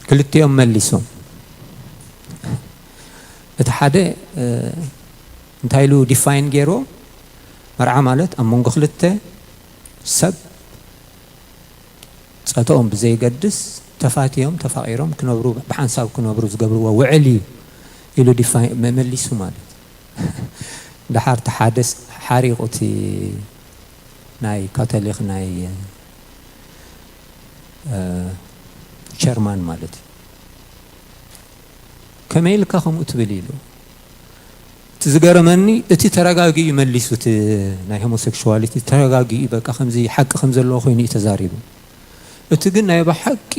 ክልቲኦም መሊሶም። እቲ ሓደ እንታይ ኢሉ ዲፋይን ገይርዎ? መርዓ ማለት ኣብ መንጎ ክልተ ሰብ ጸተኦም ብዘይገድስ ተፋትዮም ተፋቒሮም ክነብሩ ብሓንሳብ ክነብሩ ዝገብርዎ ውዕል እዩ ኢሉ ዲፋይን መመሊሱ ማለት። ደሓር ተሓደስ ሓሪቑ እቲ ናይ ካቶሊክ ናይ ቸርማን ማለት እዩ። ከመይ ኢልካ ከምኡ ትብል ኢሉ። እቲ ዝገረመኒ እቲ ተረጋጊኡ መሊሱ፣ እቲ ናይ ሆሞሴክሹዋሊቲ ተረጋጊኡ በቃ ከምዚ ሓቂ ከም ዘለዎ ኮይኑ እዩ ተዛሪቡ። እቲ ግን ናይ ብሓቂ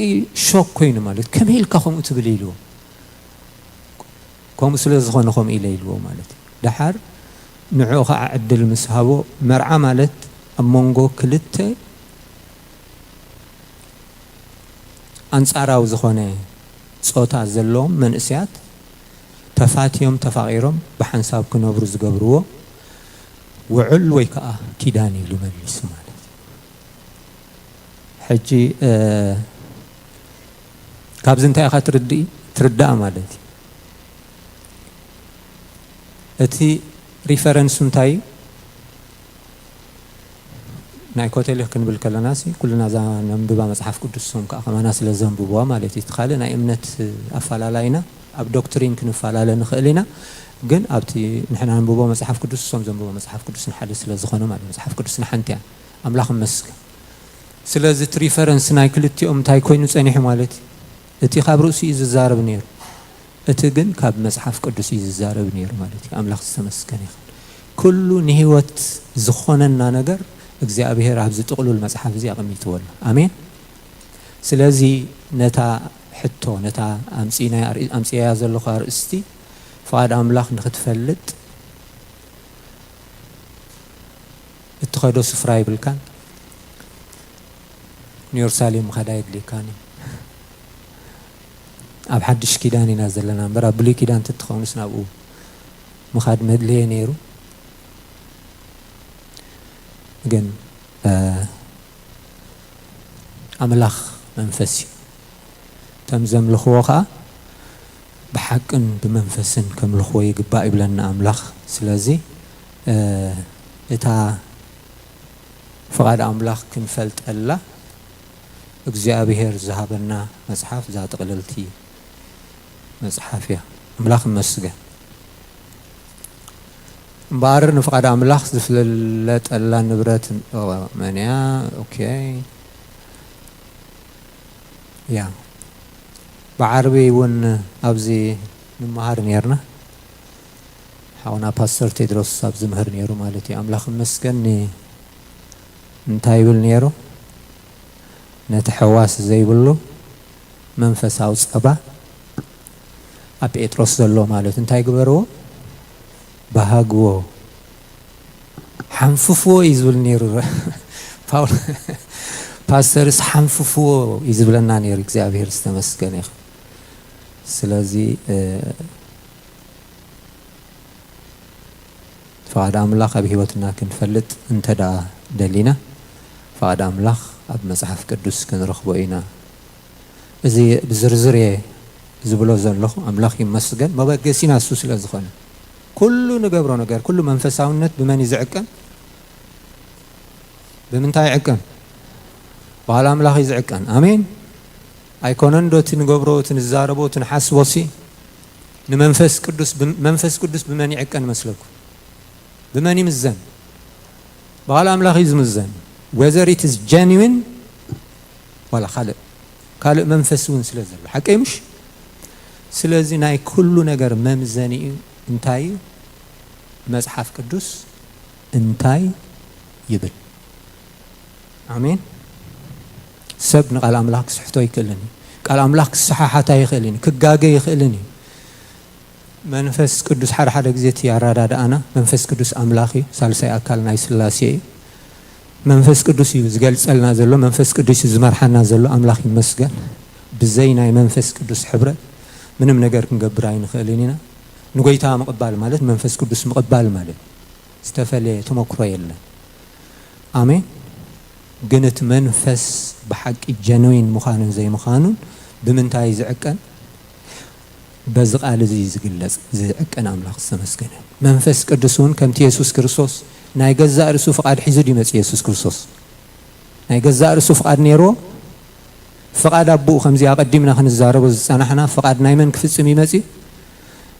ሾክ ኮይኑ ማለት ከመይ ኢልካ ከምኡ ትብል ኢልዎ። ከምኡ ስለ ዝኾነ ከምኡ ኢለ ኢልዎ ማለት እዩ። ደሓር ንዕኡ ከዓ ዕድል ምስ ሃቦ መርዓ ማለት ኣብ መንጎ ክልተ ኣንጻራዊ ዝኾነ ጾታ ዘለዎም መንእሰያት ተፋትዮም ተፋቒሮም ብሓንሳብ ክነብሩ ዝገብርዎ ውዕል ወይ ከዓ ኪዳን ኢሉ መሊሱ ማለት እዩ። ሕጂ ካብዚ እንታይ ኢኻ ትርዳእ ማለት እዩ። እቲ ሪፈረንሱ እንታይ እዩ? ናይ ኮተሌ ክንብል ከለና ሲ ኩልና እዛ ነንብባ መፅሓፍ ቅዱስ ሶም ከዓ ከማና ስለ ዘንብብዋ ማለት እዩ። እቲ ካልእ ናይ እምነት ኣፈላላይና ኣብ ዶክትሪን ክንፈላለ ንኽእል ኢና፣ ግን ኣብቲ ንሕና ነንብቦ መፅሓፍ ቅዱስ ሶም ዘንብቦ መፅሓፍ ቅዱስ ንሓደ ስለ ዝኾነ ማለት መፅሓፍ ቅዱስ ንሓንቲ እያ። ኣምላኽ ይመስገን። ስለዚ እቲ ሪፈረንስ ናይ ክልቲኦም እንታይ ኮይኑ ፀኒሑ ማለት እዩ? እቲ ካብ ርእሱ እዩ ዝዛረብ ነይሩ፣ እቲ ግን ካብ መፅሓፍ ቅዱስ እዩ ዝዛረብ ነይሩ ማለት እዩ። ኣምላኽ ዝተመስገነ ይኹን። ኩሉ ንህይወት ዝኾነና ነገር እግዚኣብሔር ኣብዚ ጥቕሉል መፅሓፍ እዚ ኣቐሚጥዎ ኣሎ። ኣሜን። ስለዚ ነታ ሕቶ ነታ ኣምፅእያ ዘለኹ ኣርእስቲ ፍቓድ ኣምላኽ ንክትፈልጥ እትኸዶ ስፍራ ይብልካን ንዮርሳሌም ምኻድ ኣየድልየካን እዩ። ኣብ ሓድሽ ኪዳን ኢና ዘለና እምበር ኣብ ብሉይ ኪዳን ትትኸውንስ ናብኡ ምኻድ መድለየ ነይሩ። ግን ኣምላኽ መንፈስ እዩ። እቶም ዘምልኽዎ ኸዓ ብሓቅን ብመንፈስን ከምልኽዎ ይግባእ ይብለና ኣምላኽ። ስለዚ እታ ፍቓድ ኣምላኽ ክንፈልጠላ እግዚኣብሔር ዝሃበና መጽሓፍ እዛ ጥቕልልቲ መጽሓፍ እያ። ኣምላኽ ይመስገን። እምበኣር ንፍቓድ ኣምላኽ ዝፍለጠላ ንብረት መን እያ? ኦኬ። ያ። ብዓርቢ እውን ኣብዚ ንመሃር ነርና። ሓውና ፓስተር ቴድሮስ ኣብ ዝምህር ነይሩ ማለት እዩ። ኣምላኽ ይመስገን። ን-፣ እንታይ ይብል ነይሩ? ነቲ ሕዋስ ዘይብሉ መንፈሳዊ ጸባ ኣብ ጴጥሮስ ዘሎ ማለት እንታይ ግበርዎ? ባህግዎ፣ ሓንፍፍዎ እዩ ዝብል ነይሩ። ፓውል-፣ ፓስተርስ ሓንፍፍዎ እዩ ዝብለና ነይሩ። እግዚኣብሔር ዝተመስገነ ይኹን። ስለዚ ፍቓድ ኣምላኽ ኣብ ህይወትና ክንፈልጥ እንተ ደኣ ደሊና፣ ፍቓድ ኣምላኽ ኣብ መጽሓፍ ቅዱስ ክንረኽቦ ኢና። እዚ ብዝርዝር እየ ዝብሎ ዘለኹ። ኣምላኽ ይመስገን፣ መበገሲና እሱ ስለ ዝኾነ። ኩሉ ንገብሮ ነገር፣ ኩሉ መንፈሳውነት ብመን እዩ ዝዕቀን? ብምንታይ ይዕቀን? በዓል ኣምላኽ እዩ ዝዕቀን። ኣሜን። ኣይኮነን ዶ እቲ ንገብሮ፣ እቲ ንዛረቦ፣ እቲ ንሓስቦ ሲ ንመንፈስ ቅዱስ ብ-፣ መንፈስ ቅዱስ ብመን ይዕቀን መስለኩም? ብመን ይምዘን? በዓል ኣምላኽ እዩ ዝምዘን። Whether it is genuine ዋላ ካልእ፣ ካልእ መንፈስ እውን ስለ ዘሎ። ሓቀይ ምሽ? ስለዚ ናይ ኩሉ ነገር መምዘኒኡ እንታይ እዩ? መጽሓፍ ቅዱስ እንታይ ይብል? ኣሜን። ሰብ ንቃል ኣምላኽ ክስሕቶ ኣይክእልን እዩ። ቃል ኣምላኽ ክሰሓሓት ኣይኽእልን እዩ። ክጋገ ይኽእልን እዩ። መንፈስ ቅዱስ ሓደ ሓደ ግዜ እቲ ኣረዳድኣና፣ መንፈስ ቅዱስ ኣምላኽ እዩ፣ ሳልሳይ ኣካል ናይ ስላሴ እዩ። መንፈስ ቅዱስ እዩ ዝገልጸልና ዘሎ፣ መንፈስ ቅዱስ እዩ ዝመርሓና ዘሎ። ኣምላኽ ይመስገን። ብዘይ ናይ መንፈስ ቅዱስ ሕብረት ምንም ነገር ክንገብር ኣይንኽእልን ኢና። ንጎይታ ምቕባል ማለት መንፈስ ቅዱስ ምቕባል ማለት ዝተፈለየ ተመክሮ የለን። ኣሜን። ግን እቲ መንፈስ ብሓቂ ጀንዊን ምዃኑን ዘይምዃኑን ብምንታይ እዩ ዝዕቀን? በዚ ቃል እዚ እዩ ዝግለጽ። ዝዕቀን ኣምላኽ ዝተመስገነ። መንፈስ ቅዱስ እውን ከምቲ የሱስ ክርስቶስ ናይ ገዛእ ርእሱ ፍቓድ ሒዙ ድዩ መጺኡ? የሱስ ክርስቶስ ናይ ገዛእ ርእሱ ፍቓድ ነይርዎ? ፍቓድ ኣቦኡ፣ ከምዚ ኣቐዲምና ክንዛረቦ ዝጸናሕና፣ ፍቓድ ናይ መን ክፍጽም እዩ መጺኡ?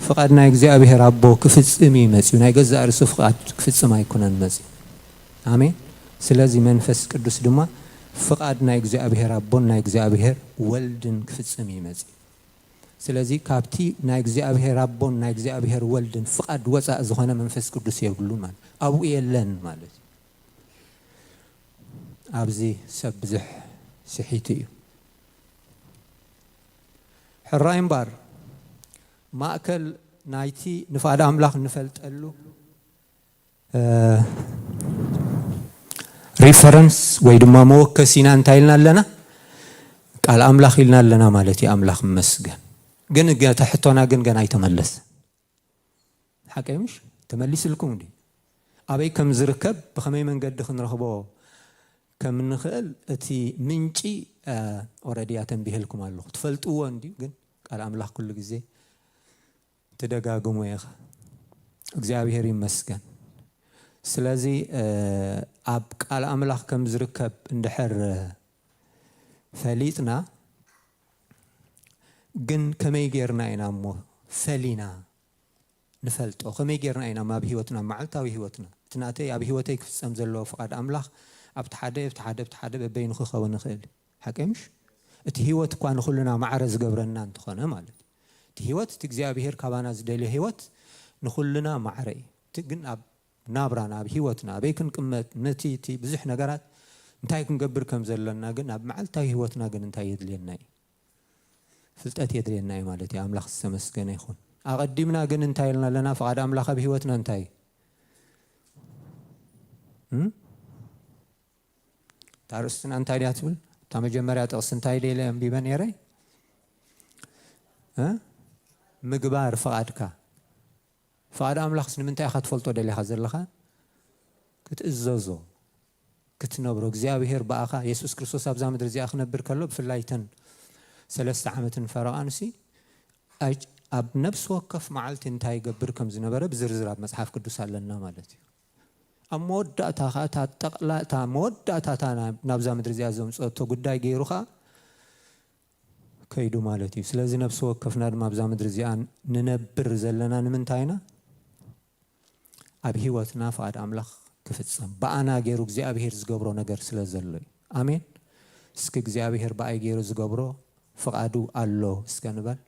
ፍቓድ ናይ እግዚኣብሔር ኣቦ ክፍጽም እዩ መጺኡ። ናይ ገዛእ ርእሱ ፍቓድ ክፍጽም ኣይኮነን መጺኡ። ኣሜን። ስለዚ መንፈስ ቅዱስ ድማ ፍቓድ ናይ እግዚኣብሔር ኣቦን ናይ እግዚኣብሔር ወልድን ክፍጽም እዩ መጺኡ። ስለዚ ካብቲ ናይ እግዚኣብሔር ኣቦን ናይ እግዚኣብሔር ወልድን ፍቓድ ወጻኢ ዝኾነ መንፈስ ቅዱስ የብሉን ማለት፣ ኣብኡ የለን ማለት እዩ። ኣብዚ ሰብ ብዙሕ ስሒቱ እዩ። ሕራይ እምበር ማእከል ናይቲ ንፍቓድ ኣምላኽ እንፈልጠሉ ሪፈረንስ ወይ ድማ መወከሲና እንታይ ኢልና ኣለና? ቃል ኣምላኽ ኢልና ኣለና ማለት እዩ። ኣምላኽ ይመስገን። ግን እታ ሕቶና ግን ገና ኣይተመለሰ። ሓቀይ ምሽ ተመሊስልኩም እንዲ ኣበይ ከም ዝርከብ ብኸመይ መንገዲ ክንረኽቦ ከም ንኽእል እቲ ምንጪ ኦረዲ ኣተንቢህልኩም ኣለኹ። ትፈልጥዎ እንዲ ግን ቃል ኣምላኽ ኩሉ ግዜ ትደጋግሞ ኢኻ። እግዚኣብሔር ይመስገን። ስለዚ ኣብ ቃል ኣምላኽ ከም ዝርከብ እንድሕር ፈሊጥና ግን ከመይ ጌርና ኢና እሞ ፈሊና ንፈልጦ? ከመይ ጌርና ኢና ኣብ ህይወትና፣ መዓልታዊ ህይወትና፣ እቲ ናተይ ኣብ ህይወተይ ክፍጸም ዘለዎ ፍቓድ ኣምላኽ ኣብቲ ሓደ ኣብቲ ሓደ ኣብቲ ሓደ በበይኑ ክኸውን ይኽእል? ሓቀይ ምሽ? እቲ ህይወት እኳ ንኹልና ማዕረ ዝገብረና እንተኾነ ማለት እዩ። እቲ ህይወት እቲ እግዚኣብሄር ካባና ዝደልዮ ህይወት ንኹልና ማዕረ እዩ። እቲ ግን ኣብ ናብራና ኣብ ህይወትና ኣበይ ክንቅመጥ ነቲ እቲ ብዙሕ ነገራት እንታይ ክንገብር ከም ዘለና ግን ኣብ መዓልታዊ ህይወትና ግን እንታይ የድልየና እዩ? ፍልጠት የድልየና እዩ ማለት እዩ። ኣምላኽ ዝተመስገነ ይኹን። ኣቐዲምና ግን እንታይ ኢልና ኣለና? ፍቓድ ኣምላኽ ኣብ ህይወትና እንታይ እዩ? እም? እታ ርእስትና እንታይ ድያ ትብል? እታ መጀመርያ ጥቕሲ እንታይ ደለ ኣንቢበ ነይረ? እ? ምግባር ፍቓድካ። ፍቓድ ኣምላኽስ ንምንታይ ኢኻ ትፈልጦ ደሊኻ ዘለኻ? ክትእዘዞ፣ ክትነብሮ። እግዚኣብሔር ብኣኻ፣ የሱስ ክርስቶስ ኣብዛ ምድሪ እዚኣ ክነብር ከሎ፣ ብፍላይ እተን ሰለስተ ዓመትን ፈረቓንሲ፣ ኣይ-፣ ኣብ ነፍሲ ወከፍ መዓልቲ እንታይ ይገብር ከም ዝነበረ ብዝርዝር ኣብ መጽሓፍ ቅዱስ ኣለና ማለት እዩ። ኣብ መወዳእታ ኸኣ እታ ጠቕላ-፣ እታ መወዳእታ እታ ናብ-፣ ናብዛ ምድሪ እዚኣ ዘምጽኦቶ ጉዳይ ገይሩ ኸኣ ከይዱ ማለት እዩ። ስለዚ ነፍሲ ወከፍና ድማ ኣብዛ ምድሪ እዚኣ ንነብር ዘለና ንምንታይ ኢና? ኣብ ህይወትና ፍቓድ ኣምላኽ ክፍጸም፣ ብኣና ገይሩ እግዚኣብሄር ዝገብሮ ነገር ስለ ዘሎ እዩ። ኣሜን። እስኪ እግዚኣብሄር ብኣይ ገይሩ ዝገብሮ ፍቓዱ ኣሎ እስከ ንበል።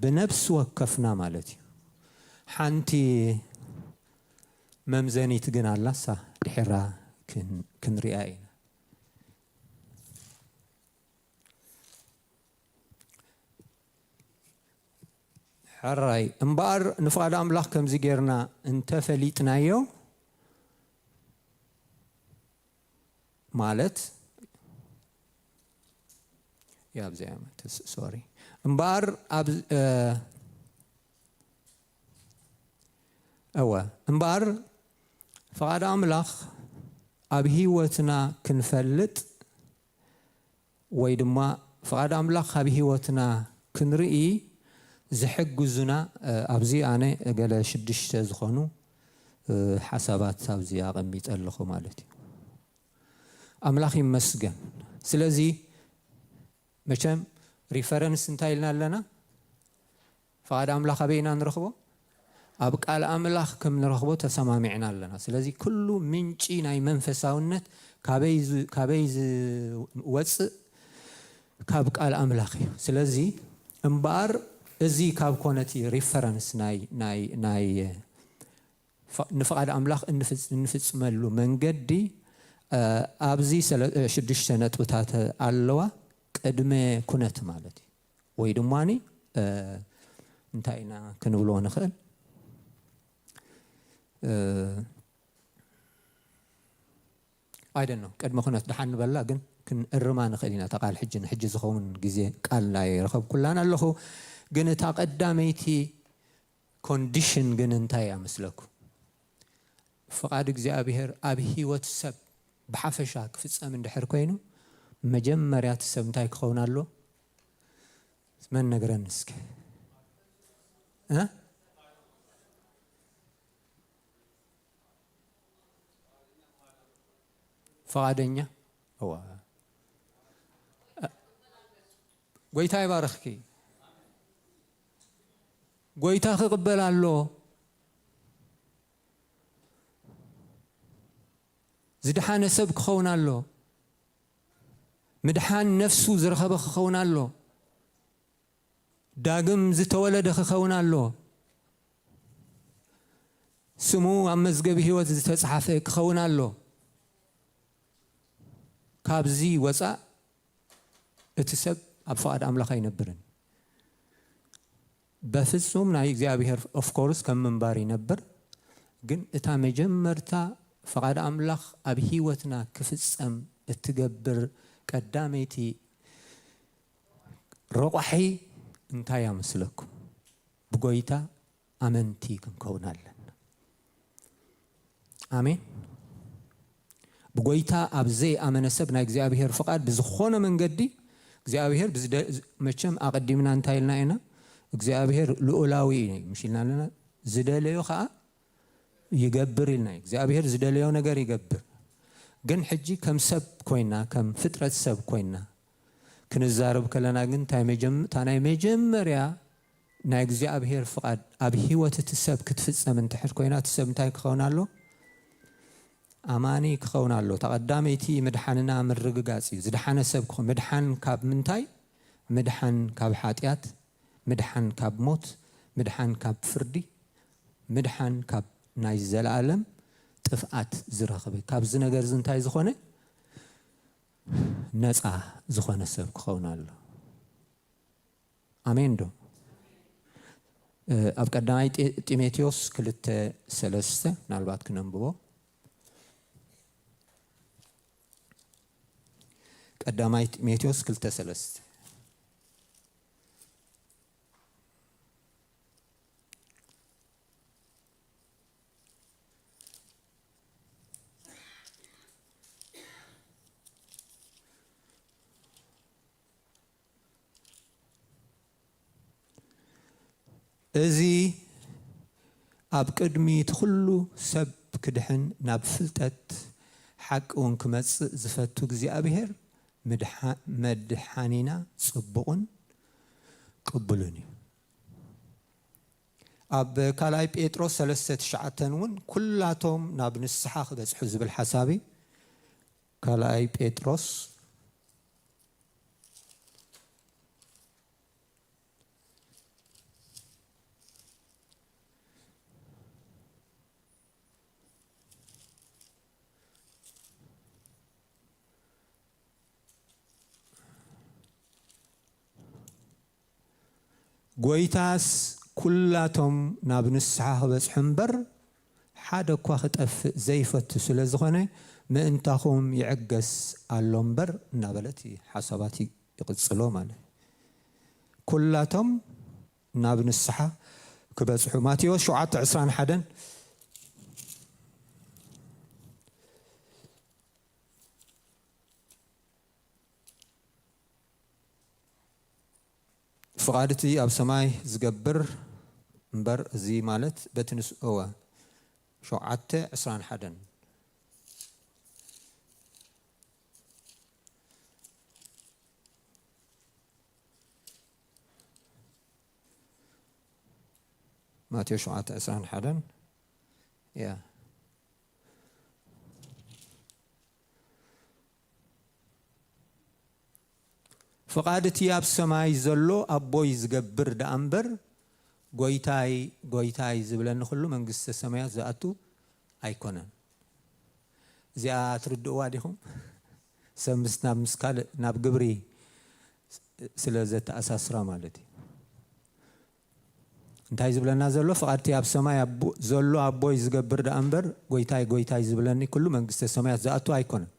ብነፍሲ ወከፍና ማለት እዩ። ሓንቲ መምዘኒት ግን ኣላሳ ድሒራ ክን-፣ ክንሪኣ ኢና። ሕራይ እምበኣር ንፍቓድ ኣምላኽ ከምዚ ጌርና እንተፈሊጥናዮ ማለት፣ ያ፣ ኣብዚኣ እያ፣ ተስ-፣ ሶሪ። እምበኣር ኣብ፣ እ፣ እወ፣ እምበኣር ፍቓድ ኣምላኽ ኣብ ህይወትና ክንፈልጥ ወይ ድማ ፍቓድ ኣምላኽ ኣብ ህይወትና ክንርኢ ዝሕግዙና፣ እ፣ ኣብዚ ኣነ ገለ ሽዱሽተ ዝኾኑ፣ እ፣ ሓሳባት ኣብዚ ኣቐሚጠ ኣለኹ ማለት እዩ። ኣምላኽ ይመስገን። ስለዚ መቸም ሪፈረንስ እንታይ ኢልና ኣለና? ፍቓድ ኣምላኽ ኣበይ ኢና ንረኽቦ? ኣብ ቃል ኣምላኽ ከም ንረኽቦ ተሰማሚዕና ኣለና። ስለዚ ኩሉ ምንጪ ናይ መንፈሳውነት ካበይ ዝ-፣ ካበይ ዝወጽእ? ካብ ቃል ኣምላኽ እዩ። ስለዚ እምበኣር እዚ ካብ ኮነ እቲ ሪፈረንስ ናይ፣ ናይ፣ ናይ ፍ-፣ ንፍቓድ ኣምላኽ እንፍጽ-፣ እንፍጽመሉ መንገዲ፣ እ፣ ኣብዚ ሰለ-፣ እ፣ ሽዱሽተ ነጥብታት ኣለዋ። ቅድመ ኩነት ማለት እዩ። ወይ ድማኒ፣ እ፣ እንታይ ኢና ክንብሎ ንኽእል? እ፣ I don't know፣ ቅድመ ኩነት ደሓን ንበላ፣ ግን ክንእርማ ንኽእል ኢና። እታ ቃል ሕጂ ንሕጂ ዝኸውን ግዜ ቃል ኣይረኸብኩላን ኣለኹ። ግን እታ ቀዳመይቲ ኮንዲሽን ግን እንታይ እያ መስለኩም? ፍቓድ እግዚኣብሔር ኣብ ህይወት ሰብ ብሓፈሻ ክፍጸም እንድሕር ኮይኑ፣ መጀመርያ እቲ ሰብ እንታይ ክኸውን ኣለዎ? መን ነግረኒ እስኪ? እ? ፍቓደኛ? እዋ። ጎይታ ይባርኽኪ። ጎይታ ክቕበል ኣሎ። ዝደሓነ ሰብ ክኸውን ኣሎ። ምድሓን ነፍሱ ዝረኸበ ክኸውን ኣሎ። ዳግም ዝተወለደ ክኸውን ኣሎ። ስሙ ኣብ መዝገብ ህይወት ዝተጻሕፈ ክኸውን ኣሎ። ካብዚ ወፃእ እቲ ሰብ ኣብ ፍቓድ ኣምላኽ ኣይነብርን። በፍጹም ናይ እግዚኣብሔር of course ከም ምንባር ይነብር፣ ግን እታ መጀመርታ ፍቓድ ኣምላኽ ኣብ ህይወትና ክፍጸም እትገብር ቀዳመይቲ ረቋሒ እንታይ እያ መስለኩም? ብጎይታ ኣመንቲ ክንከውን ኣለና። ኣሜን። ብጎይታ ኣብ ዘይኣመነ ሰብ ናይ እግዚኣብሔር ፍቓድ ብዝኾነ መንገዲ እግዚኣብሔር ብዝደ- መቸም ኣቐዲምና እንታይ ኢልና ኢና? እግዚኣብሔር ልኡላዊ እዩ ምሽ ኢልና ኣለና። ዝደለዮ ከዓ ይገብር ኢልና እዩ። እግዚኣብሔር ዝደለዮ ነገር ይገብር። ግን ሕጂ ከም ሰብ ኮይና፣ ከም ፍጥረት ሰብ ኮይና ክንዛረብ ከለና ግን እንታይ መጀም- እታ ናይ መጀመርያ ናይ እግዚኣብሔር ፍቓድ ኣብ ህይወት እቲ ሰብ ክትፍጸም እንድሕር ኮይና፣ እቲ ሰብ እንታይ ክኸውን ኣሎ? ኣማኒ ክኸውን ኣሎ። እታ ቀዳመይቲ ምድሓንና ምርግጋጽ እዩ። ዝደሓነ ሰብ ክኸውን፣ ምድሓን ካብ ምንታይ? ምድሓን ካብ ሓጢኣት፣ ምድሓን ካብ ሞት፣ ምድሓን ካብ ፍርዲ፣ ምድሓን ካብ ናይ ዘለኣለም ጥፍኣት ዝረኽበ። ካብዚ ነገር እዚ እንታይ ዝኾነ? ነፃ ዝኾነ ሰብ ክኸውን ኣሎ። ኣሜን ዶ? እ፣ ኣብ ቀዳማይ ጢ- ጢሞቴዎስ ክልተ ሰለስተ ምናልባት ክነንብቦ። ቀዳማይ ጢሞቴዎስ ክልተ ሰለስተ። እዚ ኣብ ቅድሚ እቲ ኩሉ ሰብ ክድሕን ናብ ፍልጠት ሓቂ እውን ክመጽእ ዝፈቱ እግዚኣብሔር ምድሓ- መድሓኒና ጽቡቕን ቅቡልን እዩ። ኣብ ካልኣይ ጴጥሮስ ሰለስተ ትሽዓተን እውን ኩላቶም ናብ ንስሓ ክበጽሑ ዝብል ሓሳብ እዩ። ካልኣይ ጴጥሮስ ጎይታስ ኩላቶም ናብ ንስሓ ክበጽሑ እምበር ሓደ እኳ ክጠፍእ ዘይፈቱ ስለ ዝኾነ ምእንታኹም ይዕገስ ኣሎ እምበር እናበለት ሓሳባት ይቕጽሎ ማለት እዩ። ኩላቶም ናብ ንስሓ ክበጽሑ። ማቴዎስ ሸውዓተ ዕስራን ሓደን። ፍቓድ እቲ ኣብ ሰማይ ዝገብር እምበር፣ እዚ ማለት በቲ ንስ እወ ሸውዓተ ዕስራን ሓደን። ማቴዎስ ሸውዓተ ዕስራን ሓደን። ያ። ፍቓድ እቲ ኣብ ሰማይ ዘሎ ኣቦይ ዝገብር ደኣ እምበር፣ ጎይታይ፣ ጎይታይ ዝብለኒ ኩሉ መንግስተ ሰማያት ዝኣቱ ኣይኮነን። እዚኣ ትርድእዋ ዲኹም? ሰብ ምስ ናብ ምስ ካልእ ናብ ግብሪ ስለ ዘተኣሳስራ ማለት እዩ። እንታይ ዝብለና ዘሎ? ፍቓድ እቲ ኣብ ሰማይ ኣቦ- ዘሎ ኣቦይ ዝገብር ደኣ እምበር፣ ጎይታይ፣ ጎይታይ ዝብለኒ ኩሉ መንግስተ ሰማያት ዝኣቱ ኣይኮነን።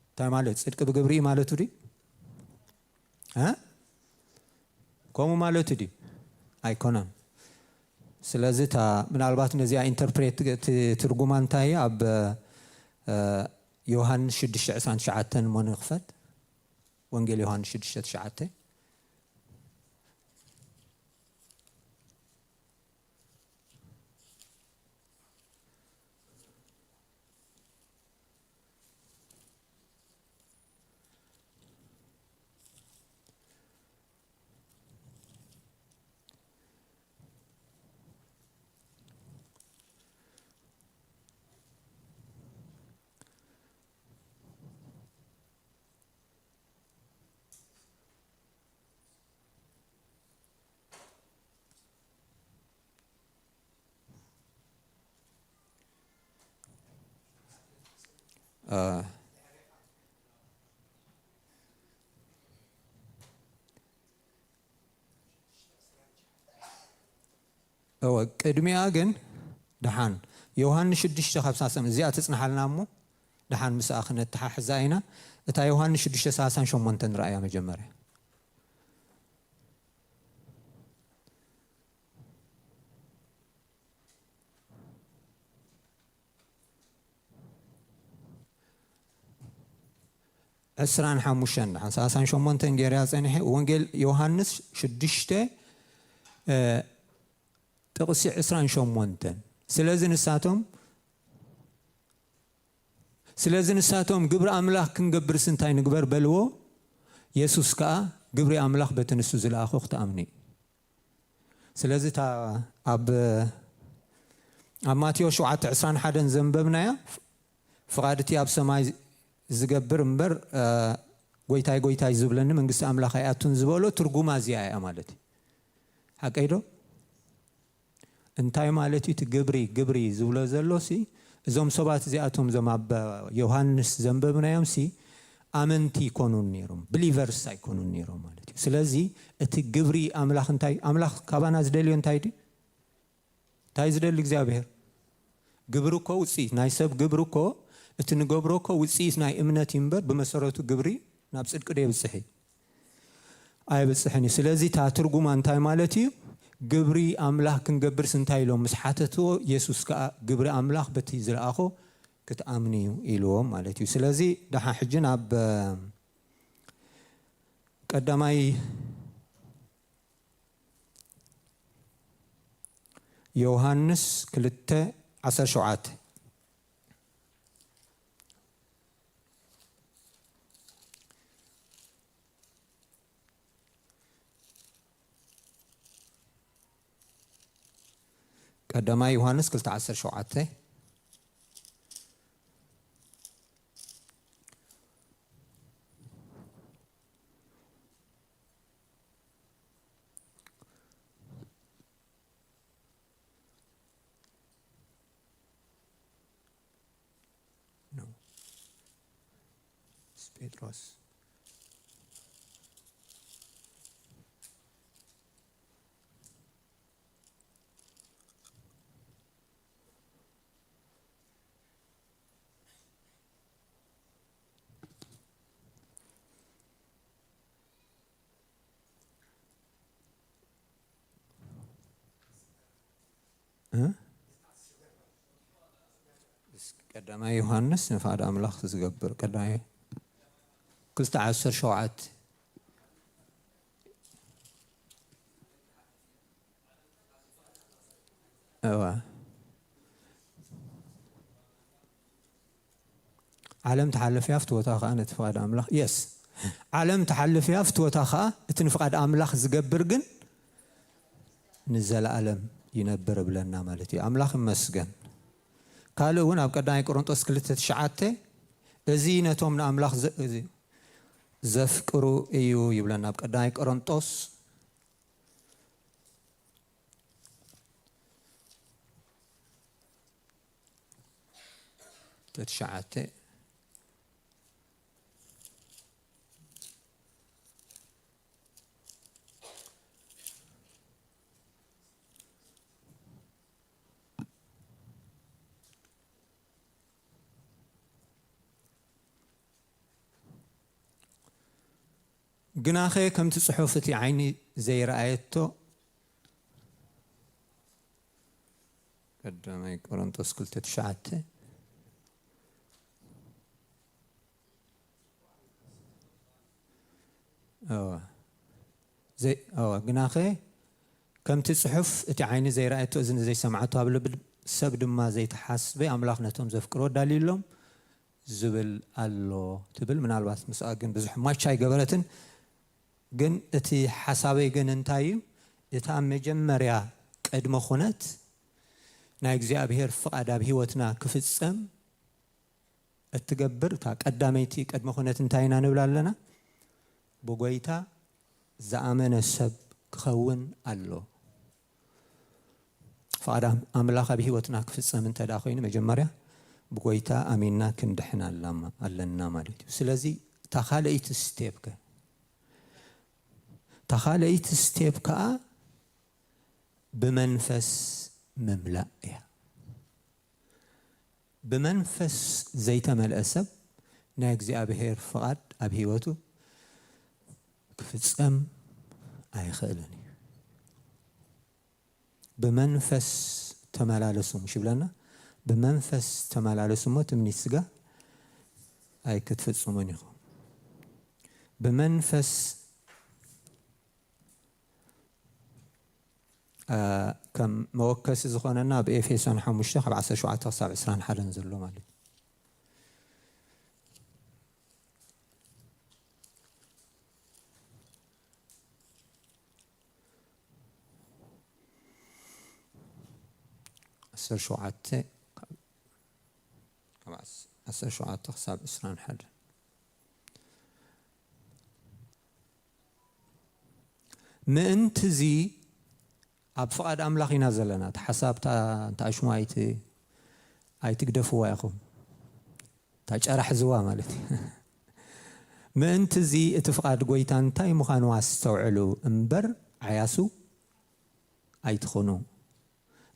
እንታይ ማለት? ጽድቂ ብግብሪ እዩ ማለቱ ድዩ? እ? ከምኡ ማለቱ ድዩ? ኣይኮነን። ስለዚ እታ ምናልባት ነዚኣ ኢንተርፕሬት ት- ትርጉማ እንታይ እያ? ኣብ እ፣ ዮሃንስ ሽዱሽተ ዕስራን ትሽዓተን እሞ ንኽፈት። ወንጌል ዮሃንስ ሽዱሽተ ትሽዓተ። እ፣ እወ፣ ቅድሚኣ ግን ደሓን ዮሃንስ ሽዱሽተ ካብ ሰላሳ እዚኣ ትጽንሓልና እሞ ደሓን ምስኣ ክነተሓሕዛ ኢና። እታ ዮሃንስ ሽዱሽተ ሰላሳን ሸሞንተን ንረኣያ መጀመርያ። ዕስራን ሓሙሽተን ደሓን ሰላሳን ሸሞንተን ገይርያ ጸኒሐ። ወንጌል ዮሃንስ ሽዱሽተ፣ እ፣ ጥቕሲ ዕስራን ሸሞንተን። ስለዚ ንሳቶም፣ ስለዚ ንሳቶም፣ "ግብሪ ኣምላኽ ክንገብርስ እንታይ ንግበር?" በልዎ። የሱስ ከኣ፣ "ግብሪ ኣምላኽ በቲ ንሱ ዝለኣኾ ክትኣምኑ እዩ።" ስለዚ እታ ኣብ፣ ኣብ ማቴዎስ ሸውዓተ ዕስራን ሓደን ዘንበብናያ፣ "ፍቓድ እቲ ኣብ ሰማይ ዝገብር እምበር፣ እ፣ ጎይታይ፣ ጎይታይ ዝብለኒ መንግስቲ ኣምላኽ ኣይኣቱን" ዝበሎ ትርጉማ እዚኣ እያ ማለት እዩ። ሓቀይ ዶ? እንታይ ማለት እዩ እቲ ግብሪ፣ ግብሪ ዝብሎ ዘሎሲ? እዞም ሰባት እዚኣቶም፣ እዞም ኣብ ዮሃንስ ዘንበብናዮምሲ፣ ኣመንቲ ኣይኮኑን ነይሮም፣ ብሊቨርስ ኣይኮኑን ነይሮም ማለት እዩ። ስለዚ እቲ ግብሪ ኣምላኽ እንታይ፣ ኣምላኽ ካባና ዝደልዮ እንታይ ድዩ? እንታይ ዝደሊ እግዚኣብሔር? ግብሪ እኮ ውፅኢት፣ ናይ ሰብ ግብሪ እኮ፣ እቲ ንገብሮ እኮ ውፅኢት ናይ እምነት እዩ እምበር፣ ብመሰረቱ ግብሪ ናብ ፅድቂ ዶ የብፅሕ እዩ? ኣይብፅሕን እዩ። ስለዚ እታ ትርጉማ እንታይ ማለት እዩ? ግብሪ ኣምላኽ ክንገብርስ እንታይ ኢሎም ምስ ሓተትዎ፣ የሱስ ከኣ፣ "ግብሪ ኣምላኽ በቲ ዝለኣኾ ክትኣምኑ እዩ" ኢልዎም ማለት እዩ። ስለዚ ደሓ ሕጂ ናብ፣ እ፣ ቀዳማይ ዮሃንስ ክልተ ዓሰርተ ሸውዓተ። ቀዳማይ ዮሃንስ ክልተ ዓሰርተ ሸውዓተ። ኖ። ጴጥሮስ። እ? እስኪ ቀዳማይ ዮሃንስ ንፍቓድ ኣምላኽ ዝገብር፣ ቀዳማይ ክልተ ዓሰርተ ሸውዓተ። እዋ። ዓለም ትሓልፍ እያ፣ ፍትወታ ኸኣ ነቲ ፍቓድ ኣምላኽ። የስ። ዓለም ትሓልፍ እያ፣ ፍትወታ ኸኣ፣ እቲ ንፍቓድ ኣምላኽ ዝገብር ግን ንዘለኣለም ይነብር እብለና ማለት እዩ። ኣምላኽ ይመስገን። ካልእ እውን ኣብ ቀዳማይ ቆሮንጦስ ክልተ ትሽዓተ፣ "እዚ ነቶም ንኣምላኽ ዘ-፣ እዚ ዘፍቅሩ እዩ" ይብለና። ኣብ ቀዳማይ ቆሮንጦስ ተትሽዓተ። ግናኸ ከምቲ ጽሑፍ እቲ ዓይኒ ዘይረኣየቶ፣ ቀዳማይ ቆሮንቶስ ክልተ ትሽዓተ። እወ። ዘይ-፣ እወ፣ ግናኸ ከምቲ ጽሑፍ እቲ ዓይኒ ዘይረኣየቶ፣ እዝኒ ዘይሰምዓቶ፣ ኣብ ልቢ ሰብ ድማ ዘይተሓስበ፣ ኣምላኽ ነቶም ዘፍቅሮ ኣዳልዩሎም ዝብል ኣሎ ትብል። ምናልባት ምስኣ ግን ብዙሕ ማች ኣይገበረትን። ግን እቲ ሓሳበይ ግን እንታይ እዩ? እታ መጀመርያ ቅድመ ኩነት ናይ እግዚኣብሔር ፍቓድ ኣብ ህይወትና ክፍጸም እትገብር እታ ቀዳመይቲ ቅድመ ኩነት እንታይ ኢና ንብል ኣለና? ብጎይታ ዝኣመነ ሰብ ክኸውን ኣሎ። ፍቓድ ኣም-፣ ኣምላኽ ኣብ ህይወትና ክፍጸም እንተ ደኣ ኮይኑ፣ መጀመርያ ብጎይታ ኣሚንና ክንድሕን ኣላማ-፣ ኣለና ማለት እዩ። ስለዚ እታ ካልኣይቲ ስቴፕ ከ? እታ ካልኣይቲ ስቴፕ ከኣ ብመንፈስ ምምላእ እያ። ብመንፈስ ዘይተመልአ ሰብ ናይ እግዚኣብሔር ፍቓድ ኣብ ህይወቱ ክፍጸም ኣይኽእልን እዩ። ብመንፈስ ተመላለሱ ምሽ ይብለና። ብመንፈስ ተመላለሱ እሞ ትምኒት ስጋ ኣይክትፍጽሙን ኢኹም። ብመንፈስ ከም መወከሲ ዝኾነና ኣብ ኤፌሶን ሓሙሽተ ካብ ዓሰርተ ሸውዓተ ክሳብ ዕስራን ሓደን ዘሎ ማለት እዩ። ዓሰርተ ሸውዓተ ካብ ዓሰርተ ሸውዓተ ክሳብ ዕስራን ሓደን። ምእንቲ እዚ ኣብ ፍቓድ ኣምላኽ ኢና ዘለና። እቲ ሓሳብ እታ ኣሽሙ ኣይትግደፍዋ ኢኹም። እታ ጨራሕ ዝዋ ማለት እዩ። ምእንቲ እዚ እቲ ፍቓድ ጎይታ እንታይ ምዃኑ ኣስተውዕሉ እምበር ዓያሱ ኣይትኹኑ።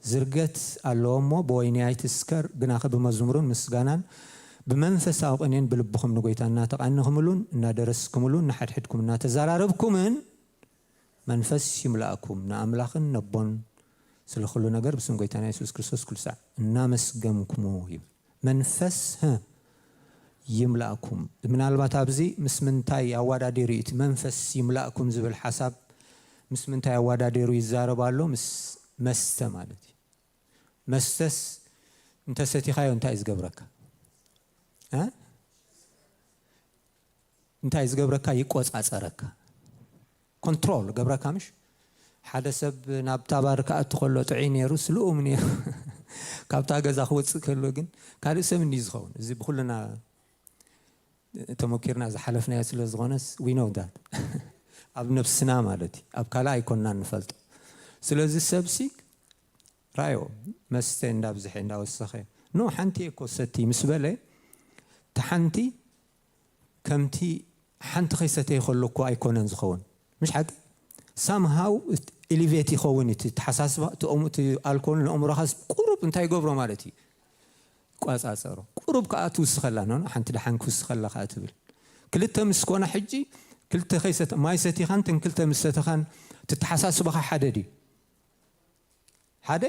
ዝርገት ኣለዎ እሞ ብወይኒ ኣይትስከር፣ ግናኸ ብመዝሙርን ምስጋናን ብመንፈሳዊ ቅኔን ብልብኹም ንጎይታ እናተቓነኹምሉን እናደረስኩምሉን ንሓድሕድኩም እናተዘራረብኩምን መንፈስ ይምላእኩም፣ ንኣምላኽን ነቦን ስለ ኩሉ ነገር ብስም ጎይታና የሱስ ክርስቶስ ኩሉ ሳዕ እናመስገንኩሙ ይብል። መንፈስ ይምላእኩም። ምናልባት ኣብዚ ምስ ምንታይ ኣዋዳዲሩ እቲ መንፈስ ይምላእኩም ዝብል ሓሳብ ምስ ምንታይ ኣዋዳዲሩ ይዛረብ ኣሎ? ምስ መስተ ማለት እዩ። መስተስ እንተሰቲኻዮ እንታይ እዩ ዝገብረካ? እንታይ ዝገብረካ? ይቆጻጸረካ፣ ኮንትሮል ገብረካ። ምሽ ሓደ ሰብ ናብታ ባር ክኣቱ ከሎ ጥዑይ ነይሩ፣ ስልኡም ነይሩ። ካብታ ገዛ ክወፅእ ከሎ ግን ካልእ ሰብ እንዲ ዝኸውን። እዚ ብኩልና ተመኪርና ዝሓለፍናዮ ስለ ዝኾነስ we know that። ኣብ ነብስና ማለት እዩ፣ ኣብ ካልእ ኣይኮንና ንፈልጦ። ስለዚ ሰብሲ ራዮ መስተ እንዳብዝሐ እንዳወሰኸ፣ ኖ ሓንቲ እኮ ሰቲ ምስ በለ፣ ተሓንቲ ከምቲ ሓንቲ ከይሰተየ ከሎ እኮ ኣይኮነን ዝኸውን። ምሽ ሓቂ ሳምሃው ኢሊቬት ይኸውን እቲ ተሓሳስባ፣ እቲ ኣልኮል ንኣእምሮኻስ ቁሩብ እንታይ ይገብሮ ማለት እዩ? ይቋጻጸሮ። ቁሩብ ከዓ ትውስኸላ ኖ ሓንቲ ደሓን ክውስኸላ ከዓ ትብል። ክልተ ምስ ኮነ ሕጂ ክልተ ከይሰተ ማይ ሰቲኻን ትን ክልተ ምስ ሰተኻን ትተሓሳስባኻ ሓደ ድዩ? ሓደ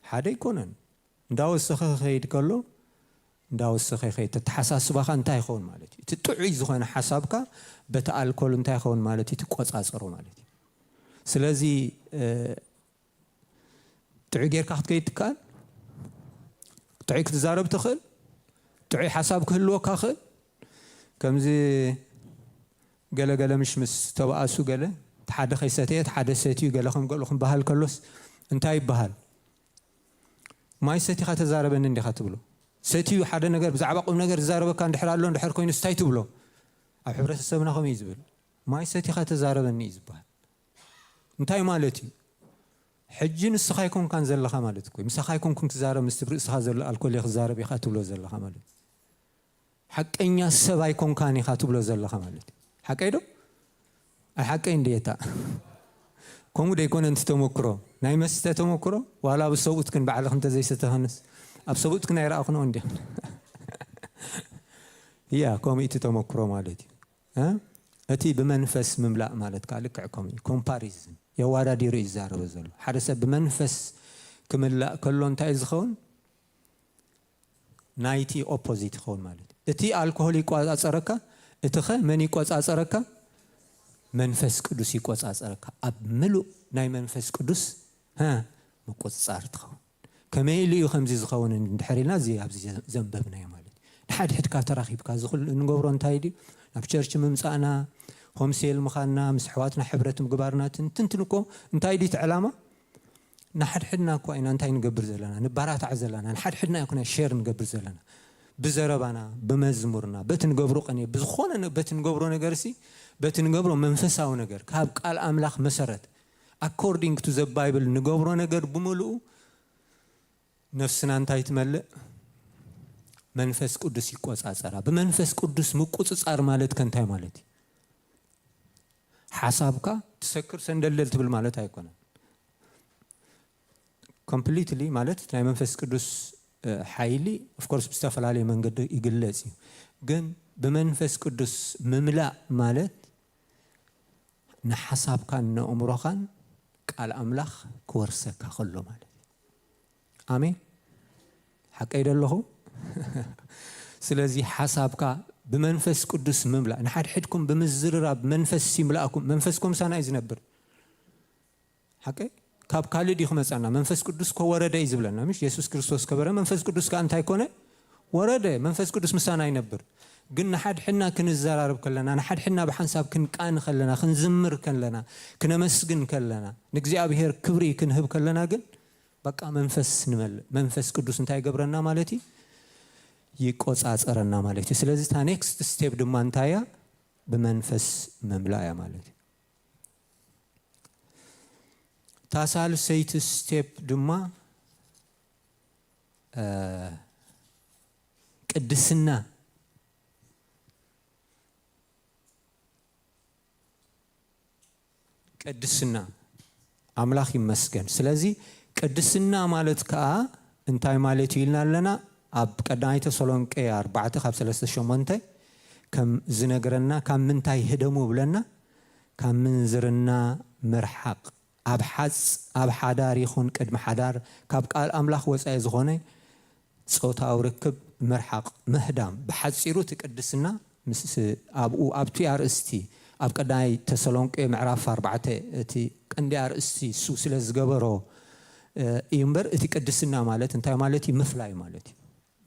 ሓደ ኣይኮነን። እንዳወሰኸ ክኸይድ ከሎ እንዳወሰኸ ይኸይድ። ተተሓሳስባኻ እንታይ ይኸውን ማለት እዩ? እቲ ጥዑይ ዝኾነ ሓሳብካ በቲ ኣልኮል እንታይ ይኸውን ማለት እዩ? ትቆጻጸሮ ማለት እዩ። ስለዚ ጥዑይ ጌርካ ክትከይድ ትከኣል፣ ጥዑይ ክትዛረብ ትኽእል፣ ጥዑይ ሓሳብ ክህልወካ ክእል። ከምዚ ገለገለ ምሽ ምስ ተባኣሱ ገለ ሓደ ከይሰተየ ሓደ ሰትዩ ገለ ከም ገሉ ክበሃል ከሎስ እንታይ ይበሃል? ማይ ሰቲኻ ተዛረበኒ እንዲኻ ትብሎ። ሰትዩ ሓደ ነገር ብዛዕባ ቁም ነገር ዝዛረበካ እንድሕር ኣሎ እንድሕር ኮይኑ እንታይ ትብሎ? ኣብ ሕብረተሰብና ከምኡ እዩ ዝብል። ማይ ሰቲኻ ተዛረበኒ እዩ ዝበሃል። እንታይ ማለት እዩ? ሕጂ ንስኻ ኣይኮንካን ዘለኻ ማለት እኮ እዩ። ምሳኻ ኣይኮንኩን ክዛረብ፣ ምስቲ ርእስኻ ዘሎ ኣልኮል እየ ክዛረብ ኢኻ ትብሎ ዘለኻ ማለት እዩ። ሓቀኛ ሰብ ኣይኮንካን ኢኻ ትብሎ ዘለኻ ማለት እዩ። ሓቀይ ዶ? ኣይ ሓቀይ እንድየታ። ከምኡ ደይኮነንቲ ተመክሮ ናይ መስተ ተመክሮ ዋላ ኣብ ሰብኡትክን ባዕልኽ እንተዘይሰተኸንስ ኣብ ሰብኡትክን ኣይረኣኹንኦ እንዲያ። እያ ከምኡ እቲ ተመክሮ ማለት እዩ። እ? እቲ ብመንፈስ ምምላእ ማለት ከዓ ልክዕ ከምኡ እዩ። ኮምፓሪዝን የዋዳዲሩ እዩ ዝዛረበ ዘሎ። ሓደ ሰብ ብመንፈስ ክምላእ ከሎ እንታይ እዩ ዝኸውን? ናይቲ ኦፖዚት ይኸውን ማለት እዩ። እቲ ኣልኮሆል ይቆጻጸረካ፣ እቲ ኸ መን ይቆጻጸረካ? መንፈስ ቅዱስ ይቆጻጸረካ። ኣብ ምሉእ ናይ መንፈስ ቅዱስ ሀ ምቁጽጻር ትኸውን። ከመይ ኢሉ እዩ ከምዚ ዝኸውን እንድሕር ኢልና እዚ ኣብዚ ዘንበብናዮ ማለት እዩ። ንሓድሕድካ ተራኺብካ እዚ ኩሉ እንገብሮ እንታይ ድዩ? ናብ ቸርች ምምጻእና፣ ሆምሴል ምዃንና፣ ምስ ኣሕዋትና ሕብረት ምግባርና ትንትንትን እኮ እንታይ ድዩ እቲ ዕላማ? ንሓድሕድና እኮ ኢና እንታይ ንገብር ዘለና? ንባራታዕ ዘለና ንሓድሕድና እኮ ኢና ሼር ንገብር ዘለና። ብዘረባና፣ ብመዝሙርና፣ በቲ ንገብሮ ቅኔ፣ ብዝኾነ ነ- በቲ ንገብሮ ነገርሲ፣ በቲ ንገብሮ መንፈሳዊ ነገር ካብ ቃል ኣምላኽ መሰረት ኣኮርዲንግ ቱ ዘ ባይብል ንገብሮ ነገር ብምልኡ ነፍስና እንታይ ትመልእ? መንፈስ ቅዱስ ይቆጻጸራ። ብመንፈስ ቅዱስ ምቁጽጻር ማለት ከ እንታይ ማለት እዩ? ሓሳብካ ትሰክር ሰንደልደል ትብል ማለት ኣይኮነን። ኮምፕሊትሊ ማለት ናይ መንፈስ ቅዱስ ሓይሊ ኦፍኮርስ ብዝተፈላለየ መንገዲ ይግለጽ እዩ። ግን ብመንፈስ ቅዱስ ምምላእ ማለት ንሓሳብካን ንእምሮኻን ቃል ኣምላኽ ክወርሰካ ከሎ ማለት እዩ። ኣሜን። ሓቀይ ዶ ኣለኹ? ስለዚ ሓሳብካ ብመንፈስ ቅዱስ ምምላእ፣ ንሓድሕድኩም ብምዝርራብ መንፈስ ይምላእኩም። መንፈስኩም ምሳና እዩ ዝነብር። ሓቀይ ካብ ካልእ ድዩ ክመጻና? መንፈስ ቅዱስ ኮ ወረደ እዩ ዝብለና፣ ምሽ? የሱስ ክርስቶስ ከበረ መንፈስ ቅዱስ ከኣ እንታይ ኮነ? ወረደ። መንፈስ ቅዱስ ምሳና ይነብር። ግን ንሓድሕድና ክንዘራረብ ከለና፣ ንሓድሕድና ብሓንሳብ ክንቃን ከለና፣ ክንዝምር ከለና፣ ክነመስግን ከለና፣ ንእግዚኣብሔር ክብሪ ክንህብ ከለና ግን በቃ መንፈስ ንመልእ። መንፈስ ቅዱስ እንታይ ይገብረና ማለት እዩ? ይቆጻጸረና ማለት እዩ። ስለዚ እታ ኔክስት ስቴፕ ድማ እንታይ እያ? ብመንፈስ ምምላእ እያ ማለት እዩ። እታ ሳልሰይቲ ስቴፕ ድማ እ፣ ቅድስና፣ ቅድስና ኣምላኽ ይመስገን። ስለዚ ቅድስና ማለት ከኣ እንታይ ማለት እዩ ኢልና ኣለና? ኣብ ቀዳማይ ተሰሎንቄ ኣርባዕተ ካብ ሰለስተ ሸሞንተ ከም ዝነግረና፣ ካብ ምንታይ ህደሙ ብለና? ካብ ምንዝርና ምርሓቕ፣ ኣብ ሓጽ-፣ ኣብ ሓዳር ይኹን ቅድሚ ሓዳር ካብ ቃል ኣምላኽ ወጻኢ ዝኾነ ጾታዊ ርክብ ምርሓቕ፣ ምህዳም። ብሓጺሩ እቲ ቅድስና ምስ፣ ኣብኡ፣ ኣብቲ ኣርእስቲ፣ ኣብ ቀዳማይ ተሰሎንቄ ምዕራፍ ኣርባዕተ እቲ ቀንዲ ኣርእስቲ እሱ ስለ ዝገበሮ፣ እ፣ እዩ እምበር፣ እቲ ቅድስና ማለት እንታይ ማለት እዩ? ምፍላይ ማለት እዩ።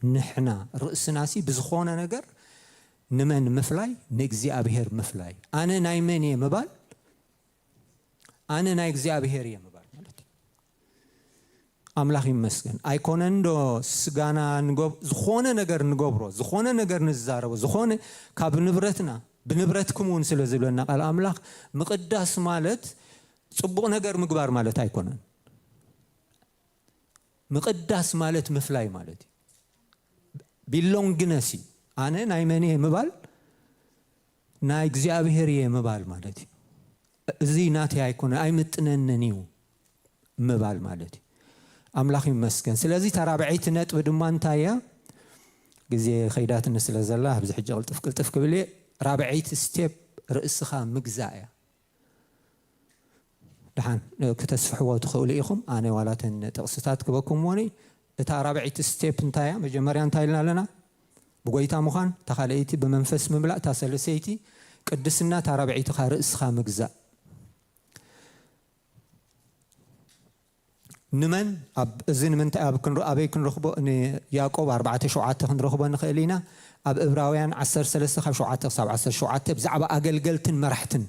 ንሕና ርእስናሲ ብዝኾነ ነገር ንመን ምፍላይ? ንእግዚኣብሔር ምፍላይ። ኣነ ናይ መን እየ ምባል? ኣነ ናይ እግዚኣብሔር እየ ምባል ማለት እዩ። ኣምላኽ ይመስገን። ኣይኮነን ዶ ስጋና ንገብ-፣ ዝኾነ ነገር ንገብሮ፣ ዝኾነ ነገር ንዛረቦ፣ ዝኾነ ካብ ንብረትና፣ ብንብረትኩም እውን ስለ ዝብለና ቃል ኣምላኽ፣ ምቕዳስ ማለት ጽቡቕ ነገር ምግባር ማለት ኣይኮነን። ምቕዳስ ማለት ምፍላይ ማለት እዩ። ቢሎንግነስ እዩ። ኣነ ናይ መን እየ ምባል? ናይ እግዚኣብሔር እየ ምባል ማለት እዩ። እዚ ናተይ ኣይኮነ፣ ኣይምጥነንን እዩ ምባል ማለት እዩ። ኣምላኽ ይመስገን። ስለዚ እታ ራብዐይቲ ነጥቢ ድማ እንታይ እያ? ግዜ ከይዳትኒ ስለ ዘላ ኣብዚ ሕጂ ቅልጥፍ ቅልጥፍ ክብል እየ። ራብዐይቲ ስቴፕ ርእስኻ ምግዛእ እያ። ደሓን፣ እ፣ ክተስፍሕዎ ትኽእሉ ኢኹም። ኣነ ዋላ እተን ጥቕስታት ክበኩም እሞኒ፣ እታ ራብዐይቲ ስቴፕ እንታይ እያ? መጀመርያ እንታይ ኢልና ኣለና? ብጎይታ ምዃን፣ እታ ካልኣይቲ ብመንፈስ ምምላእ፣ እታ ሰለሰይቲ ቅድስና፣ እታ ራብዐይቲ ኻ ርእስኻ ምግዛእ። ንመን ኣብ፣ እዚ ንምንታይ ኣብ ክንር-፣ ኣበይ ክንረኽቦ? ንያዕቆብ ኣርባዕተ ሸውዓተ ክንረኽቦ ንኽእል ኢና። ኣብ እብራውያን ዓሰርተ ሰለስተ ካብ ሸውዓተ ክሳብ ዓሰርተ ሸውዓተ ብዛዕባ ኣገልገልትን መራሕትን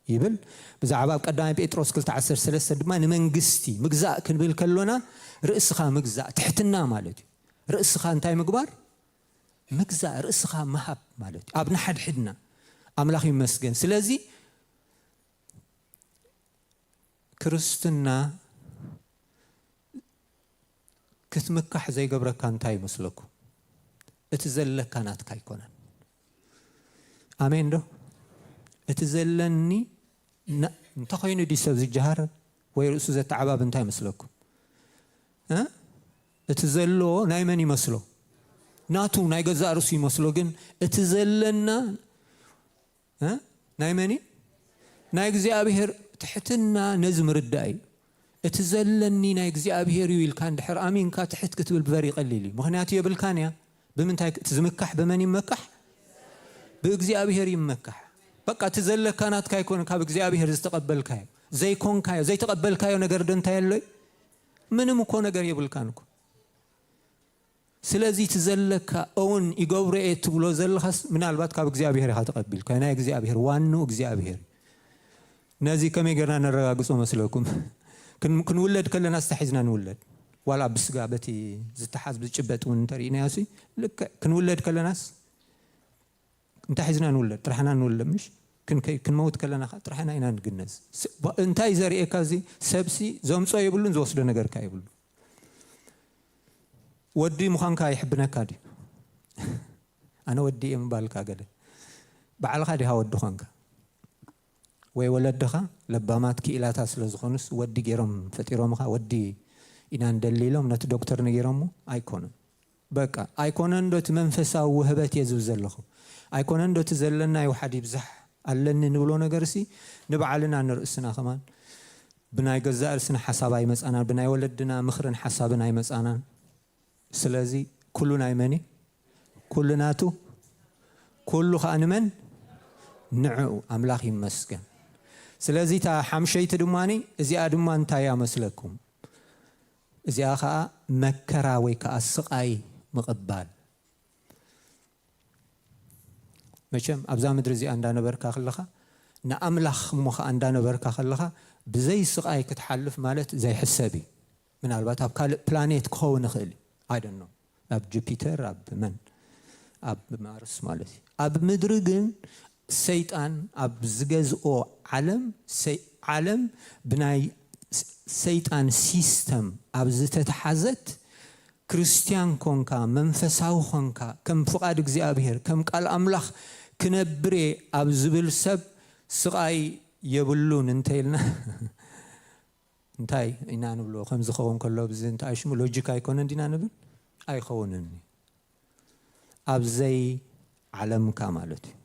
ይብል። ብዛዕባ ኣብ ቀዳማይ ጴጥሮስ ክልተ ዓሰርተ ሰለስተ ድማ ንመንግስቲ ምግዛእ ክንብል ከሎና ርእስኻ ምግዛእ፣ ትሕትና ማለት እዩ። ርእስኻ እንታይ ምግባር? ምግዛእ፣ ርእስኻ ምሃብ ማለት እዩ። ኣብ ንሓድሕድና ኣምላኽ ይመስገን። ስለዚ ክርስትና ክትምካሕ ዘይገብረካ እንታይ ይመስለኩም? እቲ ዘለካ ናትካ ኣይኮነን። ኣሜን ዶ? እቲ ዘለኒ ና-፣ እንተኾይኑ ድዩ ሰብ ዝጀሃር ወይ ርእሱ ዘተዓባብ እንታይ ይመስለኩም? እ? እቲ ዘሎ ናይ መን ይመስሎ? ናቱ ናይ ገዛእ ርእሱ ይመስሎ። ግን እቲ ዘለና እ? ናይ መን እዩ? ናይ እግዚኣብሔር። ትሕትና ነዚ ምርዳእ እዩ። እቲ ዘለኒ ናይ እግዚኣብሔር እዩ ኢልካ እንድሕር ኣሚንካ ትሕት ክትብል ቨሪ ቀሊል እዩ። ምኽንያቱ የብልካን እያ። ብምንታይ ክ-፣ እቲ ዝምካሕ ብመን ይመካሕ? ብእግዚኣብሔር ይመካሕ። በቃ እቲ ዘለካ ናትካ ኣይኮነ፣ ካብ እግዚኣብሔር ዝተቐበልካዮ። ዘይኮንካዮ፣ ዘይተቐበልካዮ ነገር ዶ እንታይ ኣሎ እዩ? ምንም እኮ ነገር የብልካን እኮ። ስለዚ እቲ ዘለካ እውን ይገብሮ እየ ትብሎ ዘለኻስ ምናልባት ካብ እግዚኣብሔር ኢኻ ተቐቢልካ። ናይ እግዚኣብሔር ዋንኡ እግዚኣብሔር። ነዚ ከመይ ጌርና ነረጋግጾ መስለኩም? ክን-፣ ክንውለድ ከለናስ እንታይ ሒዝና ንውለድ? ዋላ ብስጋ በቲ ዝተሓዝ ብዝጭበጥ እውን እንተርኢናዮሲ ልክዕ ክንውለድ ከለናስ እንታይ ሒዝና ንውለድ? ጥራሕና ንውለድ፣ ምሽ? ክንከይ-፣ ክንመውት ከለና ኸ ጥራሕና ኢና ንግነዝ። ስ-፣ ባ-፣ እንታይ ዘርእየካ እዚ? ሰብሲ ዘምጾ የብሉን፣ ዝወስዶ ነገርካ የብሉ። ወዲ ምዃንካ ይሕብነካ ድዩ? ኣነ ወዲ እየ ምባልካ ገለ። ባዕልኻ ዲኻ ወዲ ኾንካ? ወይ ወለድኻ ለባማት ክኢላታት ስለ ዝኾኑስ ወዲ ገይሮም ፈጢሮምኻ፣ ወዲ ኢና ንደሊ ኢሎም ነቲ ዶክተር ነጊሮሞ ኣይኮነን። በቃ ኣይኮነን ዶ እቲ መንፈሳዊ ውህበት እየ ዝብል ዘለኹ? ኣይኮነን ዶ እቲ ዘለና ይውሓድ ይብዛሕ ኣለኒ ንብሎ ነገርሲ ንባዕልና ንርእስና ከማን ብናይ ገዛእ ርእስና ሓሳብ ኣይመጻናን፣ ብናይ ወለድና ምኽርን ሓሳብን ኣይመጻናን። ስለዚ ኩሉ ናይ መን እዩ? ኩሉ ናቱ፣ ኩሉ ኸኣ ንመን? ንዕኡ። ኣምላኽ ይመስገን። ስለዚ እታ ሓምሸይቲ ድማ እዚኣ ድማ እንታይ እያ መስለኩም? እዚኣ ኸኣ መከራ ወይ ከኣ ስቓይ ምቕባል። መቸም ኣብዛ ምድሪ እዚኣ እንዳነበርካ ከለኻ ንኣምላኽ እሞ ኸኣ እንዳነበርካ ከለኻ ብዘይ ስቓይ ክትሓልፍ ማለት ዘይሕሰብ እዩ። ምናልባት ኣብ ካልእ ፕላኔት ክኸውን ይኽእል እዩ። I don't know። ኣብ ጁፒተር፣ ኣብ መን፣ ኣብ ማርስ ማለት እዩ። ኣብ ምድሪ ግን ሰይጣን ኣብ ዝገዝኦ ዓለም፣ ሰይ-፣ ዓለም ብናይ ስ-፣ ሰይጣን ሲስተም ኣብ ዝተተሓዘት፣ ክርስትያን ኮንካ፣ መንፈሳዊ ኮንካ፣ ከም ፍቓድ እግዚኣብሔር፣ ከም ቃል ኣምላኽ ክነብር እየ ኣብ ዝብል ሰብ ስቓይ የብሉን እንተኢልና፣ እንታይ ኢና ንብሎ? ከም ዝኸውን ከሎ ብዚ እንታይ ሽሙ ሎጂክ ኣይኮነን ዲና ንብል? ኣይኸውንን እዩ። ኣብ ዘይ ዓለምካ ማለት እዩ።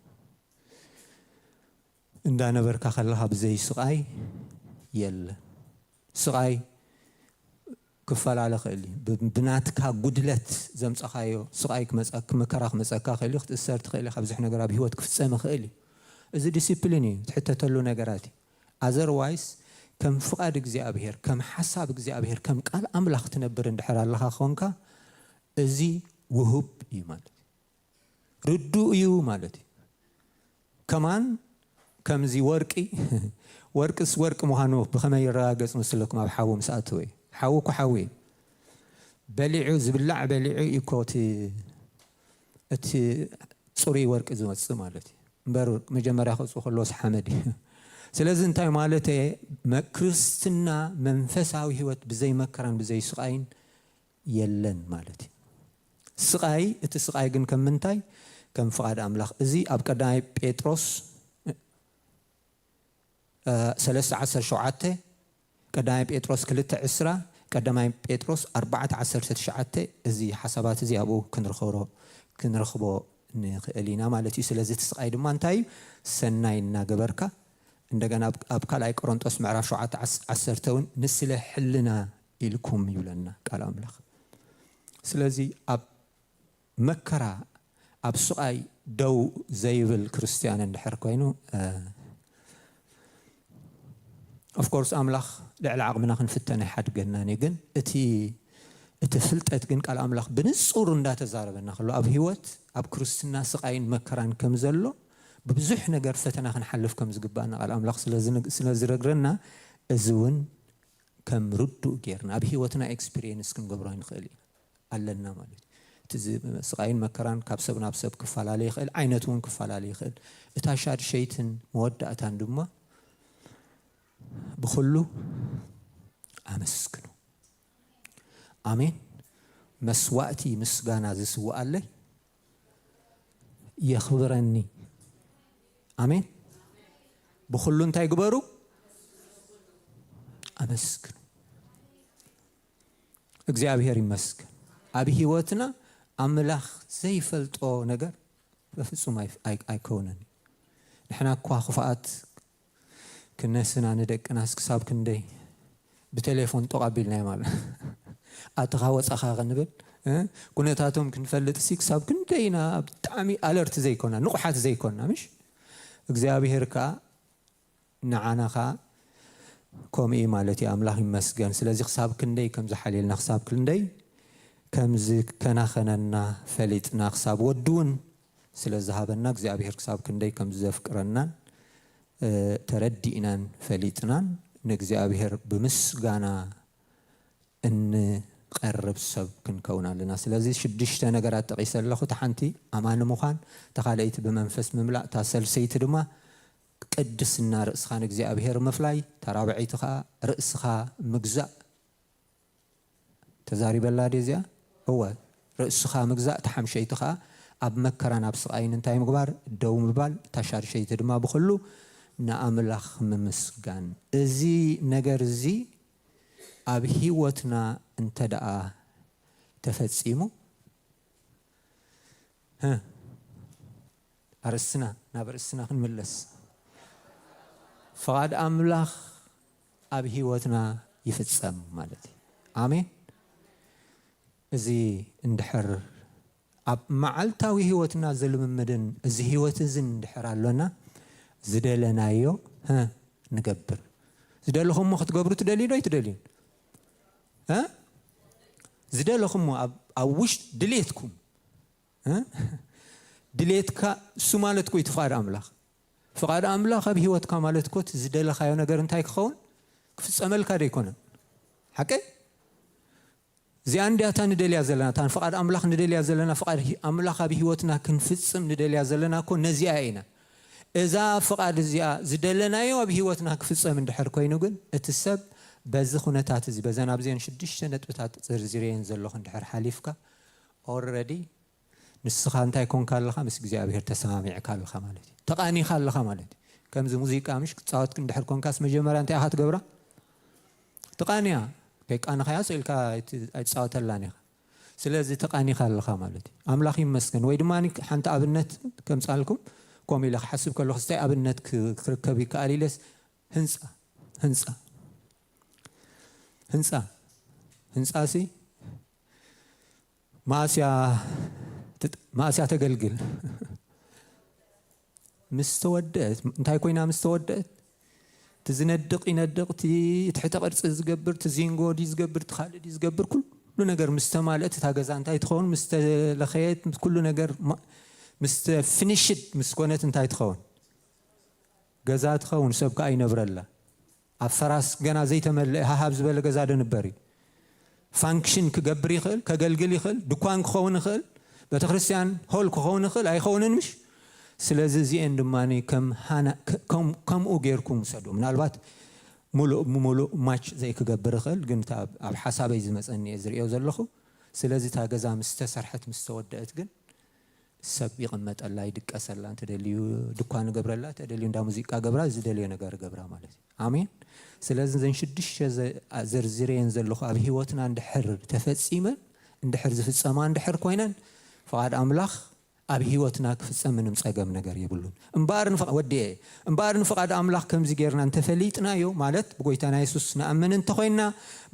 እንዳነበርካ ከለኻ ብዘይ ስቓይ የለ። ስቓይ ክፈላለ ክእል እዩ። ብ-፣ ብናትካ ጉድለት ዘምጻኻዮ ስቓይ ክመጸ-፣ መከራ ክመጸካ ክእል እዩ። ክትእሰር ትኽእል ኢኻ። ብዙሕ ነገር ኣብ ህይወት ክፍጸም ይኽእል እዩ። እዚ ዲሲፕሊን እዩ፣ ትሕተተሉ ነገራት እዩ። ኣዘርዋይስ ከም ፍቓድ እግዚኣብሔር፣ ከም ሓሳብ እግዚኣብሔር፣ ከም ቃል ኣምላኽ ትነብር እንድሕር ኣለኻ ኮንካ፣ እዚ ውሁብ እዩ ማለት እዩ። ርዱእ እዩ ማለት እዩ። ከማን ከምዚ ወርቂ፣ ወርቅስ ወርቂ ምዃኑ ብኸመይ ይረጋገጽ መስለኩም? ኣብ ሓዊ ምስ ኣተወ እዩ። ሓዊ እኮ ሓዊ እዩ። በሊዑ፣ ዝብላዕ በሊዑ እዩ እኮ እቲ፣ እቲ ጽሩይ ወርቂ ዝወጽእ ማለት እዩ። እምበር መጀመርያ ክወጽእ ከሎስ ሓመድ እዩ። ስለዚ እንታይ ማለት እየ? መ-፣ ክርስትና መንፈሳዊ ህይወት ብዘይ መከራን ብዘይ ስቓይን የለን ማለት እዩ። ስቓይ፣ እቲ ስቓይ ግን ከም ምንታይ? ከም ፍቓድ ኣምላኽ። እዚ ኣብ ቀዳማይ ጴጥሮስ፣ እ፣ ሰለስተ ዓሰርተ ሸውዓተ፣ ቀዳማይ ጴጥሮስ ክልተ ዕስራ፣ ቀዳማይ ጴጥሮስ ኣርባዕተ ዓሰርተ ትሽዓተ፣ እዚ ሓሳባት እዚ ኣብኡ ክንረኽቦ፣ ክንረኽቦ ንኽእል ኢና ማለት እዩ። ስለዚ እቲ ስቓይ ድማ እንታይ እዩ? ሰናይ እናገበርካ፣ እንደገና ኣብ፣ ኣብ ካልኣይ ቆሮንጦስ ምዕራፍ ሸውዓተ ዓስ-፣ ዓሰርተ እውን ንስለ ሕልና ኢልኩም ይብለና ቃል ኣምላኽ። ስለዚ ኣብ መከራ፣ ኣብ ስቓይ ደው ዘይብል ክርስትያን እንድሕር ኮይኑ፣ እ፣ ኦፍኮርስ ኣምላኽ ልዕሊ ዓቕምና ክንፍተን ኣይሓድገናን እዩ። ግን እቲ፣ እቲ ፍልጠት ግን ቃል ኣምላኽ ብንጹር እንዳተዛረበና ከሎ ኣብ ህይወት፣ ኣብ ክርስትና ስቓይን መከራን ከም ዘሎ፣ ብብዙሕ ነገር ፈተና ክንሓልፍ ከም ዝግባእና ቃል ኣምላኽ ስለ ዝነ-፣ ስለ ዝነግረና፣ እዚ እውን ከም ርዱእ ጌርና ኣብ ህይወትና ኤክስፒሪየንስ ክንገብሮ ንኽእል ኢና፣ ኣለና ማለት እዩ። እቲ ዝ-፣ ስቓይን መከራን ካብ ሰብ ናብ ሰብ ክፈላለ ይኽእል፣ ዓይነት እውን ክፈላለ ይኽእል። እታ ሻድሸይትን መወዳእታን ድማ ብኹሉ ኣመስግኑ። ኣሜን። መስዋእቲ ምስጋና ዝስውኣለይ የኽብረኒ። ኣሜን። ብኹሉ እንታይ ግበሩ? ኣመስግኑ። እግዚኣብሔር ይመስገን። ኣብ ህይወትና ኣምላኽ ዘይፈልጦ ነገር በፍጹም ኣይ-፣ ኣይ-፣ ኣይከውንን እዩ። ንሕና እኳ ክፉኣት ክነስና ንደቅናስ ክሳብ ክንደይ ብቴሌፎን ጦቕ ኣቢልናዮም ኣሎ። ኣተኻ ወጻኻ ክንብል፣ እ? ኩነታቶም ክንፈልጥ ሲ ክሳብ ክንደይ ኢና ብጣዕሚ ኣለርት ዘይኮና፣ ንቑሓት ዘይኮና፣ ምሽ? እግዚኣብሔር ከኣ ንዓና ከኣ ከምኡ እዩ ማለት እዩ። ኣምላኽ ይመስገን። ስለዚ ክሳብ ክንደይ ከም ዝሓልየልና፣ ክሳብ ክንደይ ከም ዝከናኸነና ፈሊጥና፣ ክሳብ ወዲ እውን ስለ ዝሃበና፣ እግዚኣብሔር ክሳብ ክንደይ ከም ዘፍቅረናን፣ እ፣ ተረዲእናን ፈሊጥናን፣ ንእግዚኣብሔር ብምስጋና እንቐርብ ሰብ ክንከውን ኣለና። ስለዚ ሽዱሽተ ነገራት ጠቒሰ ኣለኹ። እታ ሓንቲ ኣማኒ ምዃን፣ እታ ካልኣይቲ ብመንፈስ ምምላእ፣ እታ ሰልሰይቲ ድማ ቅድስና ርእስኻ ንእግዚኣብሔር ምፍላይ፣ እታ ራብዐይቲ ኸኣ ርእስኻ ምግዛእ። ተዛሪበላ ድየ እዚኣ? እወ። ርእስኻ ምግዛእ፣ እታ ሓምሸይቲ ኸኣ ኣብ መከራን ኣብ ስቓይን እንታይ ምግባር? ደው ምባል፣ እታ ሻድሸይቲ ድማ ብኹሉ ንኣምላኽ ምምስጋን። እዚ ነገር እዚ ኣብ ህይወትና እንተ ደኣ ተፈጺሙ፣ ህ፣ ኣርእስትና፣ ናብ ኣርእስትና ክንምለስ። ፍቓድ ኣምላኽ ኣብ ህይወትና ይፍጸም ማለት እዩ። ኣሜን። እዚ እንድሕር ኣብ መዓልታዊ ህይወትና ዝልምምድን እዚ ህይወት እዚ እንድሕር ኣሎና፣ ዝደለናዮ፣ ህ፣ ንገብር። ዝደለኹሞ ክትገብሩ ትደልዩ ዶ ኣይትደልዩን? እ? ዝደለኹሞ ኣብ፣ ኣብ ውሽጥ ድሌትኩም፣ እ? ድሌትካ እሱ ማለት እኮ እዩ እቲ ፍቓድ ኣምላኽ። ፍቓድ ኣምላኽ ኣብ ህይወትካ ማለት እኮ እቲ ዝደለኻዮ ነገር እንታይ ክኸውን? ክፍጸመልካ ዶ ኣይኮነን? ሓቀይ? እዚኣ እንድያ እታ ንደልያ ዘለና፣ እታ ፍቓድ ኣምላኽ ንደልያ ዘለና፣ ፍቓድ ሂ-፣ ኣምላኽ ኣብ ህይወትና ክንፍጽም ንደልያ ዘለና እኮ ነዚኣ ኢና። እዛ ፍቓድ እዚኣ ዝደለናዮ ኣብ ህይወትና ክፍጸም እንድሕር ኮይኑ ግን፣ እቲ ሰብ በዚ ኩነታት እዚ፣ በዘን ኣብዘን ሽዱሽተ ነጥብታት ዘርዚረየን ዘለኹ እንድሕር ሓሊፍካ፣ ኦልረዲ ንስኻ እንታይ ኮንካ ኣለኻ? ምስ እግዚኣብሔር ተሰማሚዕካ ኣለኻ ማለት እዩ። ተቓኒኻ ኣለኻ ማለት እዩ። ከምዚ ሙዚቃ ምሽ ክትጻወት እንድሕር ኮንካስ መጀመርያ እንታይ ኢኻ ትገብራ? ትቓንያ። ከይቃነኻያ ስኢልካ ኣይት-፣ ኣይትጻወተላን ኢኻ። ስለዚ ተቓኒኻ ኣለኻ ማለት እዩ። ኣምላኽ ይመስገን። ወይ ድማ ሓንቲ ኣብነት ከምጻልኩም፣ ከምኡ ኢለ ክሓስብ ከለኹ፣ እንታይ ኣብነት ክ-፣ ክርከብ ይከኣል ኢለስ፣ ህንጻ፣ ህንጻ፣ ህንጻ፣ ህንጻ ሲ መኣስያ ትጥ-፣ መኣስያ ተገልግል። ምስ ተወደአት፣ እንታይ ኮይና ምስ ተወደአት? እቲ ዝነድቕ ይነድቕ፣ እቲ ትሕተ ቅርጺ ዝገብር፣ እቲ ዚንጎ ድዩ ዝገብር፣ እቲ ካልእ ድዩ ዝገብር፣ ኩሉ ነገር ምስ ተማልአት፣ እታ ገዛ እንታይ ትኸውን? ምስ ተለኸየት፣ ምስ ኩሉ ነገር ማ-፣ ምስ ተ-፣ ፊኒሽድ ምስ ኮነት እንታይ ትኸውን? ገዛ ትኸውን፣ ሰብ ከኣ ይነብረላ። ኣብ ፈራስ ገና ዘይተመልአ ሃሃብ ዝበለ ገዛ ዶ ንበር እዩ? ፋንክሽን ክገብር ይኽእል፣ ከገልግል ይኽእል፣ ድኳን ክኸውን ይኽእል፣ ቤተክርስትያን ሆል ክኸውን ይኽእል፣ ኣይኸውንን ምሽ? ስለዚ እዚኤን ድማ ከም ሃና-፣ ከ-፣ ከም-፣ ከምኡ ጌርኩም ውሰዱ። ምናልባት ሙሉእ ብሙሉእ ማች ዘይክገብር ይኽእል፣ ግን እታ ኣብ፣ ኣብ ሓሳበይ ዝመጸኒ እየ ዝርእዮ ዘለኹ። ስለዚ እታ ገዛ ምስ ተሰርሐት፣ ምስ ተወደአት ግን ሰብ ይቕመጠላ፣ ይድቀሰላ፣ እንተደልዩ ድኳን ይገብረላ፣ እንተደልዩ እንዳ ሙዚቃ ገብራ፣ ዝደልዮ ነገር ገብራ ማለት እዩ። ኣሜን። ስለዚ እዘን ሽዱሽተ ዘ-፣ ዘርዚረየን ዘለኹ ኣብ ህይወትና እንድሕር ተፈጺመን፣ እንድሕር ዝፍጸማ እንድሕር ኮይነን፣ ፍቓድ ኣምላኽ ኣብ ህይወትና ክፍጸም ምንም ጸገም ነገር የብሉን። እምበኣር ንፍቓ-፣ ወዲኤ፣ እምበኣር ንፍቓድ ኣምላኽ ከምዚ ጌርና እንተፈሊጥናዮ፣ ማለት ብጎይታና የሱስ ንኣምን እንተኾይንና፣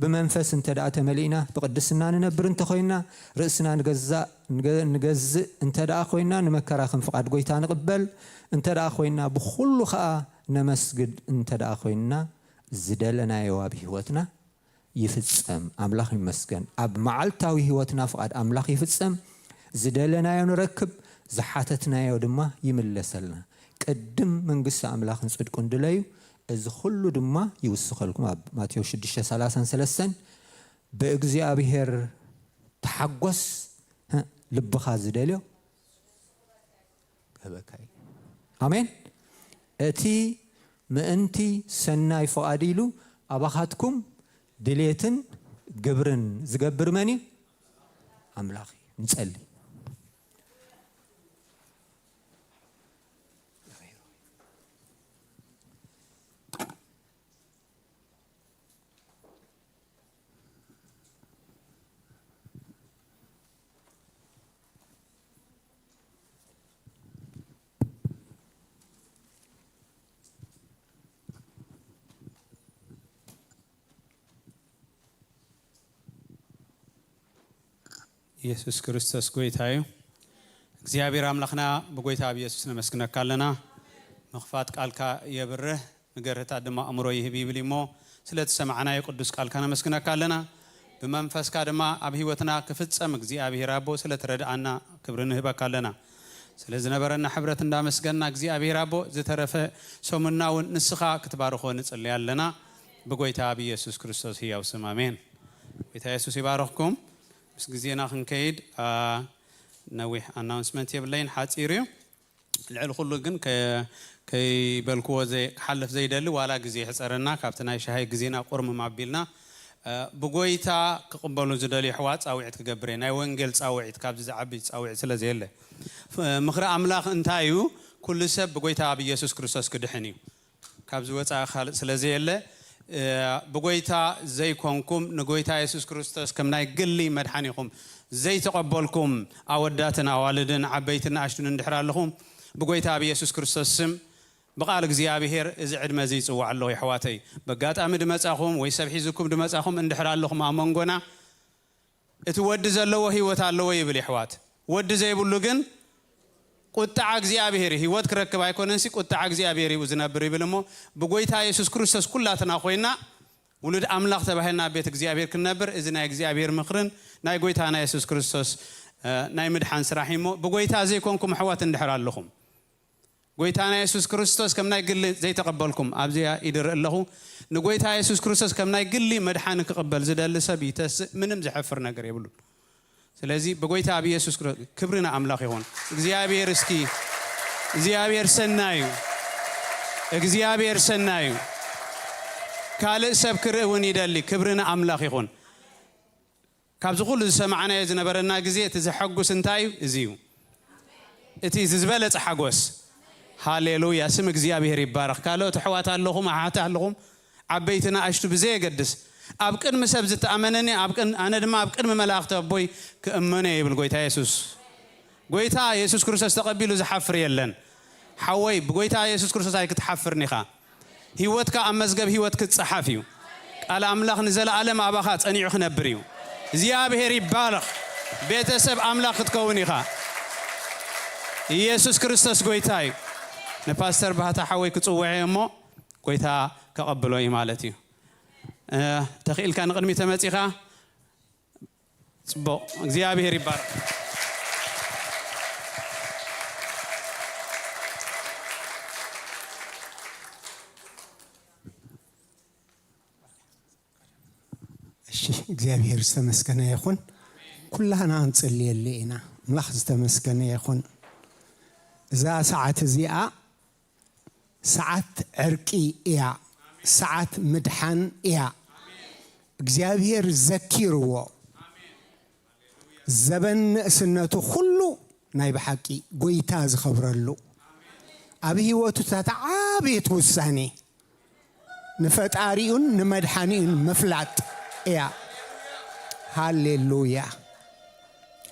ብመንፈስ እንተ ደኣ ተመሊእና፣ ብቅድስና ንነብር እንተኾይንና፣ ርእስና ንገዛእ፣ ንገ-፣ ንገዝእ እንተ ደኣ ኮይንና፣ ንመከራ ከም ፍቓድ ጎይታ ንቕበል እንተ ደኣ ኮይንና፣ ብኹሉ ኸኣ ነመስግድ እንተ ደኣ ኮይንና፣ ዝደለናዮ ኣብ ህይወትና ይፍጸም። ኣምላኽ ይመስገን። ኣብ መዓልታዊ ህይወትና ፍቓድ ኣምላኽ ይፍጸም። ዝደለናዮ ንረክብ፣ ዝሓተትናዮ ድማ ይምለሰልና። ቅድም መንግስቲ ኣምላኽን ጽድቁን ድለዩ፣ እዚ ኹሉ ድማ ይውስኸልኩም። ኣብ ማቴዎስ ሽዱሽተ ሰላሳን ሰለስተን፣ "ብእግዚኣብሔር ተሓጎስ፣ ልብኻ ዝደልዮ ክህበካ እዩ።" ኣሜን። እቲ ምእንቲ ሰናይ ፍቓድ ኢሉ ኣባኻትኩም ድሌትን ግብርን ዝገብር መን እዩ? ኣምላኽ እዩ። ንጸሊ። ኢየሱስ ክርስቶስ ጎይታ እዩ። እግዚኣብሔር ኣምላኽና፣ ብጎይታ ኣብ ኢየሱስ ነመስግነካ ኣለና። ምኽፋት ቃልካ የብርህ፣ ንገርህታት ድማ ኣእምሮ ይህብ ይብል እሞ፣ ስለ እትሰማዕናዮ ቅዱስ ቃልካ ነመስግነካ ኣለና። ብመንፈስካ ድማ ኣብ ህይወትና ክፍጸም እግዚኣብሔር ኣቦ ስለ ትረድኣና ክብሪ ንህበካ ኣለና። ስለ ዝነበረና ሕብረት እንዳመስገንና እግዚኣብሔር ኣቦ፣ ዝተረፈ ሰሙንና እውን ንስኻ ክትባርኾ ንጽሊ ኣለና። ብጎይታ ኣብ ኢየሱስ ክርስቶስ ህያው ስም ኣሜን። ጎይታ የሱስ ይባርኽኩም። ምስ ግዜና ክንከይድ፣ ኣ፣ ነዊሕ ኣናውንስመንት የብለይን፣ ሓጺር እዩ። ልዕሊ ኩሉ ግን ከ-፣ ከይበልክዎ ዘይ-፣ ክሓልፍ ዘይደሊ፣ ዋላ ግዜ ይሕጸረና፣ ካብቲ ናይ ሻሂ ግዜና ቁርምም ኣቢልና፣ እ፣ ብጎይታ ክቕበሉ ዝደልዩ ኣሕዋት ጻውዒት ክገብር እየ። ናይ ወንጌል ጻውዒት፣ ካብዚ ዝዓቢ ጻውዒት ስለ ዘየለ። ፍ-፣ ምኽሪ ኣምላኽ እንታይ እዩ? ኩሉ ሰብ ብጎይታ ብኢየሱስ ክርስቶስ ክድሕን እዩ። ካብዚ ወጻኢ ካልእ ስለ ዘየለ፣ ብጎይታ ዘይኮንኩም ንጎይታ የሱስ ክርስቶስ ከም ናይ ግሊ መድሓኒኹም ዘይተቐበልኩም ኣወዳትን ኣዋልድን ዓበይትን ንኣሽቱን እንድሕር ኣለኹም፣ ብጎይታ ብየሱስ ክርስቶስ ስም ብቓል እግዚኣብሔር እዚ ዕድመ እዚ ይጽዋዕ ኣለኹ። የሕዋተይ፣ በጋጣሚ ድመጻኹም ወይ ሰብ ሒዝኩም ድመጻኹም እንድሕር ኣለኹም ኣብ መንጎና፣ እቲ ወዲ ዘለዎ ህይወት ኣለዎ ይብል። የሕዋት፣ ወዲ ዘይብሉ ግን ቁጣዓ እግዚኣብሔር እዩ። ህይወት ክረክብ ኣይኮነንሲ ቁጣዓ እግዚኣብሔር እዩ ዝነብር ይብል። እሞ ብጎይታ የሱስ ክርስቶስ ኩላትና ኮይና ውሉድ ኣምላኽ ተባሂልና ኣብ ቤት እግዚኣብሔር ክንነብር፣ እዚ ናይ እግዚኣብሔር ምኽርን ናይ ጎይታና የሱስ ክርስቶስ ናይ ምድሓን ስራሕ እዩ። እሞ ብጎይታ ዘይኮንኩም ኣሕዋት እንድሕር ኣለኹም፣ ጎይታና የሱስ ክርስቶስ ከም ናይ ግሊ ዘይተቐበልኩም ኣብዚኣ ይድርኢ ኣለኹ። ንጎይታ የሱስ ክርስቶስ ከም ናይ ግሊ መድሓኒ ክቕበል ዝደሊ ሰብ ይተስእ፣ ምንም ዘሕፍር ነገር የብሉን። ስለዚ ብጎይታ ኣብ የሱስ ክርስቶስ ክብሪ ንኣምላኽ ይኹን። እግዚኣብሔር እስኪ እግዚኣብሔር ሰናይ እዩ። እግዚኣብሔር ሰናይ እዩ። ካልእ ሰብ ክርኢ እውን ይደሊ። ክብሪ ንኣምላኽ ይኹን። ካብዚ ኩሉ ዝሰማዕናዮ ዝነበረና ግዜ እቲ ዘሐጉስ እንታይ እዩ? እዚ እዩ። እቲ ዝበለጸ ሓጎስ። ሃሌሉያ፣ ስም እግዚኣብሔር ይባረኽ። ካልኦት ኣሕዋት ኣለኹም፣ ኣሓት ኣለኹም፣ ዓበይቲ ንኣሽቱ ብዘየገድስ፣ ኣብ ቅድሚ ሰብ ዝተኣመነኒ፣ ኣብ ቅን-፣ ኣነ ድማ ኣብ ቅድሚ መላእኽቲ ኣቦይ ክእመኖ እየ ይብል ጎይታ የሱስ። ጎይታ የሱስ ክርስቶስ ተቐቢሉ ዝሓፍር የለን። ሓወይ፣ ብጎይታ የሱስ ክርስቶስ ኣይክትሓፍርን ኢኻ። ህይወትካ ኣብ መዝገብ ህይወት ክትጸሓፍ እዩ። ቃል ኣምላኽ ንዘለኣለም ኣባኻ ጸኒዑ ክነብር እዩ። እግዚኣብሔር ይባረኽ። ቤተሰብ ኣምላኽ ክትከውን ኢኻ። ኢየሱስ ክርስቶስ ጎይታ እዩ። ንፓስተር ባህታ ሓወይ ክጽውዐ እሞ ጎይታ ከቐብሎ እዩ ማለት እዩ። እ፣ ተኽኢልካ ንቕድሚ ተመጺኻ። ጽቡቕ፣ እግዚኣብሔር ይባረኽ። እሺ፣ እግዚኣብሔር ዝተመስገነ ይኹን። ኩላህና ክንጽልየሉ ኢና። ኣምላኽ ዝተመስገነ ይኹን። እዛ ሰዓት እዚኣ ሰዓት ዕርቂ እያ። ሰዓት ምድሓን እያ። እግዚኣብሔር ዘኪርዎ ዘበን ንእስነቱ ኩሉ ናይ ብሓቂ ጎይታ ዝኸብረሉ፣ ኣብ ህይወቱ እታ ዓብየት ውሳኔ ንፈጣሪኡን ንመድሓኒኡን ምፍላጥ እያ። ሃሌሉያ፣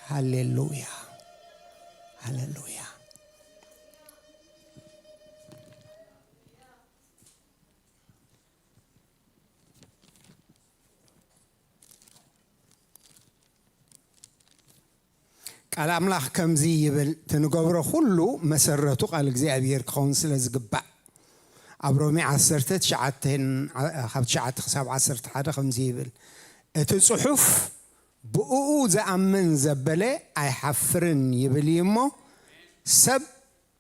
ሃሌሉያ፣ ሃሌሉያ። ቃል ኣምላኽ ከምዚ ይብል፣ እቲ ንገብሮ ኩሉ መሰረቱ ቃል እግዚኣብሔር ክኸውን ስለ ዝግባእ። ኣብ ሮሜ ዓሰርተ ትሽዓተ፣ ካብ ትሽዓተ ክሳብ ዓሰርተ ሓደ ከምዚ ይብል፣ እቲ ጽሑፍ፣ "ብእኡ ዝኣምን ዘበለ ኣይሓፍርን" ይብል እዩ እሞ፣ ሰብ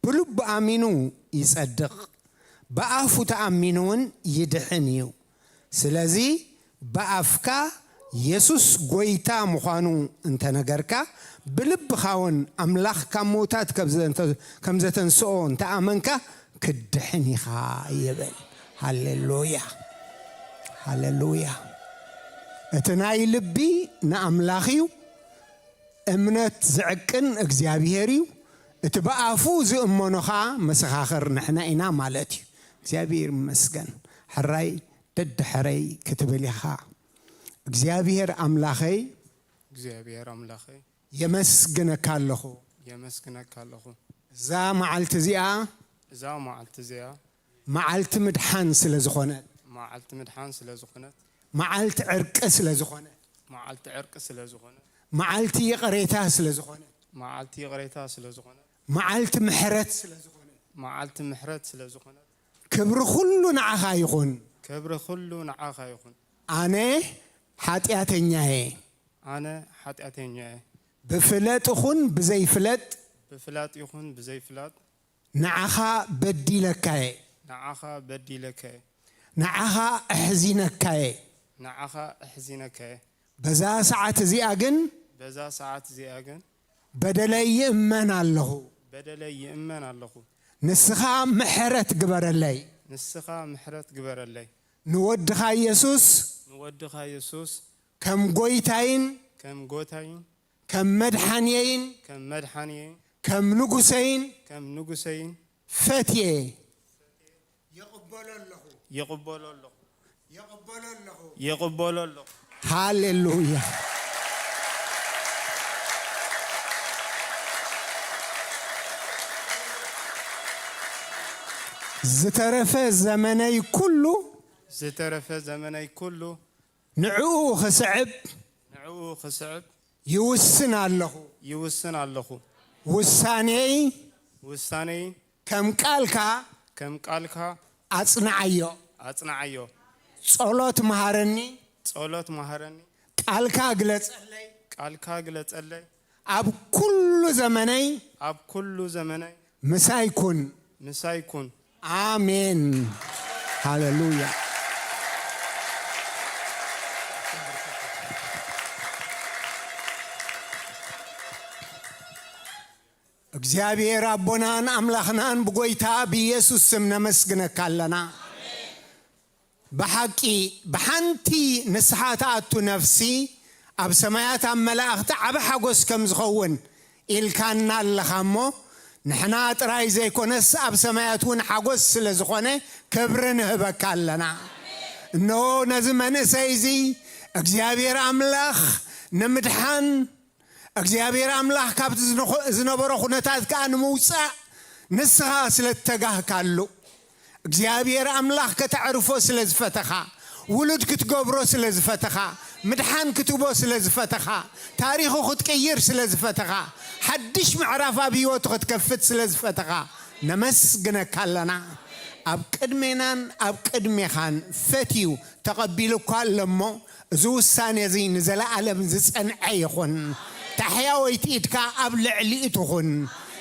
ብልቡ ኣሚኑ ይጸድቕ፣ ብኣፉ ተኣሚኑ እውን ይድሕን እዩ። ስለዚ ብኣፍካ የሱስ ጐይታ ምዃኑ እንተነገርካ፣ ብልብኻ እውን ኣምላኽ ካብ ምዉታት ከም ዘተ-፣ ከም ዘተንስኦ እንተኣመንካ፣ ክትድሕን ኢኻ ይብል። ሃሌሉያ! ሃሌሉያ! እቲ ናይ ልቢ ንኣምላኽ እዩ። እምነት ዝዕቅን እግዚኣብሄር እዩ። እቲ ብኣፉ ዝእመኖ ኸኣ መሰኻኽር ንሕና ኢና ማለት እዩ። እግዚኣብሄር ይመስገን። ሕራይ ደድሕረይ ክትብል ኢኻ። እግዚኣብሄር ኣምላኸይ እግዚኣብሄር ኣምላኸይ የመስግነካ ኣለኹ። የመስግነካ ኣለኹ። እዛ መዓልቲ እዚኣ እዛ መዓልቲ እዚኣ መዓልቲ ምድሓን ስለ ዝኾነት፣ መዓልቲ ምድሓን ስለ ዝኾነት፣ መዓልቲ ዕርቂ ስለ ዝኾነት፣ መዓልቲ ዕርቂ ስለ ዝኾነት፣ መዓልቲ ይቕሬታ ስለ ዝኾነት፣ መዓልቲ ይቕሬታ ስለ ዝኾነት፣ መዓልቲ ምሕረት ስለ ዝኾነት፣ መዓልቲ ምሕረት ስለ ዝኾነት፣ ክብሪ ኩሉ ንዓኻ ይኹን። ክብሪ ኩሉ ንዓኻ ይኹን። ኣነ ሓጢኣተኛ እየ። ኣነ ሓጢኣተኛ እየ። ብፍለጥ ይኹን ብዘይፍለጥ ብፍላጥ ይኹን ብዘይፍላጥ ንዓኻ በዲለካ እየ። ንዓኻ በዲለካ እየ። ንዓኻ ኣሕዚነካ እየ። ንዓኻ ኣሕዚነካ እየ። በዛ ሰዓት እዚኣ ግን በዛ ሰዓት እዚኣ ግን በደለይ ይእመን ኣለኹ። በደለይ ይእመን ኣለኹ። ንስኻ ምሕረት ግበረለይ። ንስኻ ምሕረት ግበረለይ። ንወድኻ ኢየሱስ ንወድኻ ኢየሱስ ከም ጐይታይን ከም ጐይታይን ከም መድሓንየይን ከም መድሓንየይን ከም ንጉሰይን ከም ንጉሰይን ፈትየ ይቕበሎ ኣለኹ። ይቕበሎ ኣለኹ። ይቕበሎ ኣለኹ። ይቕበሎ ኣለኹ። ሃሌሉያ። ዝተረፈ ዘመነይ ኩሉ ዝተረፈ ዘመነይ ኩሉ ንዕኡ ክስዕብ ንዕኡ ክስዕብ ይውስን ኣለኹ። ይውስን ኣለኹ። ውሳኔይ ውሳኔይ ከም ቃልካ ከም ቃልካ ኣጽንዓዮ። ኣጽንዓዮ። ጸሎት መሃረኒ። ጸሎት መሃረኒ። ቃልካ ግለጸለይ። ቃልካ ግለጸለይ። ኣብ ኩሉ ዘመነይ ኣብ ኩሉ ዘመነይ ምሳይ ኩን። ምሳይ ኩን። ኣሜን። ሃሌሉያ። እግዚኣብሔር ኣቦናን ኣምላኽናን ብጎይታ ብኢየሱስ ስም ነመስግነካ ኣለና። ብሓቂ ብሓንቲ ንስሓ ትኣቱ ነፍሲ ኣብ ሰማያት ኣብ መላእኽቲ ዓቢ ሓጎስ ከም ዝኸውን ኢልካና ኣለኻ እሞ፣ ንሕና ጥራይ ዘይኮነስ ኣብ ሰማያት እውን ሓጎስ ስለ ዝኾነ ክብሪ ንህበካ ኣለና። እንሆ ነዚ መንእሰይ እዚ እግዚኣብሔር ኣምላኽ ንምድሓን፣ እግዚኣብሔር ኣምላኽ ካብቲ ዝነኾ-፣ ዝነበሮ ኩነታት ከኣ ንምውጻእ ንስኻ ስለ እተጋህካሉ፣ እግዚኣብሔር ኣምላኽ ከተዕርፎ ስለ ዝፈተኻ፣ ውሉድ ክትገብሮ ስለ ዝፈተኻ፣ ምድሓን ክትቦ ስለ ዝፈተኻ፣ ታሪኹ ክትቅይር ስለ ዝፈተኻ፣ ሓድሽ ምዕራፍ ኣብ ህይወቱ ክትከፍት ስለ ዝፈተኻ፣ ነመስግነካ ኣለና። ኣብ ቅድሜናን ኣብ ቅድሜኻን ፈትዩ ተቐቢሉ እኳ ኣሎ እሞ፣ እዚ ውሳኔ እዚ ንዘለኣለም ዝጸንዐ ይኹን። ታሕያወይቲ ኢድካ ኣብ ልዕሊኡ ትኹን።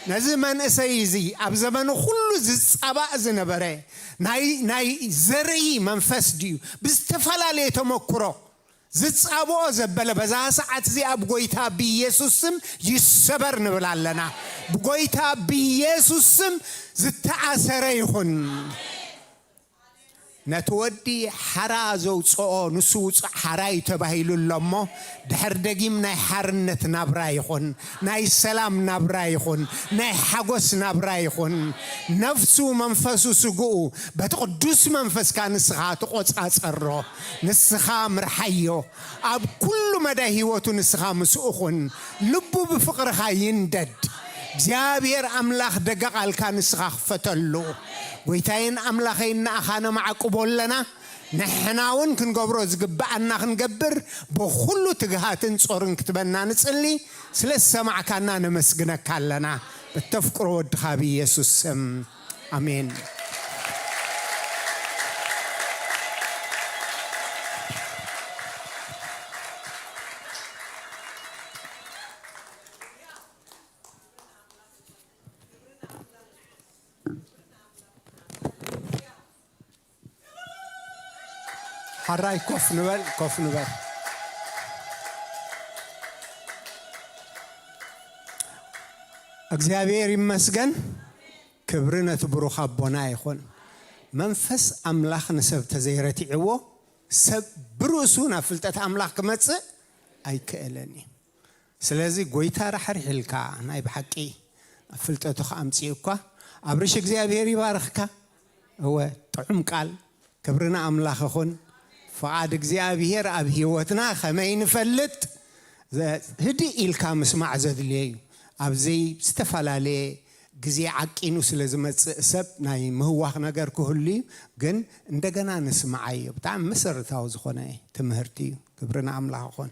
ነዚ መንእሰይ እዚ ኣብ ዘመኑ ኩሉ ዝጻባእ ዝነበረ ናይ፣ ናይ ዘርኢ መንፈስ ድዩ? ብዝተፈላለየ ተመክሮ ዝጻብኦ ዘበለ በዛ ሰዓት እዚኣ ብጎይታ ብኢየሱስ ስም ይሰበር ንብል ኣለና። ብጎይታ ብኢየሱስ ስም ዝተኣሰረ ይኹን። ነቲ ወዲ ሓራ ዘውፅኦ ንሱ ውፁዕ ሓራ እዩ ተባሂሉ ኣሎ እሞ፣ ድሕር ደጊም ናይ ሓርነት ናብራ ይኹን፣ ናይ ሰላም ናብራ ይኹን፣ ናይ ሓጎስ ናብራ ይኹን። ነፍሱ፣ መንፈሱ፣ ስግኡ በቲ ቅዱስ መንፈስካ ንስኻ ትቆጻጸሮ። ንስኻ ምርሓዮ። ኣብ ኩሉ መዳይ ህይወቱ ንስኻ ምስኡ ኩን። ልቡ ብፍቕርኻ ይንደድ። እግዚኣብሔር ኣምላኽ ደገ ቃልካ ንስኻ ክፈተሉ። ጎይታዬን ኣምላኸይን ንኣኻ ነማዕቅቦ ኣለና። ንሕና እውን ክንገብሮ ዝግብኣና ክንገብር ብኹሉ ትግሃትን ጾርን ክትበና ንጽሊ። ስለ ዝሰማዕካና ነመስግነካ ኣለና። በተፍቅሮ ወድኻ ብኢየሱስ ስም። ኣሜን። ሓራይ ኮፍ ንበል፣ ኮፍ ንበል። እግዚኣብሔር ይመስገን። ክብሪ ነቲ ብሩኽ ኣቦና ይኹን። መንፈስ ኣምላኽ ንሰብ ተዘይረቲዕዎ፣ ሰብ ብርእሱ ናብ ፍልጠት ኣምላኽ ክመጽእ ኣይክእልን እዩ። ስለዚ ጎይታ ራሕሪሕ ኢልካ ናይ ብሓቂ ኣብ ፍልጠቱ ከኣምጽእ እኳ፣ ኣብርሽ እግዚኣብሔር ይባርኽካ። እወ፣ ጥዑም ቃል። ክብሪ ንኣምላኽ ይኹን። ፍቓድ እግዚኣብሔር ኣብ ህይወትና ከመይ ንፈልጥ ዘ-፣ ህድእ ኢልካ ምስማዕ ዘድልዮ እዩ። ኣብዚ ዝተፈላለየ ግዜ ዓቂኑ ስለ ዝመጽእ ሰብ ናይ ምህዋኽ ነገር ክህሉ እዩ፣ ግን እንደገና ንስምዓዮ። ብጣዕሚ መሰረታዊ ዝኾነ ትምህርቲ እዩ። ክብሪ ንኣምላኽ ይኹን።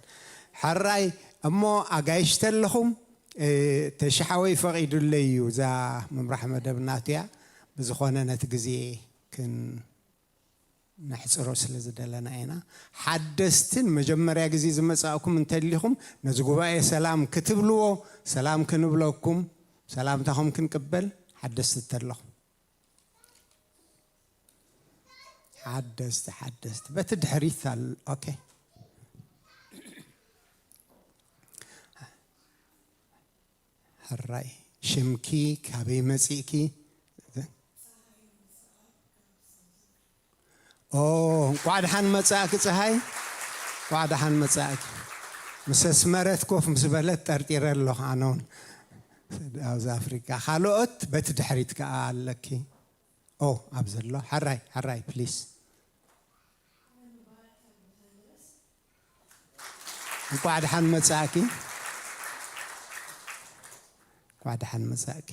ሕራይ እሞ ኣጋይሽ ተለኹም፣ እ፣ ተሽሓወይ ፈቒዱለይ እዩ፣ እዛ ምምራሕ መደብ ናቱ እያ። ብዝኾነ ነቲ ግዜ ክን-፣ ነሕጽሮ ስለ ዝደለና ኢና። ሓደስትን መጀመርያ ግዜ ዝመጻእኩም እንተሊኹም፣ ነዚ ጉባኤ ሰላም ክትብልዎ፣ ሰላም ክንብለኩም፣ ሰላምታኹም ክንቅበል፣ ሓደስቲ እንተለኹም። ሓደስቲ፣ ሓደስቲ። በቲ ድሕሪት ኣል-፣ ኦኬ። ሕራይ፣ ሽምኪ፣ ካበይ መጺእኪ? ኦ፣ እንቋዕ ደሓን መጻእኪ ጸሃይ። እንቋዕ ደሓን መጻእኪ። ምስ ኣስመረት ኮፍ ምስ በለት ጠርጢረ ኣለኹ ኣነ እውን። ሳውዝ ኣፍሪካ። ካልኦት በቲ ድሕሪት ከኣ ኣለኪ። ኦ፣ ኣብ ዘሎ። ሕራይ፣ ሕራይ፣ ፕሊስ። እንኳዕ ደሓን መጻእኪ። እንኳዕ ደሓን መጻእኪ።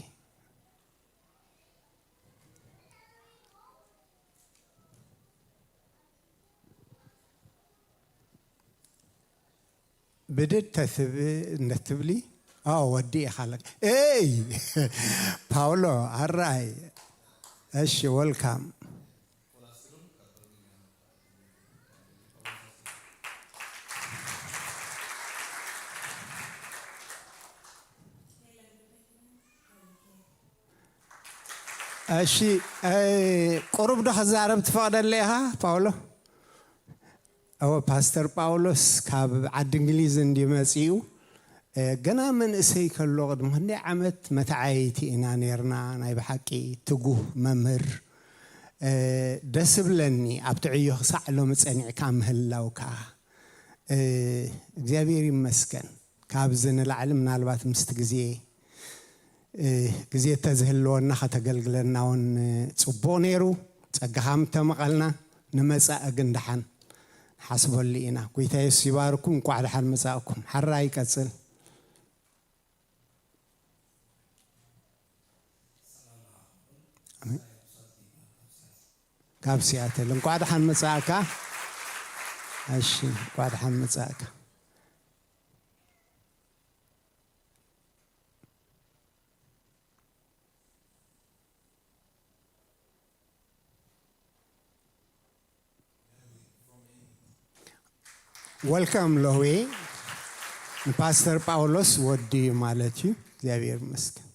ብድድ ተትብ-፣ እንደትብሊ፣ ኣዎ፣ ወዲ ኢኻ ኣለካ። ኤይ! ፓውሎ፣ ኣራይ። እሺ፣ ወልካም። እሺ፣ እ፣ ቁሩብ ዶ ክዛረብ ትፈቕደለይ ኢኻ፣ ፓውሎ? እወ፣ ፓስተር ጳውሎስ ካብ ዓዲ እንግሊዝ እንድዩ መጺኡ። እ፣ ገና መንእሰይ ከሎ፣ ቅድሚ ክንደይ ዓመት፣ መተዓየይቲ ኢና ኔርና። ናይ ብሓቂ ትጉህ መምህር። እ፣ ደስ እብለኒ ኣብቲ ዕዮ ክሳዕ ሎሚ ጸኒዕካ ምህላውካ። እ፣ እግዚኣብሔር ይመስገን። ካብዚ ንላዕሊ ምናልባት ምስቲ ግዜ፣ እ፣ ግዜ ተዝህልወና ከተገልግለና እውን፣ እ፣ ጽቡቕ ነይሩ። ጸጋኻ ምተመቐልና ንመጻኢ ግን ደሓን ንሓስበሉ ኢና። ጎይታ የሱስ ይባርኩም። እንቋዕ ደሓን መጻእኩም። ሓራ ይቀጽል። ኣሜን። ካብ ሲያትል እንቋዕ ደሓን መጻእካ። እሺ፣ እንቋዕ ደሓን መጻእካ። ወልካም ሎዌ። ንፓስተር ጳውሎስ ወዲ እዩ ማለት እዩ። እግዚኣብሔር ይመስገን።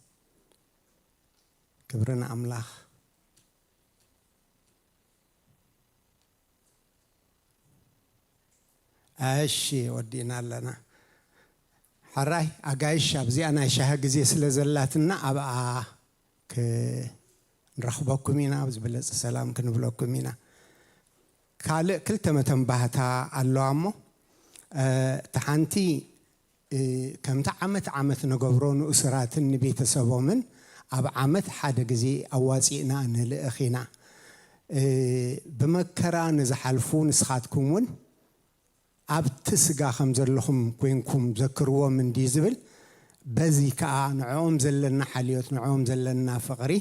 ክብሪ ንኣምላኽ። እሺ፣ ወዲእና ኣለና። ሕራይ ኣጋይሽ፣ ኣብዚኣ ናይ ሻሂ ግዜ ስለ ዘላትና ኣብኣ ክንረኽበኩም ኢና፣ ብዝበለጸ ሰላም ክንብለኩም ኢና። ካልእ ክልተ መተንባህታ ኣለዋ እሞ፣ እ፣ እታ ሓንቲ፣ እ፣ ከምቲ ዓመት ዓመት ንገብሮ ንእሱራትን ንቤተሰቦምን ኣብ ዓመት ሓደ ግዜ ኣዋጺእና ንልእኽ ኢና። እ፣ ብመከራ ንዝሓልፉ ንስኻትኩም እውን ኣብቲ ስጋ ከም ዘለኹም ኮይንኩም ዘክርዎም እንድዩ ዝብል፣ በዚ ከኣ ንዕኦም ዘለና ሓልዮት፣ ንዕኦም ዘለና ፍቕሪ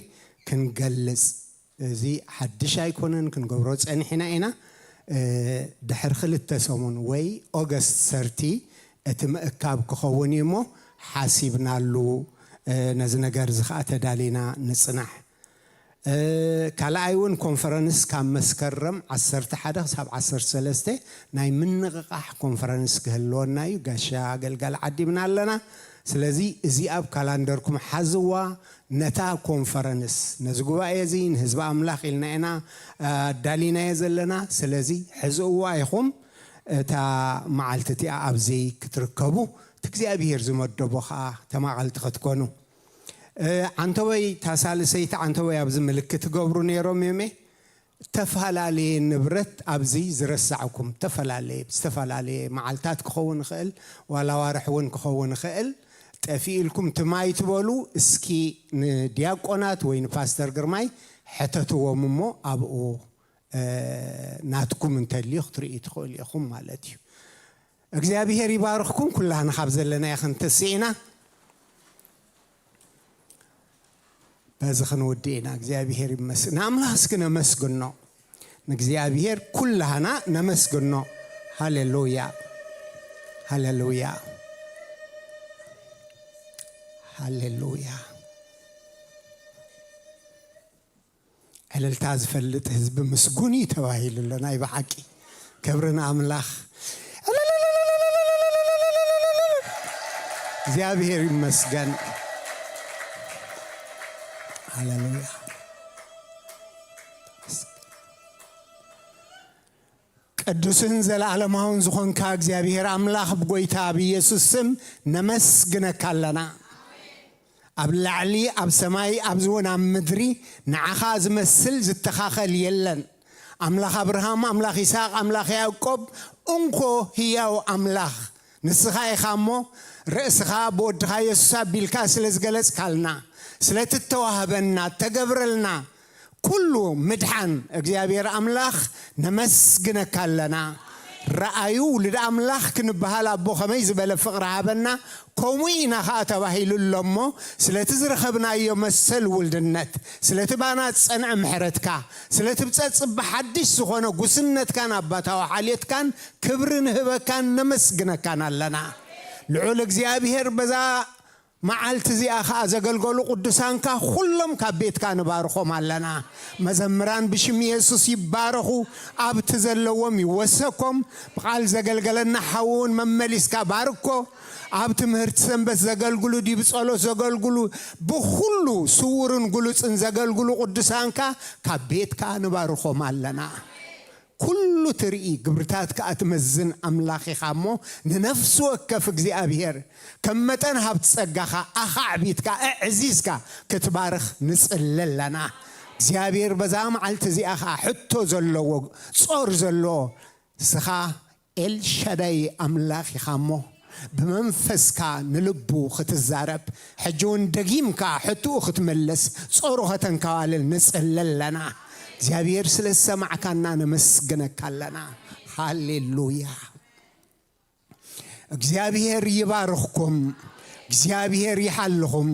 ክንገልጽ፣ እዚ ሓድሽ ኣይኮነን፣ ክንገብሮ ጸኒሕና ኢና። እ፣ ድሕሪ ክልተ ሰሙን ወይ ኦገስት ሰርቲ እቲ ምእካብ ክኸውን እዩ እሞ ሓሲብናሉ፣ እ፣ ነዚ ነገር እዚ ከኣ ተዳሊና ንጽናሕ። እ፣ ካልኣይ እውን ኮንፈረንስ ካብ መስከረም ዓሰርተ ሓደ ክሳብ ዓሰርተ ሰለስተ ናይ ምንቕቓሕ ኮንፈረንስ ክህልወና እዩ። ጋሻ ኣገልጋሊ ዓዲምና ኣለና። ስለዚ እዚ ኣብ ካላንደርኩም ሓዝዋ። ነታ ኮንፈረንስ፣ ነዚ ጉባኤ እዚ ንህዝቢ ኣምላኽ ኢልና ኢና፣ እ፣ ኣዳሊናዮ ዘለና። ስለዚ ሕዝእዋ ኢኹም። እታ መዓልቲ እቲኣ ኣብዚ ክትርከቡ፣ እቲ እግዚኣብሄር ዝመደቦ ኸኣ ተማቐልቲ ክትኮኑ። እ፣ ዓንተወይ፣ እታ ሳልሰይቲ ዓንተወይ ኣብዚ ምልክት ትገብሩ ነይሮም እዮም። ተፈላለየ ንብረት ኣብዚ ዝረሳዕኩም፣ ተፈላለየ፣ ዝተፈላለየ መዓልታት ክኸውን ይኽእል፣ ዋላ ዋርሕ እውን ክኸውን ይኽእል። ጠፊእልኩም ትማይ ትበሉ፣ እስኪ ንዲያቆናት ወይ ንፓስተር ግርማይ ሕተትዎም እሞ ኣብኡ፣ እ፣ ናትኩም እንተልዩ ክትርእዩ ትኽእሉ ኢኹም ማለት እዩ። እግዚኣብሄር ይባርኽኩም። ኩላህና ካብ ዘለናዮ ክንትስእ ኢና። በዚ ክንውድእ ኢና። እግዚኣብሄር ይመስገን። ንኣምላኽ እስኪ ነመስግኖ። ንእግዚኣብሄር ኩላህና ነመስግኖ። ሃሌሉያ፣ ሃሌሉያ፣ ሃሌሉያ። ዕልልታ ዝፈልጥ ህዝቢ ምስጉን እዩ ተባሂሉ ኣሎ። ናይ ብሓቂ ክብሪ ንኣምላኽ። እግዚኣብሔር ይመስገን። ሃሌሉያ። ቅዱስን ዘለዓለማውን ዝኾንካ እግዚኣብሔር ኣምላኽ፣ ብጎይታ ብኢየሱስ ስም ነመስግነካ ኣለና። ኣብ ላዕሊ ኣብ ሰማይ፣ ኣብዚ እውን ኣብ ምድሪ ንዓኻ ዝመስል ዝተኻኸል የለን። ኣምላኽ ኣብርሃም፣ ኣምላኽ ይስሐቅ፣ ኣምላኽ ያዕቆብ፣ እንኮ ህያው ኣምላኽ ንስኻ ኢኻ እሞ፣ ርእስኻ ብወድኻ የሱስ ኣቢልካ ስለ ዝገለጽካልና፣ ስለ እተዋህበና፣ እተገብረልና ኩሉ ምድሓን እግዚኣብሔር ኣምላኽ ነመስግነካ ኣለና። ረኣዩ፣ ውሉድ ኣምላኽ ክንበሃል ኣቦ ከመይ ዝበለ ፍቕሪ ሃበና፣ ከምኡ ኢና ኸኣ ተባሂሉ ኣሎ እሞ፣ ስለቲ ዝረኸብናዮ መሰል ውልድነት፣ ስለቲ ባና ዝጸንዐ ምሕረትካ፣ ስለቲ ብጸጽብ ሓድሽ ዝኾነ ጉስነትካን ኣባታዊ ሓልዮትካን ክብሪ ንህበካን ነመስግነካን ኣለና። ልዑል እግዚኣብሔር በዛ መዓልቲ እዚኣ ኸኣ ዘገልገሉ ቅዱሳንካ ኩሎም ካብ ቤትካ ንባርኾም ኣለና። መዘምራን ብሽም የሱስ ይባረኹ፣ ኣብቲ ዘለዎም ይወሰኮም። ብቓል ዘገልገለና ሓውን መመሊስካ ባርኮ። ኣብ ትምህርቲ ሰንበት ዘገልግሉ፣ ዲብ ጸሎት ዘገልግሉ፣ ብኹሉ ስውርን ግሉጽን ዘገልግሉ ቅዱሳንካ ካብ ቤትካ ንባርኾም ኣለና። ኩሉ ትርኢ፣ ግብርታት ከኣ ትመዝን ኣምላኽ ኢኻ እሞ፣ ንነፍሲ ወከፍ እግዚኣብሔር ከም መጠን ሃብቲ ጸጋኻ ኣኻዕቢትካ፣ ኣዕዚዝካ ክትባርኽ ንጽሊ ኣለና። እግዚኣብሔር በዛ መዓልቲ እዚኣ ኸኣ ሕቶ ዘለዎ፣ ጾር ዘለዎ፣ ንስኻ ኤልሻዳይ ኣምላኽ ኢኻ እሞ፣ ብመንፈስካ ንልቡ ክትዛረብ፣ ሕጂ እውን ደጊምካ ሕትኡ ክትምልስ፣ ጾሩ ከተንከባልል ንጽሊ ኣለና። እግዚኣብሔር ስለ ዝሰማዕካና ነመስግነካ ኣለና። ሃሌሉያ። እግዚኣብሔር ይባርኽኩም፣ እግዚኣብሔር ይሓልኹም፣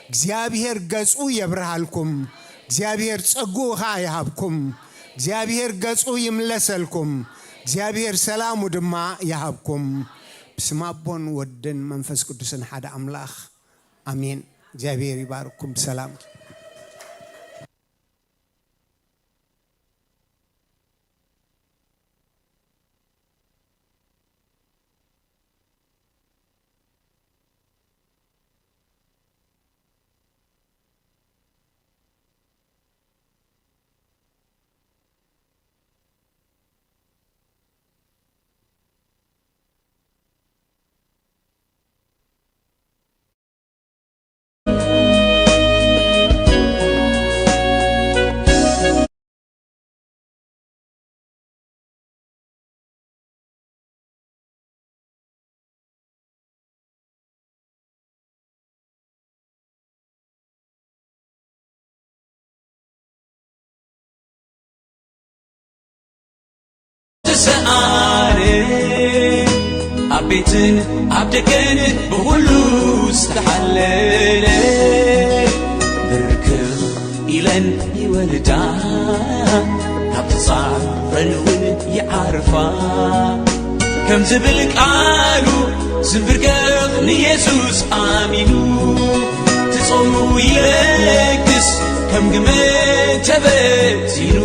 እግዚኣብሔር ገጹ የብርሃልኩም፣ እግዚኣብሔር ጸግኡ ኸኣ ይሃብኩም፣ እግዚኣብሔር ገጹ ይምለሰልኩም፣ እግዚኣብሔር ሰላሙ ድማ ይሃብኩም። ብስም ኣቦን ወድን መንፈስ ቅዱስን ሓደ ኣምላኽ ኣሜን። እግዚኣብሔር ይባርኩም። ብሰላም ተሰኣረ ኣብ ቤትን ኣብ ደገን ብኹሉ ዝተሓለለ ብርክኽ ኢለን ይወልዳ ካብ ተጻረን እውን ይዓርፋ ከም ዝብል ቃሉ ዝንብርከኽ ንየሱስ ኣሚኑ ትጾሙ ይለግስ ከም ግመ ተበቲኑ